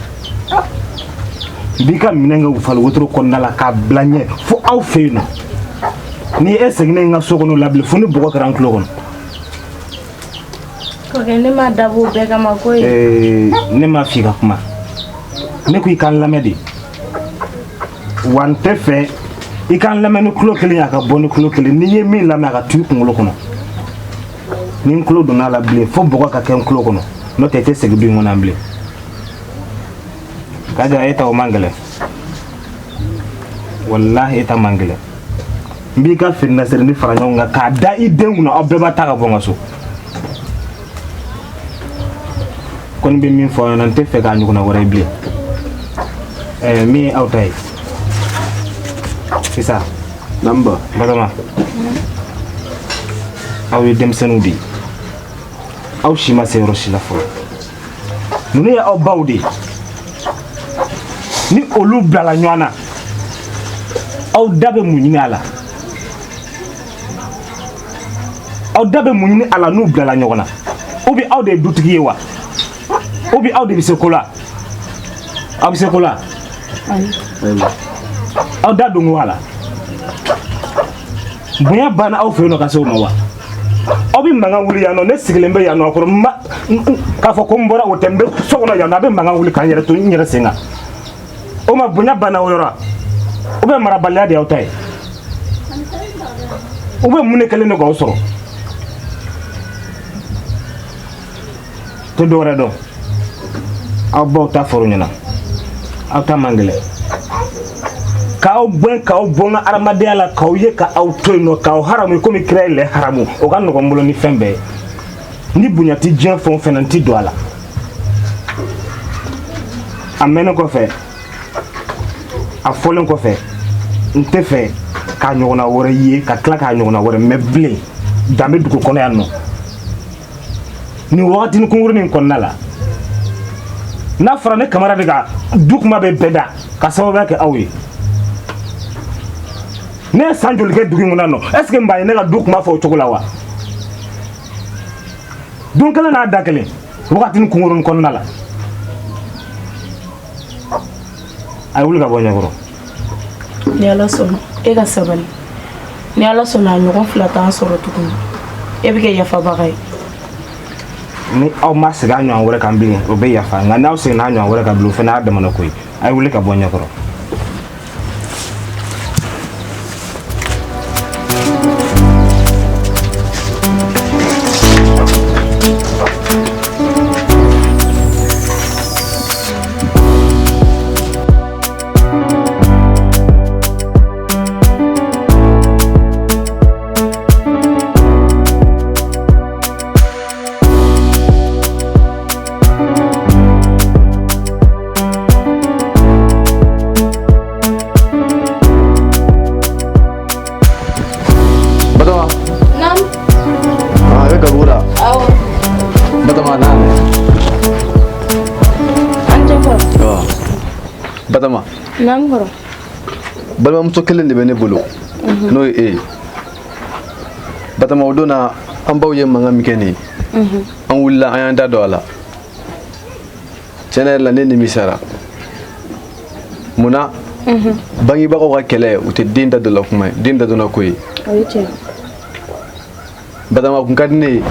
N b'i ka minɛn kɛ fali wotoro kɔnɔna la k'a bila ɲɛ fo aw fɛ yen nɔ. Ni e seginna n ka so kɔnɔ la bilen, fo ni bɔgɔ kɛra n tulo kɔnɔ. Kɔrɔkɛ, ne ma dabɔ o bɛɛ kama koyi. Ne m'a f'i ka kuma, ne ko i ka n lamɛn de. Wa n tɛ fɛ i ka n lamɛn ni tulo kelen ye, a ka bɔ ni tulo kelen. N'i ye min lamɛn, a ka to i kunkolo kɔnɔ. Ni n tulo donna a la bilen, fo bɔgɔ ka kɛ n tulo kɔnɔ, n'o tɛ i tɛ segin du in kɔnɔ yan bilen. Kaja, e ta o man gɛlɛn, walahi e ta man gɛlɛn. N b'i ka fini nasirini fara ɲɔgɔn kan k'a da i den kunna, aw bɛɛ b'a ta ka bɔ n ka so. Kɔni bɛ min fɔ aw ɲɛna, n tɛ fɛ k'a ɲɔgɔnna wɛrɛ ye bilen. Min ye aw ta ye sisan, Namba. Batɔma, aw ye denmisɛnninw de ye, aw si ma se yɔrɔ si la fɔlɔ. Ninnu ye aw baw de ye. Ni olu bilala ɲɔgɔn na, aw da bɛ mun ɲini a la? Aw da bɛ mun ɲini a la n'u bilala ɲɔgɔn na? Ou bien aw de ye dutigi ye wa? Ou bien aw de bɛ se ko la? Aw bɛ se ko la? Aw da don ko a la. Bonya banna aw fɛ yen nɔ ka se o ma wa? Aw bɛ mankan wuli yan nɔ, ne sigilen bɛ yan nɔ a kɔrɔ, n ma k'a fɔ ko n bɔra o tɛ, n bɛ so kɔnɔ yan nɔ, a bɛ mankan wuli k'an yɛrɛ to n yɛrɛ sen kan. O ma bonya banna o yɔrɔ, ou bien marabaliya de y'aw ta ye, ou bien mun de kɛlen don k'aw sɔrɔ? Tɛ dɔwɛrɛ dɔn, aw baw ta fɔr'u ɲɛna, aw ta man gɛlɛn. K'aw gɛn k'aw bɔ n ka adamadenya la, k'aw ye ka aw to yen nɔ, k'aw haramu komi kira ye lɛ haramu, o ka nɔgɔn n bolo ni fɛn bɛɛ ye. Ni bonya tɛ diɲɛ fɛn o fɛn na, n ti don a la. A mɛnnen kɔfɛ, a fɔlen kɔfɛ, n tɛ fɛ k'a ɲɔgɔnna wɛrɛ ye, ka tila k'a ɲɔgɔnna wɛrɛ mɛn bilen danbe dugu kɔnɔ yan nɔ nin wagatinin kunkurunin in kɔnɔna la. N'a fɔra ne Kamara de ka du kuma bɛ bɛɛ da ka sababuya kɛ aw ye, ne ye san joli kɛ dugu in kɔnɔ yan nɔ? Est ce que n b'a ye ne ka du kuma fɔ o cogo la wa? Don kelen n'a da kelen, wagatinin kunkurunin kɔnɔna la, a ye wuli ka bɔ ɲɛkɔrɔ. Ni Ala sɔnna, e ka sabali. Ni Ala sɔnna, a ɲɔgɔn fila t'an sɔrɔ tuguni. E bɛ kɛ yafabaga ye. Ni aw ma segin a ɲɔgɔn wɛrɛ kan bilen, o bɛ yafa, nka n'aw seginna a ɲɔgɔn wɛrɛ kan bilen, o fana y'a damana ko ye. A ye wuli ka bɔ ɲɛkɔrɔ. Batama. Naamu kɔrɔ. Balimamuso kelen de bɛ ne bolo. N'o ye e ye. Batama o don na an baw ye mankan min kɛ nin ye. An wulila an y'an da don a la. Tiɲɛ yɛrɛ la ne nimisara. Munna bangebagaw ka kɛlɛ u tɛ den da don la kuma ye, den da donna ko ye. O ye tiɲɛ. Batama kun ka di ne ye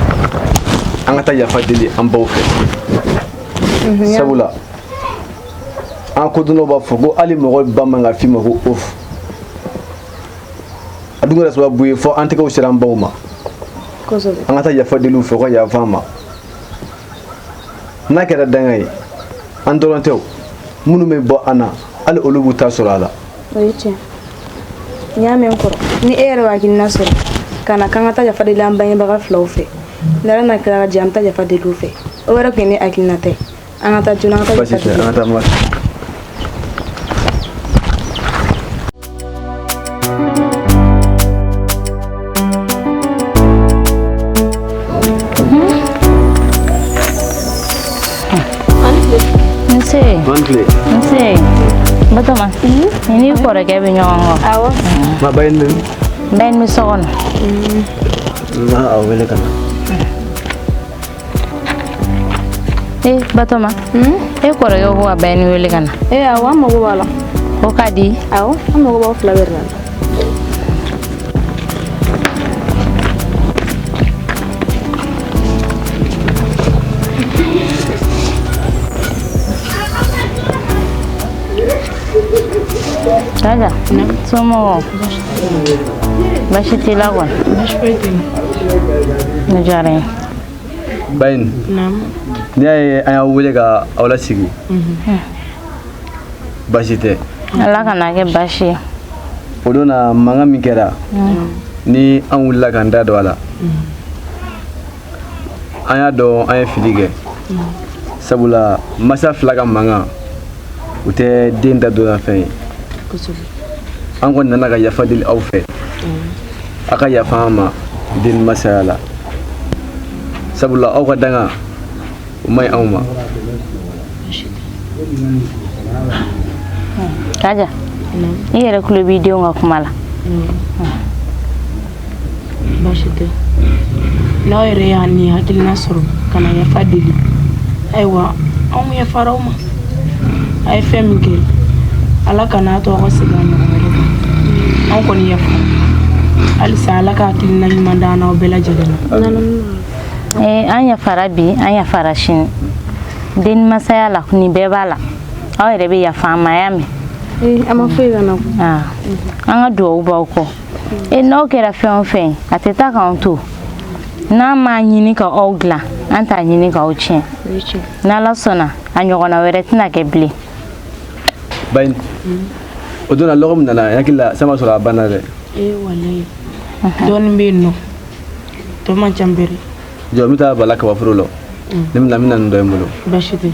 an ka taa yafa deli an baw fɛ. Sabula an kodɔnnaw b'a fɔ ko hali mɔgɔ ba man ka f'i ma ko of. A dun kɛra sababu ye fɔ an tɛgɛw sera an baw ma. Kosɛbɛ. An ka taa yafa deli u fɛ u ka yafa an ma. N'a kɛra danga ye an dɔrɔn tɛ o, minnu bɛ bɔ an na hali olu b'u ta sɔrɔ a la. O ye tiɲɛ. N y'a mɛn kɔrɔ, ni e yɛrɛ bɛ hakilina sɔrɔ ka na k'an ka taa yafa deli an bangebaga filaw fɛ, ni Ala n'a kira ka jɛ an bɛ taa yafa deli u fɛ. O yɛrɛ tun ye ne hakilina ta ye. An ka taa joona an ka taa Baasi yafa tɛ, deli. an ka taa ma. Nse. An tile. Nse. Batoma. I n'i kɔrɔkɛ bɛ ɲɔgɔn kɔ. Awɔ. Ma ba ye nin Ba in bɛ so kɔnɔ. n b'a a wele ka na. Ee Batoma. E kɔrɔkɛ ko ka ba in wele ka na. Ee awɔ, an mago b'a la. O ka di. Awɔ, an mago b'aw fila bɛɛ de la. Kaja. Somɔgɔw. Baasi t'i la kɔni. Baasi foyi tɛ n Ne diyara n ye. Bayini, Naamu. n'i y'a ye an y'aw wele ka aw lasigi, baasi tɛ. Ala kana kɛ baasi ye. O don na mankan min kɛra, ni an wulila k'an da don a la, an y'a dɔn an ye fili kɛ. Sabula masa fila ka mankan, u tɛ den da donna fɛn ye. Kosɛbɛ. An kɔni nana ka yafa deli aw fɛ. A ka yafa an ma den masaya la. Sabula aw ka danga, o man ɲi anw ma. Kaja. I yɛrɛ tulo b'i denw ka kuma la. Baasi tɛ. N'aw yɛrɛ y'a nin hakilina sɔrɔ ka na yafa deli, ayiwa anw yafara aw ma. A ye fɛn min kɛ, Ala kana to aw ka segin a ɲɔgɔn wɛrɛ kan. Anw kɔni yafara. Halisa Ala ka hakilina ɲuman d'an n'aw bɛɛ lajɛlen ma. Ee an yafara bi, an yafara sini. Den masaya la nin bɛɛ b'a la. Aw yɛrɛ bɛ yafa an ma, a y'a mɛn. Ee a ma foyi k'an na. Ah, an ka duwawu b'aw kɔ. E n'aw kɛra fɛn o fɛn ye, a tɛ taa k'anw to. N'an m'a ɲini ka aw dilan, an t'a ɲini k'aw tiɲɛ. O ye tiɲɛ. N'Ala sɔnna, a ɲɔgɔnna wɛrɛ tɛna kɛ bilen. Bayini, o don na lɔgɔ min nana, n hakili la san b'a sɔrɔ a banna dɛ. Ee walayi. Dɔɔnin bɛ yen nɔ. Tɔ man ca bɛrɛ. Jɔ n bɛ taa Bala kabaforo la. Ne bɛna n bɛna nin dɔ ye n bolo. Baasi tɛ.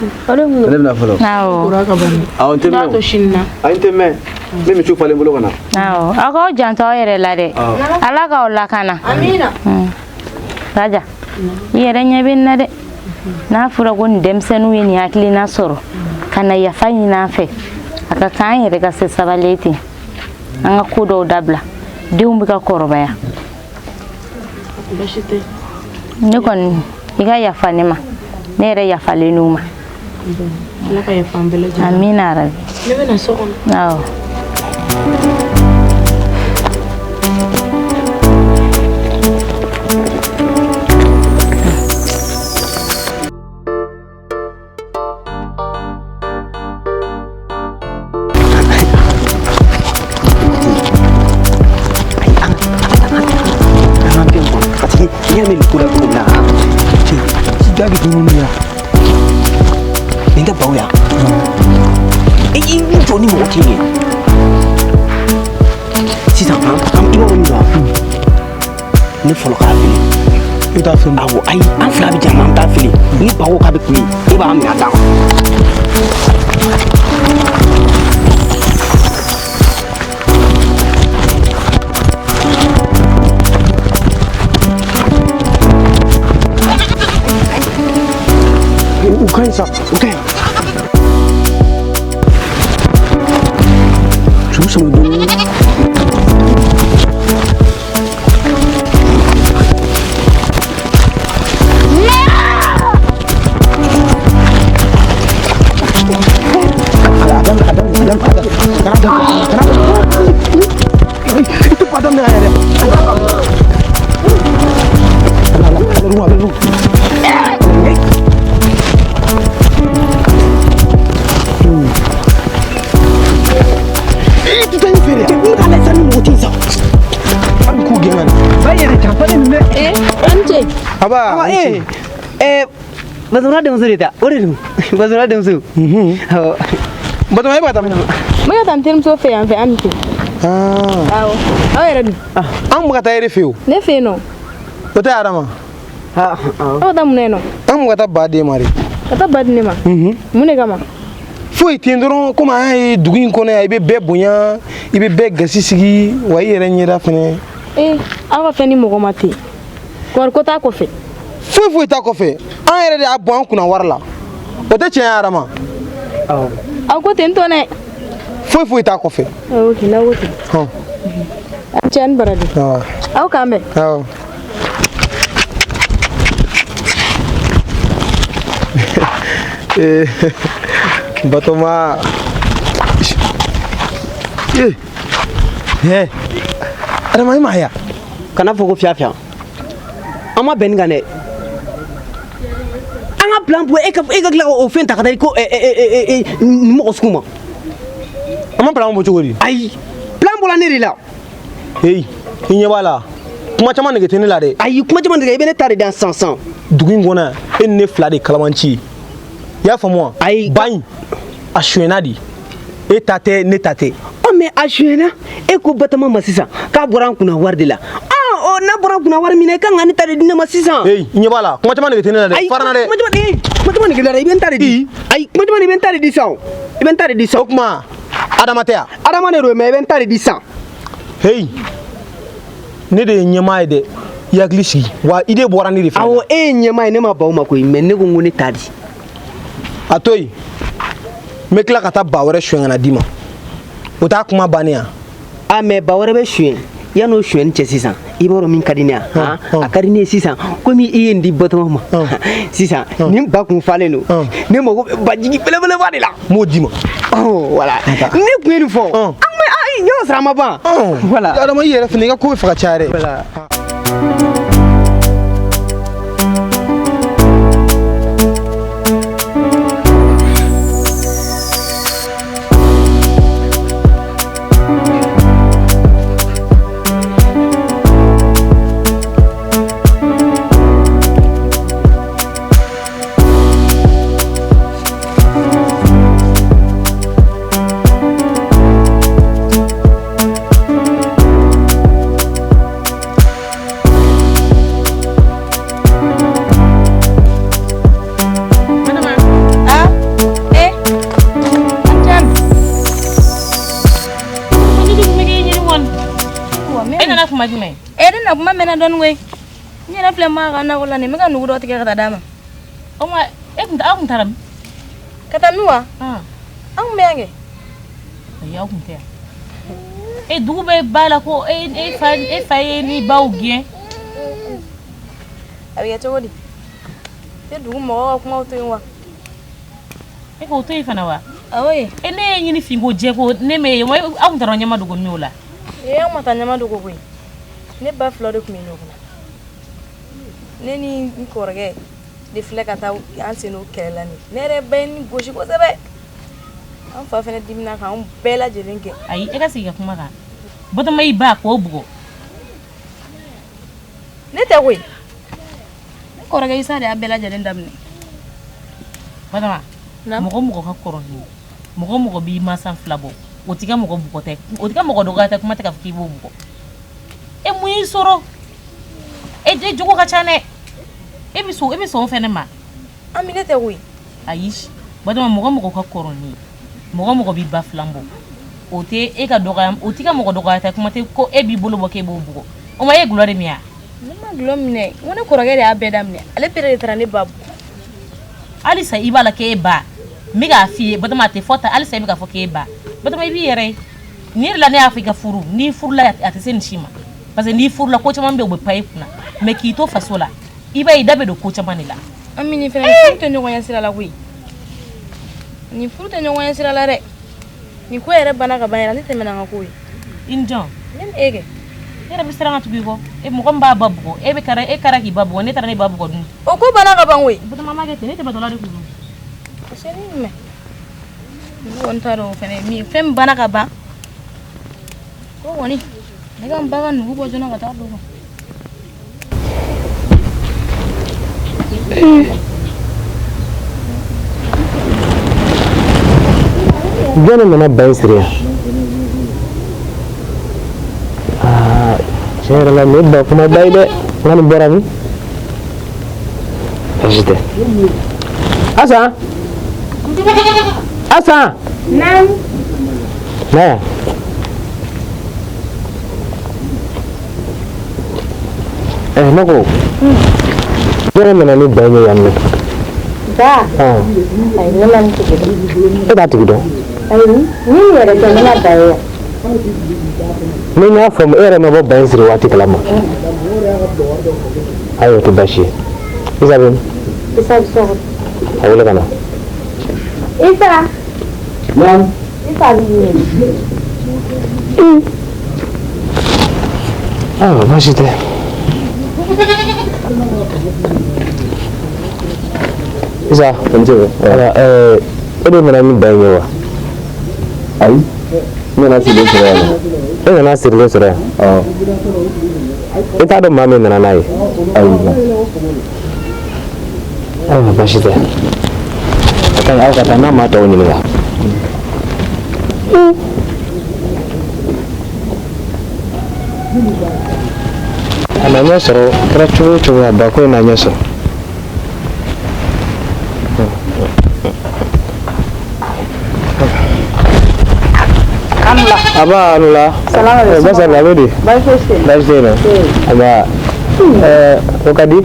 Ne bɛna fɔlɔ. Awɔ. Kura ka ban. Awɔ n tɛ N b'a mɛn to o. sini na. Ayi n tɛ mɛn. N bɛ misiw falen n bolo ka na. Awɔ, aw k'aw janto aw yɛrɛ la dɛ. Awɔ. Ala k'aw lakana. Amina. Kaja, i yɛrɛ ɲɛ bɛ nin na dɛ. N'a fɔra ko nin denmisɛnninw ye nin hakilina sɔrɔ ka na yafa ɲini an fɛ, a ka kan an yɛrɛ ka se sabali ten. An ka ko dɔw dabila. Denw bɛ ka kɔrɔbaya. Baasi tɛ. Ne kɔni, i ka yafa ne ma. Ne yɛrɛ yafalen n'u ma. Ala ka yafa an bɛɛ lajɛlen ma. Amina yarabi. Ne bɛ na so kɔnɔ. Awɔ. Parce que n'i y'a mɛn nin ko la cogo min na, Da bɛ dumuni ya. nin tɛ baw ya. I jɔ ni mɔgɔ tɛ yen. Sisan an i b'a fɔ min dɔn, ne fɔlɔ k'a fili. I t'a fili. Awɔ, ayi an fila bɛ jɛ an t'a fili. Ni ba ko k'a bɛ kule, e b'a minɛ a da. U ka ɲi sa. U ka ɲi. Su sama dɔɔni. Itu padam dengan air. Itu tanya Ferry. Enggak ada sani mutin sa. Aku gimana? Bayar siapa ni? Ance. Aba. Bazumra denmuso de ta. O de don. Bazumra denmuso. Awɔ. Batoma e bɛ ka taa min? N bɛ ka taa n terimuso fɛ yan fɛ Ami fɛ. Awɔ. Aw yɛrɛ dun? An bɛ ka taa e de fɛ yen o. Ne fɛ yen nɔ. O tɛ Adama? Aw bɛ taa mun na yen nɔ? An bɛ ka taa ba d'e ma de. Ka taa ba di ne ma? Mun de kama? Foyi tɛ yen dɔrɔn komi an y'a ye dugu in kɔnɔ yan i bɛ bɛɛ bonya i bɛ bɛɛ gasi sigi wa i yɛrɛ ɲɛda fɛnɛ. Ee aw ka fɛn ni mɔgɔ ma ten. Kɔri ko t'a kɔfɛ. Foyi foyi t'a kɔfɛ. An yɛrɛ de y'a bɔ an kunna wari la. O tɛ tiɲɛ ye Adama? Awɔ. Aw ko ten tɔ dɛ. Foyi foyi t'a kɔfɛ. Ok n'aw ko ten. Hɔn. A cɛ ni baraji. Awɔ. Aw k'an bɛn. Awɔ. Batoma. Adama i ma ye wa? Kana fɔ ko fiya fiya. An ma bɛn nin kan dɛ. An ka plan bɔ e ka tila k'o fɛn ta ka taa ko nin mɔgɔ sugu ma. An ma plan bɔ cogo di? Ayi, plan bɔra ne de la. Heyi, i ɲɛ b'a la. Kuma caman nege tɛ ne la dɛ. Ayi, kuma caman nege i bɛ ne ta de dan sisan sisan. Dugu in kɔnɔ yan, e ni ne fila de kalabanci ye. I y'a faamu wa? Ayi. Ba in, a sonyɛna de. E ta tɛ, ne ta tɛ. Ɔ mais a sonyɛna, e ko Batoma ma sisan k'a bɔra an kunna wari de la. Ɔ n'a bɔra an kunna wari min na i kan ka ne ta de di ne ma sisan. Heyi, i ɲɛ b'a la, kuma caman nege tɛ ne la dɛ. Fara n na dɛ. Kuma caman nege la dɛ, i bɛ n ta de di. Ayi, kuma caman i bɛ n ta de di sisan. I bɛ n ta de di sisan. O tuma, Adama tɛ yan? Adama de don mais i bɛ n ta de di sisan. Heyi, ne de ye ɲɛmaa ye dɛ. I hakili sigi wa idée bɔra ne de fɛ. Awɔ, e ye ɲɛmaa ye, ne ma ban o ma koyi mais ne ko n ko ne ta di. A to yen, n bɛ tila ka taa ba wɛrɛ suɲɛ ka na d'i ma. O t'a kuma bannen ya? A mais ba wɛrɛ bɛ suɲɛ yan'o suɲɛni cɛ sisan i b'a dɔn min ka di ne ye a ka di ne ye sisan komi i ye nin di Batoma ma sisan nin ba kun falen don ne mago bɛ bajigi belebeleba de la. N b'o d'i ma. Voilà ne tun ye nin fɔ an bɛ yɔrɔ sara ma ban. Voilà Adama i yɛrɛ fana i ka ko bɛ fɛ ka caya dɛ. Voilà. E ne na kuma mɛnna dɔɔni koyi. N yɛrɛ filɛ maa ka nakɔ la nin, n bɛ ka nugu dɔ tigɛ ka taa d'a ma. O ma e kun aw kun taara min? Ka taa min wa? An kun bɛ yan kɛ. Ayi aw kun tɛ yan. E dugu bɛɛ b'a la ko e fa ye ni baw gɛn. A bɛ kɛ cogo di? Tɛ dugu mɔgɔw ka kumaw to yen wa? E k'o to yen fana wa? Awɔ ye. E ne ye ɲini finko jɛ ko ne m'e ye, aw kun taara ɲama dogo min o la? Ee an ma taa ɲama dogo koyi. Ne ba fila de tun bɛ ɲɔgɔn na. Ne ni n kɔrɔkɛ de filɛ ka taa an sen n'o kɛlɛ la nin. Ne yɛrɛ ba ye n gosi kosɛbɛ. An fa fana dimina k'an bɛɛ lajɛlen kɛ. Ayi e ka sigi ka kuma kan. Batoma y'i ba k'o bugɔ. Ne tɛ koyi. Ne kɔrɔkɛ Isa de y'a bɛɛ lajɛlen daminɛ. Batoma, mɔgɔ mɔgɔ ka kɔrɔ ni ye, mɔgɔ mɔgɔ b'i mansa fila bɔ, o t'i ka mɔgɔ bugɔ tɛ, o t'i ka mɔgɔ dɔgɔya tɛ, kuma tɛ k'a fɔ k'i b'o bugɔ. E mun y'i sɔrɔ? E jogo ka ca dɛ. E bɛ sɔn o fɛnɛ ma? Ami ne tɛ koyi. Ayi, Batoma mɔgɔ mɔgɔ ka kɔrɔ ni ye, mɔgɔ mɔgɔ b'i ba filan bɔ, o tɛ e ka dɔgɔya, o t'i ka mɔgɔ dɔgɔya tɛ, kuma tɛ ko e b'i bolo bɔ k'e b'o bugɔ. O ma e ye gulɔ de min wa? Ne ma gulɔ minɛ, n ko ne kɔrɔkɛ de y'a bɛɛ daminɛ, ale pere de taara ne ba bugɔ. Halisa i b'a la k'e ba, n bɛ k'a f'i ye Batoma a tɛ fɔ tan, halisa i bɛ k'a fɔ k'e ba. Batoma i b'i yɛrɛ ye. Ni yɛrɛ la ne y'a fɔ i ka furu, n'i furula a tɛ se nin si ma. Parce que n'i furula ko caman bɛ yen o bɛ pan i kunna. Mais k'i to faso la, i b'a ye i da bɛ don ko caman de la. Ami nin fɛnɛ nin furu tɛ ɲɔgɔn ɲɛ sira la koyi. Nin furu tɛ ɲɔgɔn ɲɛ sira la dɛ. Nin ko yɛrɛ banna ka ban yɛrɛ ne tɛmɛna n ka ko ye. I ni jɔn? Ne ni e kɛ. Ne yɛrɛ bɛ siran ka tugu i kɔ. E mɔgɔ min b'a ba bugɔ, e bɛ kara e kara k'i ba bugɔ, ne taara ne ba bugɔ dun. O ko banna ka ban koyi. Batoma ma kɛ ten, ne tɛmɛtɔla de kun don. Parce que ne mɛn. Ne kɔni t'a dɔn o fɛnɛ min fɛn min banna ka ban. Ko kɔni ne ka n ba ka nugu bɔ joona ka taa don. Jɔn de nana ba in siri yan? Aa, tiɲɛ yɛrɛ la nin ye ba kumaba ye dɛ. N ka nin bɔra min? Baasi tɛ. Asan! Asan! Naamu. Na yan. Ne ko jɔn de nana ni ba in ye yan nɔ? Ba. Ayi ne ma nin tigi dɔn. E t'a tigi dɔn? Ayi ni nin yɛrɛ tɛ ne ma ba ye yan. Ni n y'a faamu e yɛrɛ ma bɔ ba in siri waati kalama. Ayi o tɛ baasi ye. Isa bɛ min? Isa bɛ so kɔnɔ. A wele ka na. Isa. Naamu. Isa bɛ ɲini. Ayiwa baasi tɛ. Isa. Wala e de nana ni ba in ye wa? Ayi, ne nana sirilen sɔrɔ yan nɔ. E nana sirilen sɔrɔ yan? Awɔ. E t'a dɔn maa min nana n'a ye? Ayi. Ayiwa baasi tɛ. A ka ɲi aw ka taa n'a maa tɔw ɲininka. A na ɲɛ sɔrɔ kɛra cogo o cogo a ba ko in na ɲɛ sɔrɔ. Aba anula. Basa la bɛ di? Baasi tɛ yen nɔ. Aba o ka di? Ne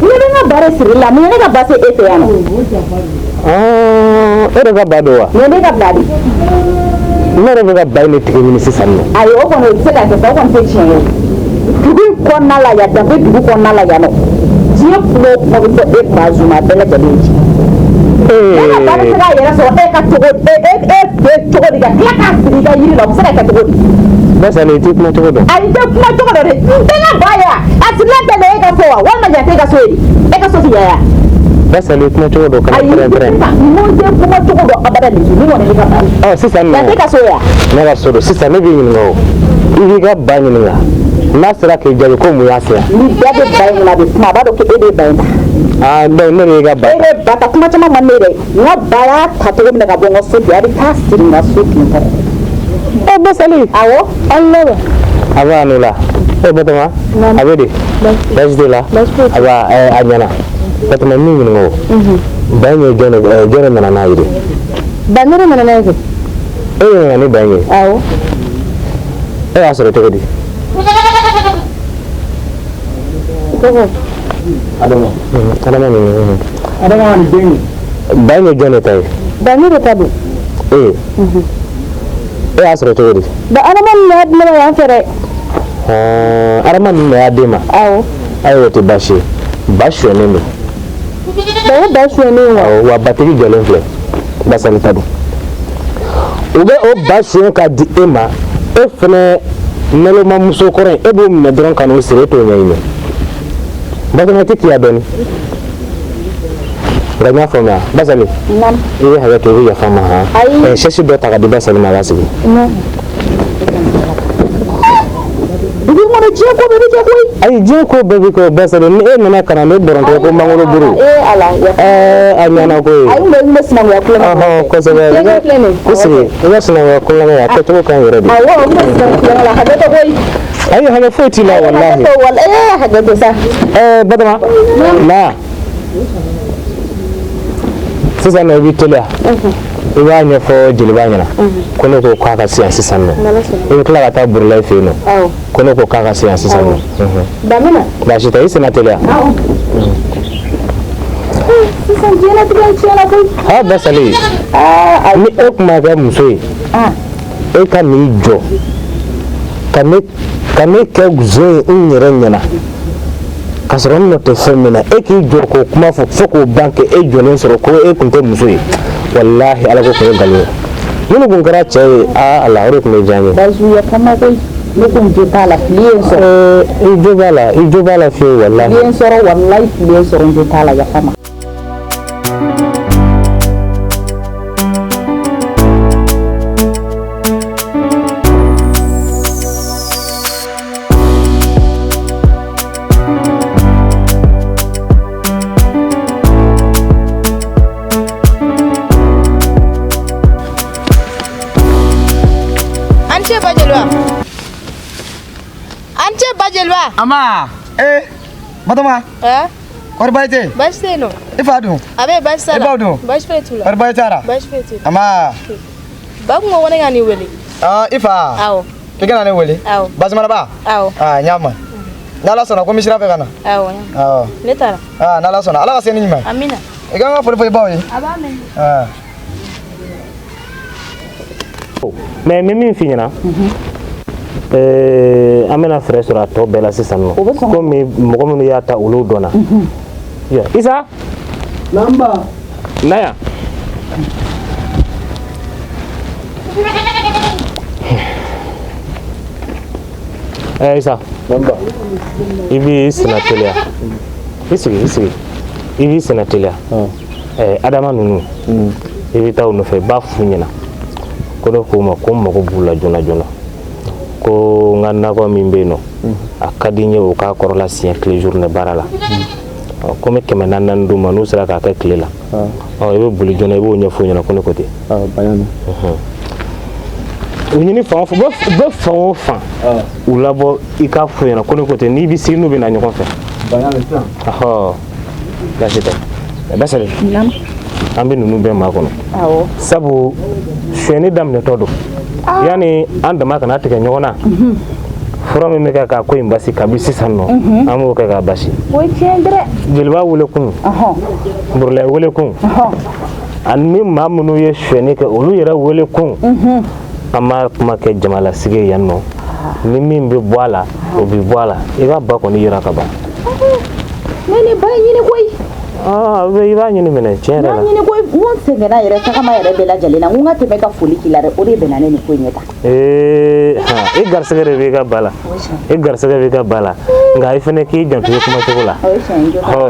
bɛ n ka ba de siri la mun ye ne ka ba se e fɛ yan nɔ? E de ka ba don wa? Nin ye ne ka ba de. Ne yɛrɛ bɛ ka ba in de tigi ɲini sisan nɔ. Ayi o kɔni o tɛ se ka kɛ sa o kɔni tɛ tiɲɛ ye. Dugu in kɔnɔna la yan danbe dugu kɔnɔna la yan nɔ diɲɛ kuma o kuma bɛ fɔ e Bazuma a bɛɛ lajɛlen ye tiɲɛ. Ne ka ba bɛ se k'a yɛrɛ sɔrɔ e ka cogo e e e fɛ cogo di ka tila k'a siri i ka yiri la o bɛ se ka kɛ cogo di? Basali i t'i kuma cogo dɔn. Ayi n tɛ kuma cogo dɔn dɛ n tɛ n ka ba ye wa a sirilen tɛ e ka so wa walima yan tɛ e ka so ye de e ka so tɛ yan ye. Basali i kuma cogo dɔn kana pɛrɛn pɛrɛn. Ayi n tɛ kuma cogo dɔn abada nin nin kɔni ne ka ba ye. Ɔ sisan nɔ. Yan tɛ e ka so ye wa? Ne ka so don sisan ne b'i ɲininka o i b'i ka ba ɲininka n'a sera k'i jaabi ko mun y'a se yan. Ni da bɛ ba in kɔnɔ a bɛ kuma a b'a dɔn ko e de ye ba in ta. Aa donc ne de y'i ka ba ta. E bɛ ba ta kuma caman man ne ye dɛ n ka ba y'a ta cogo min na ka bɔ n ka so bi a bɛ taa siri n ka so ten kɔrɔ. E Basali. Awɔ. Ala. A b'a n'o la. E Batoma. A bɛ di? Baasi t'e la? A b'a a ɲɛna. Batoma min ɲininka o. Ba in ye jɔn de jɔn de nana n'a ye de? Ba ne de nana n'a ye kɛ. E de nana ni ba in ye? Awɔ. E y'a sɔrɔ cogo di? Tɔgɔ. Adama. Adama nin. Adama ni den ye. Ba in ye jɔn de ta ye? Ba ne de ta don. E. E y'a sɔrɔ cogo di? Ba Adama nin y'a di ne ma yan fɛ dɛ. Adama nin de y'a d'e ma? Awɔ. Ayiwa o tɛ baasi ye. Ba sonyɛnen don. Ba o ba sonyɛnen wa? Awɔ wa batigi jɔlen filɛ. Basali ta don. U bɛ o ba sonya k'a di e ma e fɛnɛ naloma muso kɔrɔ in e b'o minɛ dɔrɔn ka n'o siri e t'o ɲɛɲini. Batoma tɛ tiya dɔɔni. Nka n y'a faamuya Basali. Naamu. I bɛ hakɛ to i bɛ yafa n ma han. Ayi. Sɛsi dɔ ta ka di Basali ma a b'a sigi. Dugu in kɔnɔ diɲɛ ko bɛɛ bɛ kɛ koyi. Ayi diɲɛ ko bɛɛ bɛ kɛ Basali ni e nana ka na ne bɔrɔntɔ ko mangoro buru. Ee Ala yafa. A ɲɛna koyi. Ayi n bɛ sinankunya kulonkɛ. Ɔhɔn kosɛbɛ. Denkɛ filɛ nin ye. I sigi i ka sinankunya kulonkɛ a kɛcogo ka ɲi yɛrɛ de. Awɔ n bɛ sinankunya kulonkɛ la hakɛ to koyi. Ayi hakɛ foyi t'i la walahi. Hakɛ to wala ee hakɛ to sa. Batoma. Na. Sisan nɔ i b'i teliya. I b'a ɲɛfɔ jeliba ɲɛna ko ne ko k'a ka se yan sisan nɔ i bɛ tila ka taa Burulayi fɛ yen nɔ ko ne ko k'a ka se yan sisan nɔ. Baasi tɛ i senna teliya. Asan diɲɛlatigɛ in tiɲɛna koyi. Ha Basali. Aa ni e tun ma kɛ muso ye. E ka n'i jɔ ka ne kɛ zon ye n yɛrɛ ɲɛna ka sɔrɔ n nɔ tɛ fɛn min na, e k'i jɔ k'o kuma fɔ fo k'o ban k'e jɔlen sɔrɔ ko e tun tɛ muso ye, walahi Ala ko tun ye nkalon ye. Minnu tun kɛra cɛ ye, aa Ala, o de tun bɛ diya n ye. Bazu yafa n ma koyi, ne kun jo t'a la, fili ye n sɔrɔ. I jo b'a la, i jo b'a la fiyewu walahi. Fili ye n sɔrɔ, walahi fili ye n sɔrɔ, n jo t'a la, yafa n ma. Ama, Batoma. Kɔri baasi tɛ yen? Baasi tɛ yen nɔ. I fa dun? A bɛ yen, baasi t'a la. I baw dun? Baasi foyi t'u la. Kɔri baasi t'a la? Baasi foyi t'u la. Ama. Ba kun ko ko ne ka n'i wele. I fa? Awɔ. I ka na ne wele? Awɔ. Baasimanaba? Awɔ. Aa n y'a mɛn. N'Ala sɔnna ko n bɛ sira fɛ ka na. Awɔ. Awɔ. Ne taara. Aa n'Ala sɔnna, Ala ka se ni ɲuman ye. Amina. I ka n ka foli fɔ i baw ye. A b'a mɛn. Aa. Mais n bɛ min f'i ɲɛna. An bɛna fɛɛrɛ sɔrɔ a tɔ bɛɛ la sisan nɔ, komi mɔgɔ minnu y'a ta olu dɔnna. Isa. Namba. Na yan. Isa. Namba. I b'i senna teliya. I sigi, i sigi. I b'i senna teliya. Adama ninnu. I bɛ taa u nɔfɛ, i b'a f'u ɲɛna. Ko ne k'u ma ko n mago b'u la joona joona. Ko n ka nakɔ min bɛ yen nɔ, a ka di n ye o k'a kɔrɔla siɲɛ tile journée baara la. Ko n bɛ 400 d'u ma n'u sera k'a kɛ tile la. I bɛ boli joona, i b'o ɲɛf'u ɲɛna ko ne ko ten. U ɲini fan o fan, u bɛ fan o fan, u labɔ i k'a f'u ɲɛna ko ne ko ten, n'i bɛ se n'u bɛ na ɲɔgɔn fɛ. Baasi tɛ. Basali. An bɛ ninnu bɛɛ makɔnɔ. Sabu sonyɛni daminɛtɔ don. Yani an dama kana tigɛ ɲɔgɔn na, fura min bɛ kɛ k'a ko in basi kabi sisan nɔ, an b'o kɛ k'a basi. O ye tiɲɛ dɛ. Jeliba wele kun, Burulayi wele kun, ani maa minnu ye sonyɛni kɛ olu yɛrɛ wele kun, an b'a kuma kɛ jamalasigi ye yan nɔ. Ni min bɛ bɔ a la, o bɛ bɔ a la. I ka ba kɔni yera ka ban. Ne ni ba ɲini koyi. I b'a ɲini minɛ tiɲɛ yɛrɛ la. N b'a ɲini koyi, n ko n sɛgɛnna yɛrɛ tagama yɛrɛ bɛɛ lajɛlen na, n ko n ka tɛmɛ ka foli k'i la dɛ, o de bɛnna ne ni ko in ye tan. I garisɛgɛ de b'i ka ba la. I garisɛgɛ b'i ka ba la. Nka i fana k'i janto i kuma cogo la.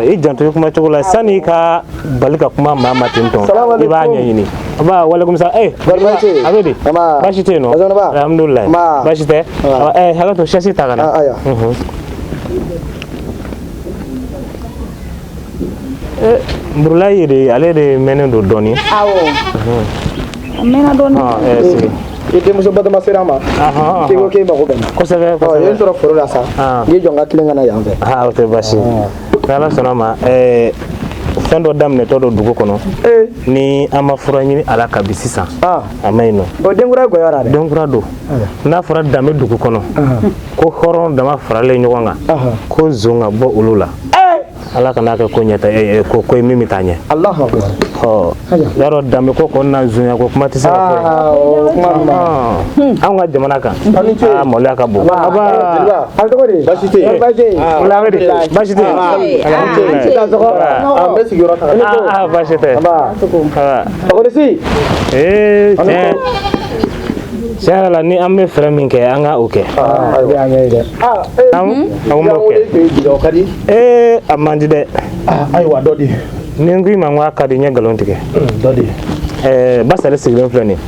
I janto i kuma cogo la sani i ka bali ka kuma maa ma ten tɔ, i b'a ɲɛɲini. Aba walekum salam. A bɛ di? Baasi tɛ yen nɔ. Alhamdulilayi. Baasi tɛ. Hakɛ to sɛsi ta ka na. Burulayi de, ale de mɛnnen don dɔɔnin. Awɔ. A mɛnna dɔɔnin. I denmuso Batoma sera a ma. K'i ko k'e mago bɛ n na. Kosɛbɛ kosɛbɛ. I ye n sɔrɔ foro la sa. N y'i jɔ n ka tilen ka na yan fɛ. O tɛ baasi ye. N'Ala sɔnna ma, fɛn dɔ daminɛtɔ don dugu kɔnɔ. Ni an ma fura ɲini a la kabi sisan. A ma ɲi nɔ. O denkura gɔyɔ la dɛ. Denkura don. N'a fɔra danbe dugu kɔnɔ. Ko hɔrɔn dama faralen ɲɔgɔn kan. Ko zon ka bɔ olu la. Ala kana kɛ ko ɲɛta ko ye min bɛ taa ɲɛ. Alahu akibaru. Yarɔ danbe ko kɔni na zonya ko kuma tɛ se ka fɔ. Anw ka jamana kan. Maloya ka bon. Aba. A tɔgɔ di? Baasi tɛ yen. Baasi tɛ yen. A bɛ di? Baasi tɛ yen. An bɛ sigiyɔrɔ ta. Baasi tɛ. Fakɔrɔsi. Tiɲɛ. Tiɲɛ yɛrɛ la ni an bɛ fɛɛrɛ min kɛ an ka o kɛ. An b'o kɛ. A man di dɛ. Ayiwa dɔ di. Ni n ko i ma n ko a ka di, n ye nkalon tigɛ. Dɔ di. Basale sigilen filɛ nin ye.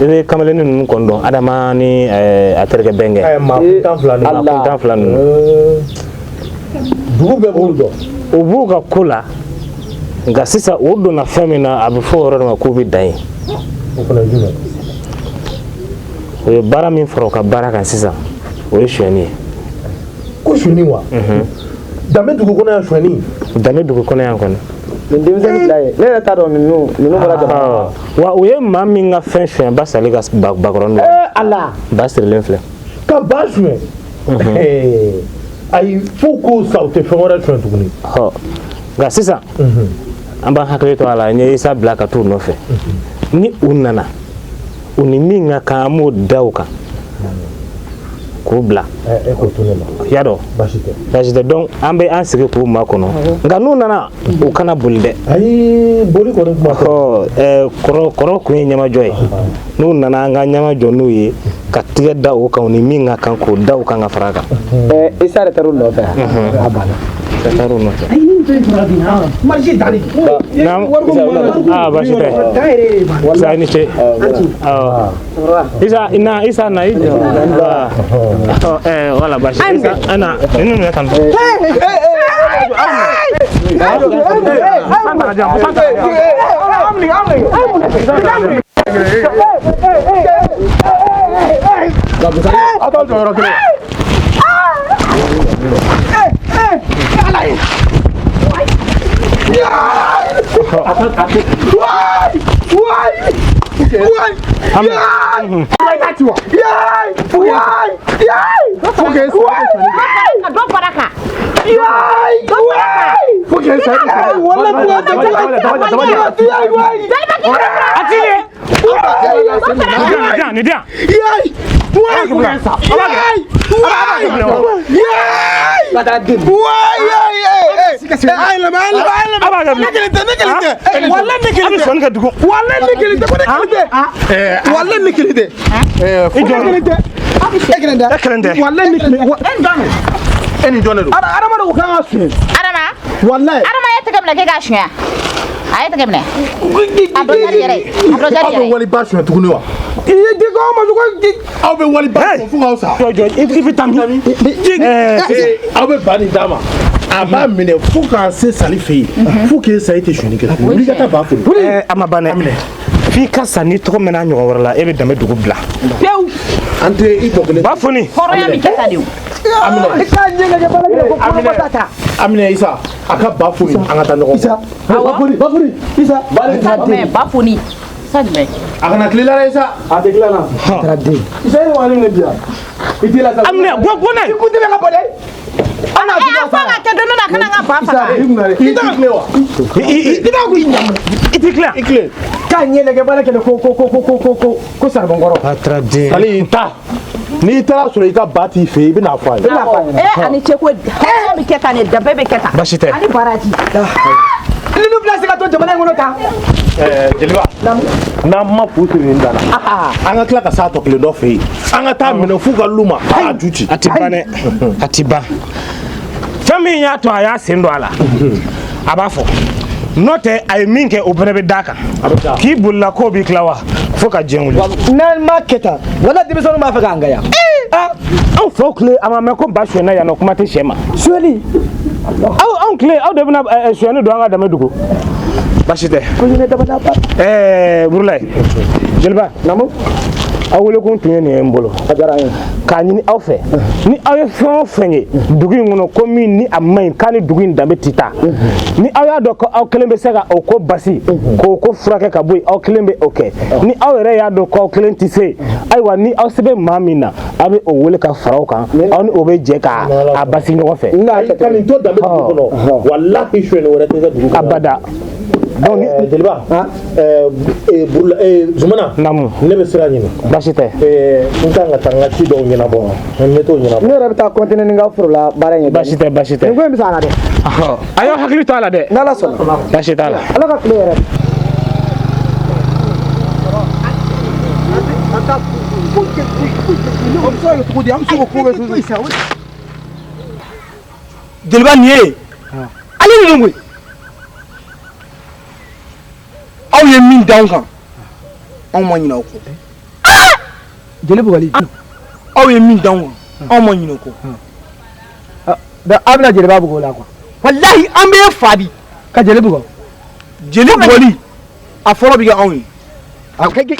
I bɛ kamalennin ninnu kɔni dɔn, Adama ni a terikɛ Bɛnkɛ. Maa kuntan fila ninnu. Maa kuntan fila ninnu. Dugu bɛɛ b'olu dɔn. U b'u ka ko la, nka sisan u donna fɛn min na, a bɛ fɔ o yɔrɔ de ma k'u bɛ dan yen. O fana ye jumɛn ye? O ye baara min fara u ka baara kan sisan, o ye sonyɛni ye. Ko sonyɛni wa? Danbe dugu kɔnɔ yan sonyɛni. Danbe dugu kɔnɔ yan kɔni. Nin denmisɛnnin fila ye, ne yɛrɛ t'a dɔn ninnu bɔra jamana na. Wa u ye maa min ka fɛn sonyɛ, Basali ka bakɔrɔni don. Ala. Ba sirilen filɛ. Ka ba sonyɛ. Ayi fo k'o sa, u tɛ fɛn wɛrɛ sonyɛ tuguni. Nka sisan an b'an hakili to a la, n ye Isa bila ka t'u nɔfɛ. Ni u nana, u ni min ka kan, an b'o da u kan k'o bila. E k'o to ne ma. I y'a dɔn? Baasi tɛ. Baasi tɛ. Donc an bɛ an sigi k'u makɔnɔ, nka n'u nana, u kana boli dɛ. Ayi, boli kɔni kuma tɛ. Ɔ kɔrɔ kɔrɔ kun ye ɲɛmajɔ ye. N'u nana, an ka ɲɛmajɔ n'u ye ka tigɛ da o kan, u ni min ka kan, k'o da o kan ka fara a kan. Isa de taar'u nɔfɛ, a banna. Ka taar'u nɔfɛ. Marché dali. Naam. Ah, baasi tɛ. Isa, i ni ce. Awɔ. Isa, na Isa na i. Ɔ wala baasi tɛ. Isa, ana ninnu minɛ tan. A t'aw jɔ yɔrɔ kelen. E ni jɔn de don? Adama de ko k'an ka suɲɛ. Adama. Walayi. Adama ye tɛgɛ minɛ k'e k'a suɲɛ. A ye tɛgɛ minɛ. A dɔ jari yɛrɛ. A dɔ jari Aw bɛ yɛrɛ. waliba suɲɛ tuguni wa? I ye di ko ma ko Aw bɛ waliba suɲɛ fo k'aw sa. Jɔ jɔ, i bɛ taa min? Aw bɛ ba nin d'a ma. A b'a minɛ fo k'a se sali fɛ yen. Fo k'e sa, e tɛ sonyali kɛ tuguni. Wuli ka taa ba foli. A ma ban dɛ. F'i ka sa n'i tɔgɔ mɛnna ɲɔgɔn wɛrɛ la, e bɛ danbe dugu bila. Pewu. An tɛ i tɔ kelen. Ba foni. Hɔrɔnya bɛ kɛ tan de o. I k'a ɲɛ lajɛ baara kɛ ko kɔnɔba ta. Aminɛ Isa, a ka ba foni, an ka taa ɲɔgɔn fɛ. Ba foni, ba foni, Isa. Isa jumɛn? Ba foni. Isa jumɛn? A kana tile la dɛ Isa. A tɛ tila la. Taara den. Isa ye wari minɛ bi yan. I t'i la sa. Aminɛ, bɔ bɔ n'a ye. I kun tɛ ka bɔ dɛ. An n'a A fɔ ka kɛ don dɔ la, a kana n ka ba faga. I kunna dɛ. I t'i tile wa? I b'a ko i ɲamu. I t'i tila. I tile. K'a ɲɛ lajɛ baara kɛlɛ ko ko ko ko ko ko ko saribɔn kɔrɔ. Patra den. Sali ta. N'i taara sɔrɔ i ka ba t'i fɛ yen, i bɛna fɔ a ye. Awɔ. Ani ce ko hɔrɔnya bɛ kɛ tan de, danbe bɛ kɛ tan. Baasi tɛ. Ani baraji. Ninnu bila se ka to jamana in kɔnɔ tan. Jeliba, n'an ma fu siri nin da la, an ka tila ka s'a tɔ kelen dɔ fɛ yen. An ka taa minɛ f'u ka lu ma, a ju ci. A ti ban dɛ. A ti ban. Fɛn min y'a to a y'a sen don a la, a b'a fɔ. N'o tɛ, a ye min kɛ, o fana bɛ d'a kan. K'i bolila k'o b'i tila wa fo ka diɲɛ wuli. N'an ma kɛ tan, wala denmisɛnninw b'a fɛ k'an gaya. Anw faw tile, a ma mɛn ko ba sonyɛna yan nɔ, kuma tɛ sɛ ma. Sonyɛli. Aw anw tile, aw de bɛna sonyɛni don an ka danbe dugu. Baasi tɛ. Ko ne dabada ba. Burulayi. Jeliba. Naamu. Aw welekun tun ye nin ye n bolo. A diyara an ye. K'a ɲini aw fɛ, ni aw ye fɛn o fɛn ye dugu in kɔnɔ ko min ni a man ɲi, k'a ni dugu in danbe tɛ taa, ni aw y'a dɔn ko aw kelen bɛ se ka o ko basi k'o ko furakɛ ka bɔ yen, aw kelen bɛ o kɛ. Ni aw yɛrɛ y'a dɔn ko aw kelen tɛ se, ayiwa, ni aw se bɛ maa min na, aw bɛ o wele ka fara o kan, aw ni o bɛ jɛ ka a basi ɲɔgɔn fɛ. Ka nin to danbe dugu kɔnɔ, walahi sonyɛni wɛrɛ tɛ kɛ dugu kɔnɔ. Abada. Donc jeliba, Burula, Zumana. Naamu. Ne bɛ sira ɲini. Baasi tɛ. N kan ka taa n ka ci dɔw ɲɛnabɔ. N bɛ t'o ɲɛnabɔ. Ne yɛrɛ bɛ taa continuer ni n ka foro la baara in ye. Baasi tɛ, baasi tɛ. Nin ko in bɛ sa a la dɛ. A y'aw hakili to a la dɛ. N'Ala sɔnna. Baasi t'a la. Ala ka tile yɛrɛ. Jeliba nin ye ale ninnu koyi, aw ye min d'anw kan, anw ma ɲinɛ aw kɔ. Jeli bugɔli. Aw ye min d'anw kan, anw ma ɲinɛ o kɔ. Donc aw bɛna jeliba bugɔ o la quoi. Walahi an bɛ fa bi. Ka jeli bugɔ. Jeli bugɔli a fɔlɔ bɛ kɛ anw ye. A kɛ.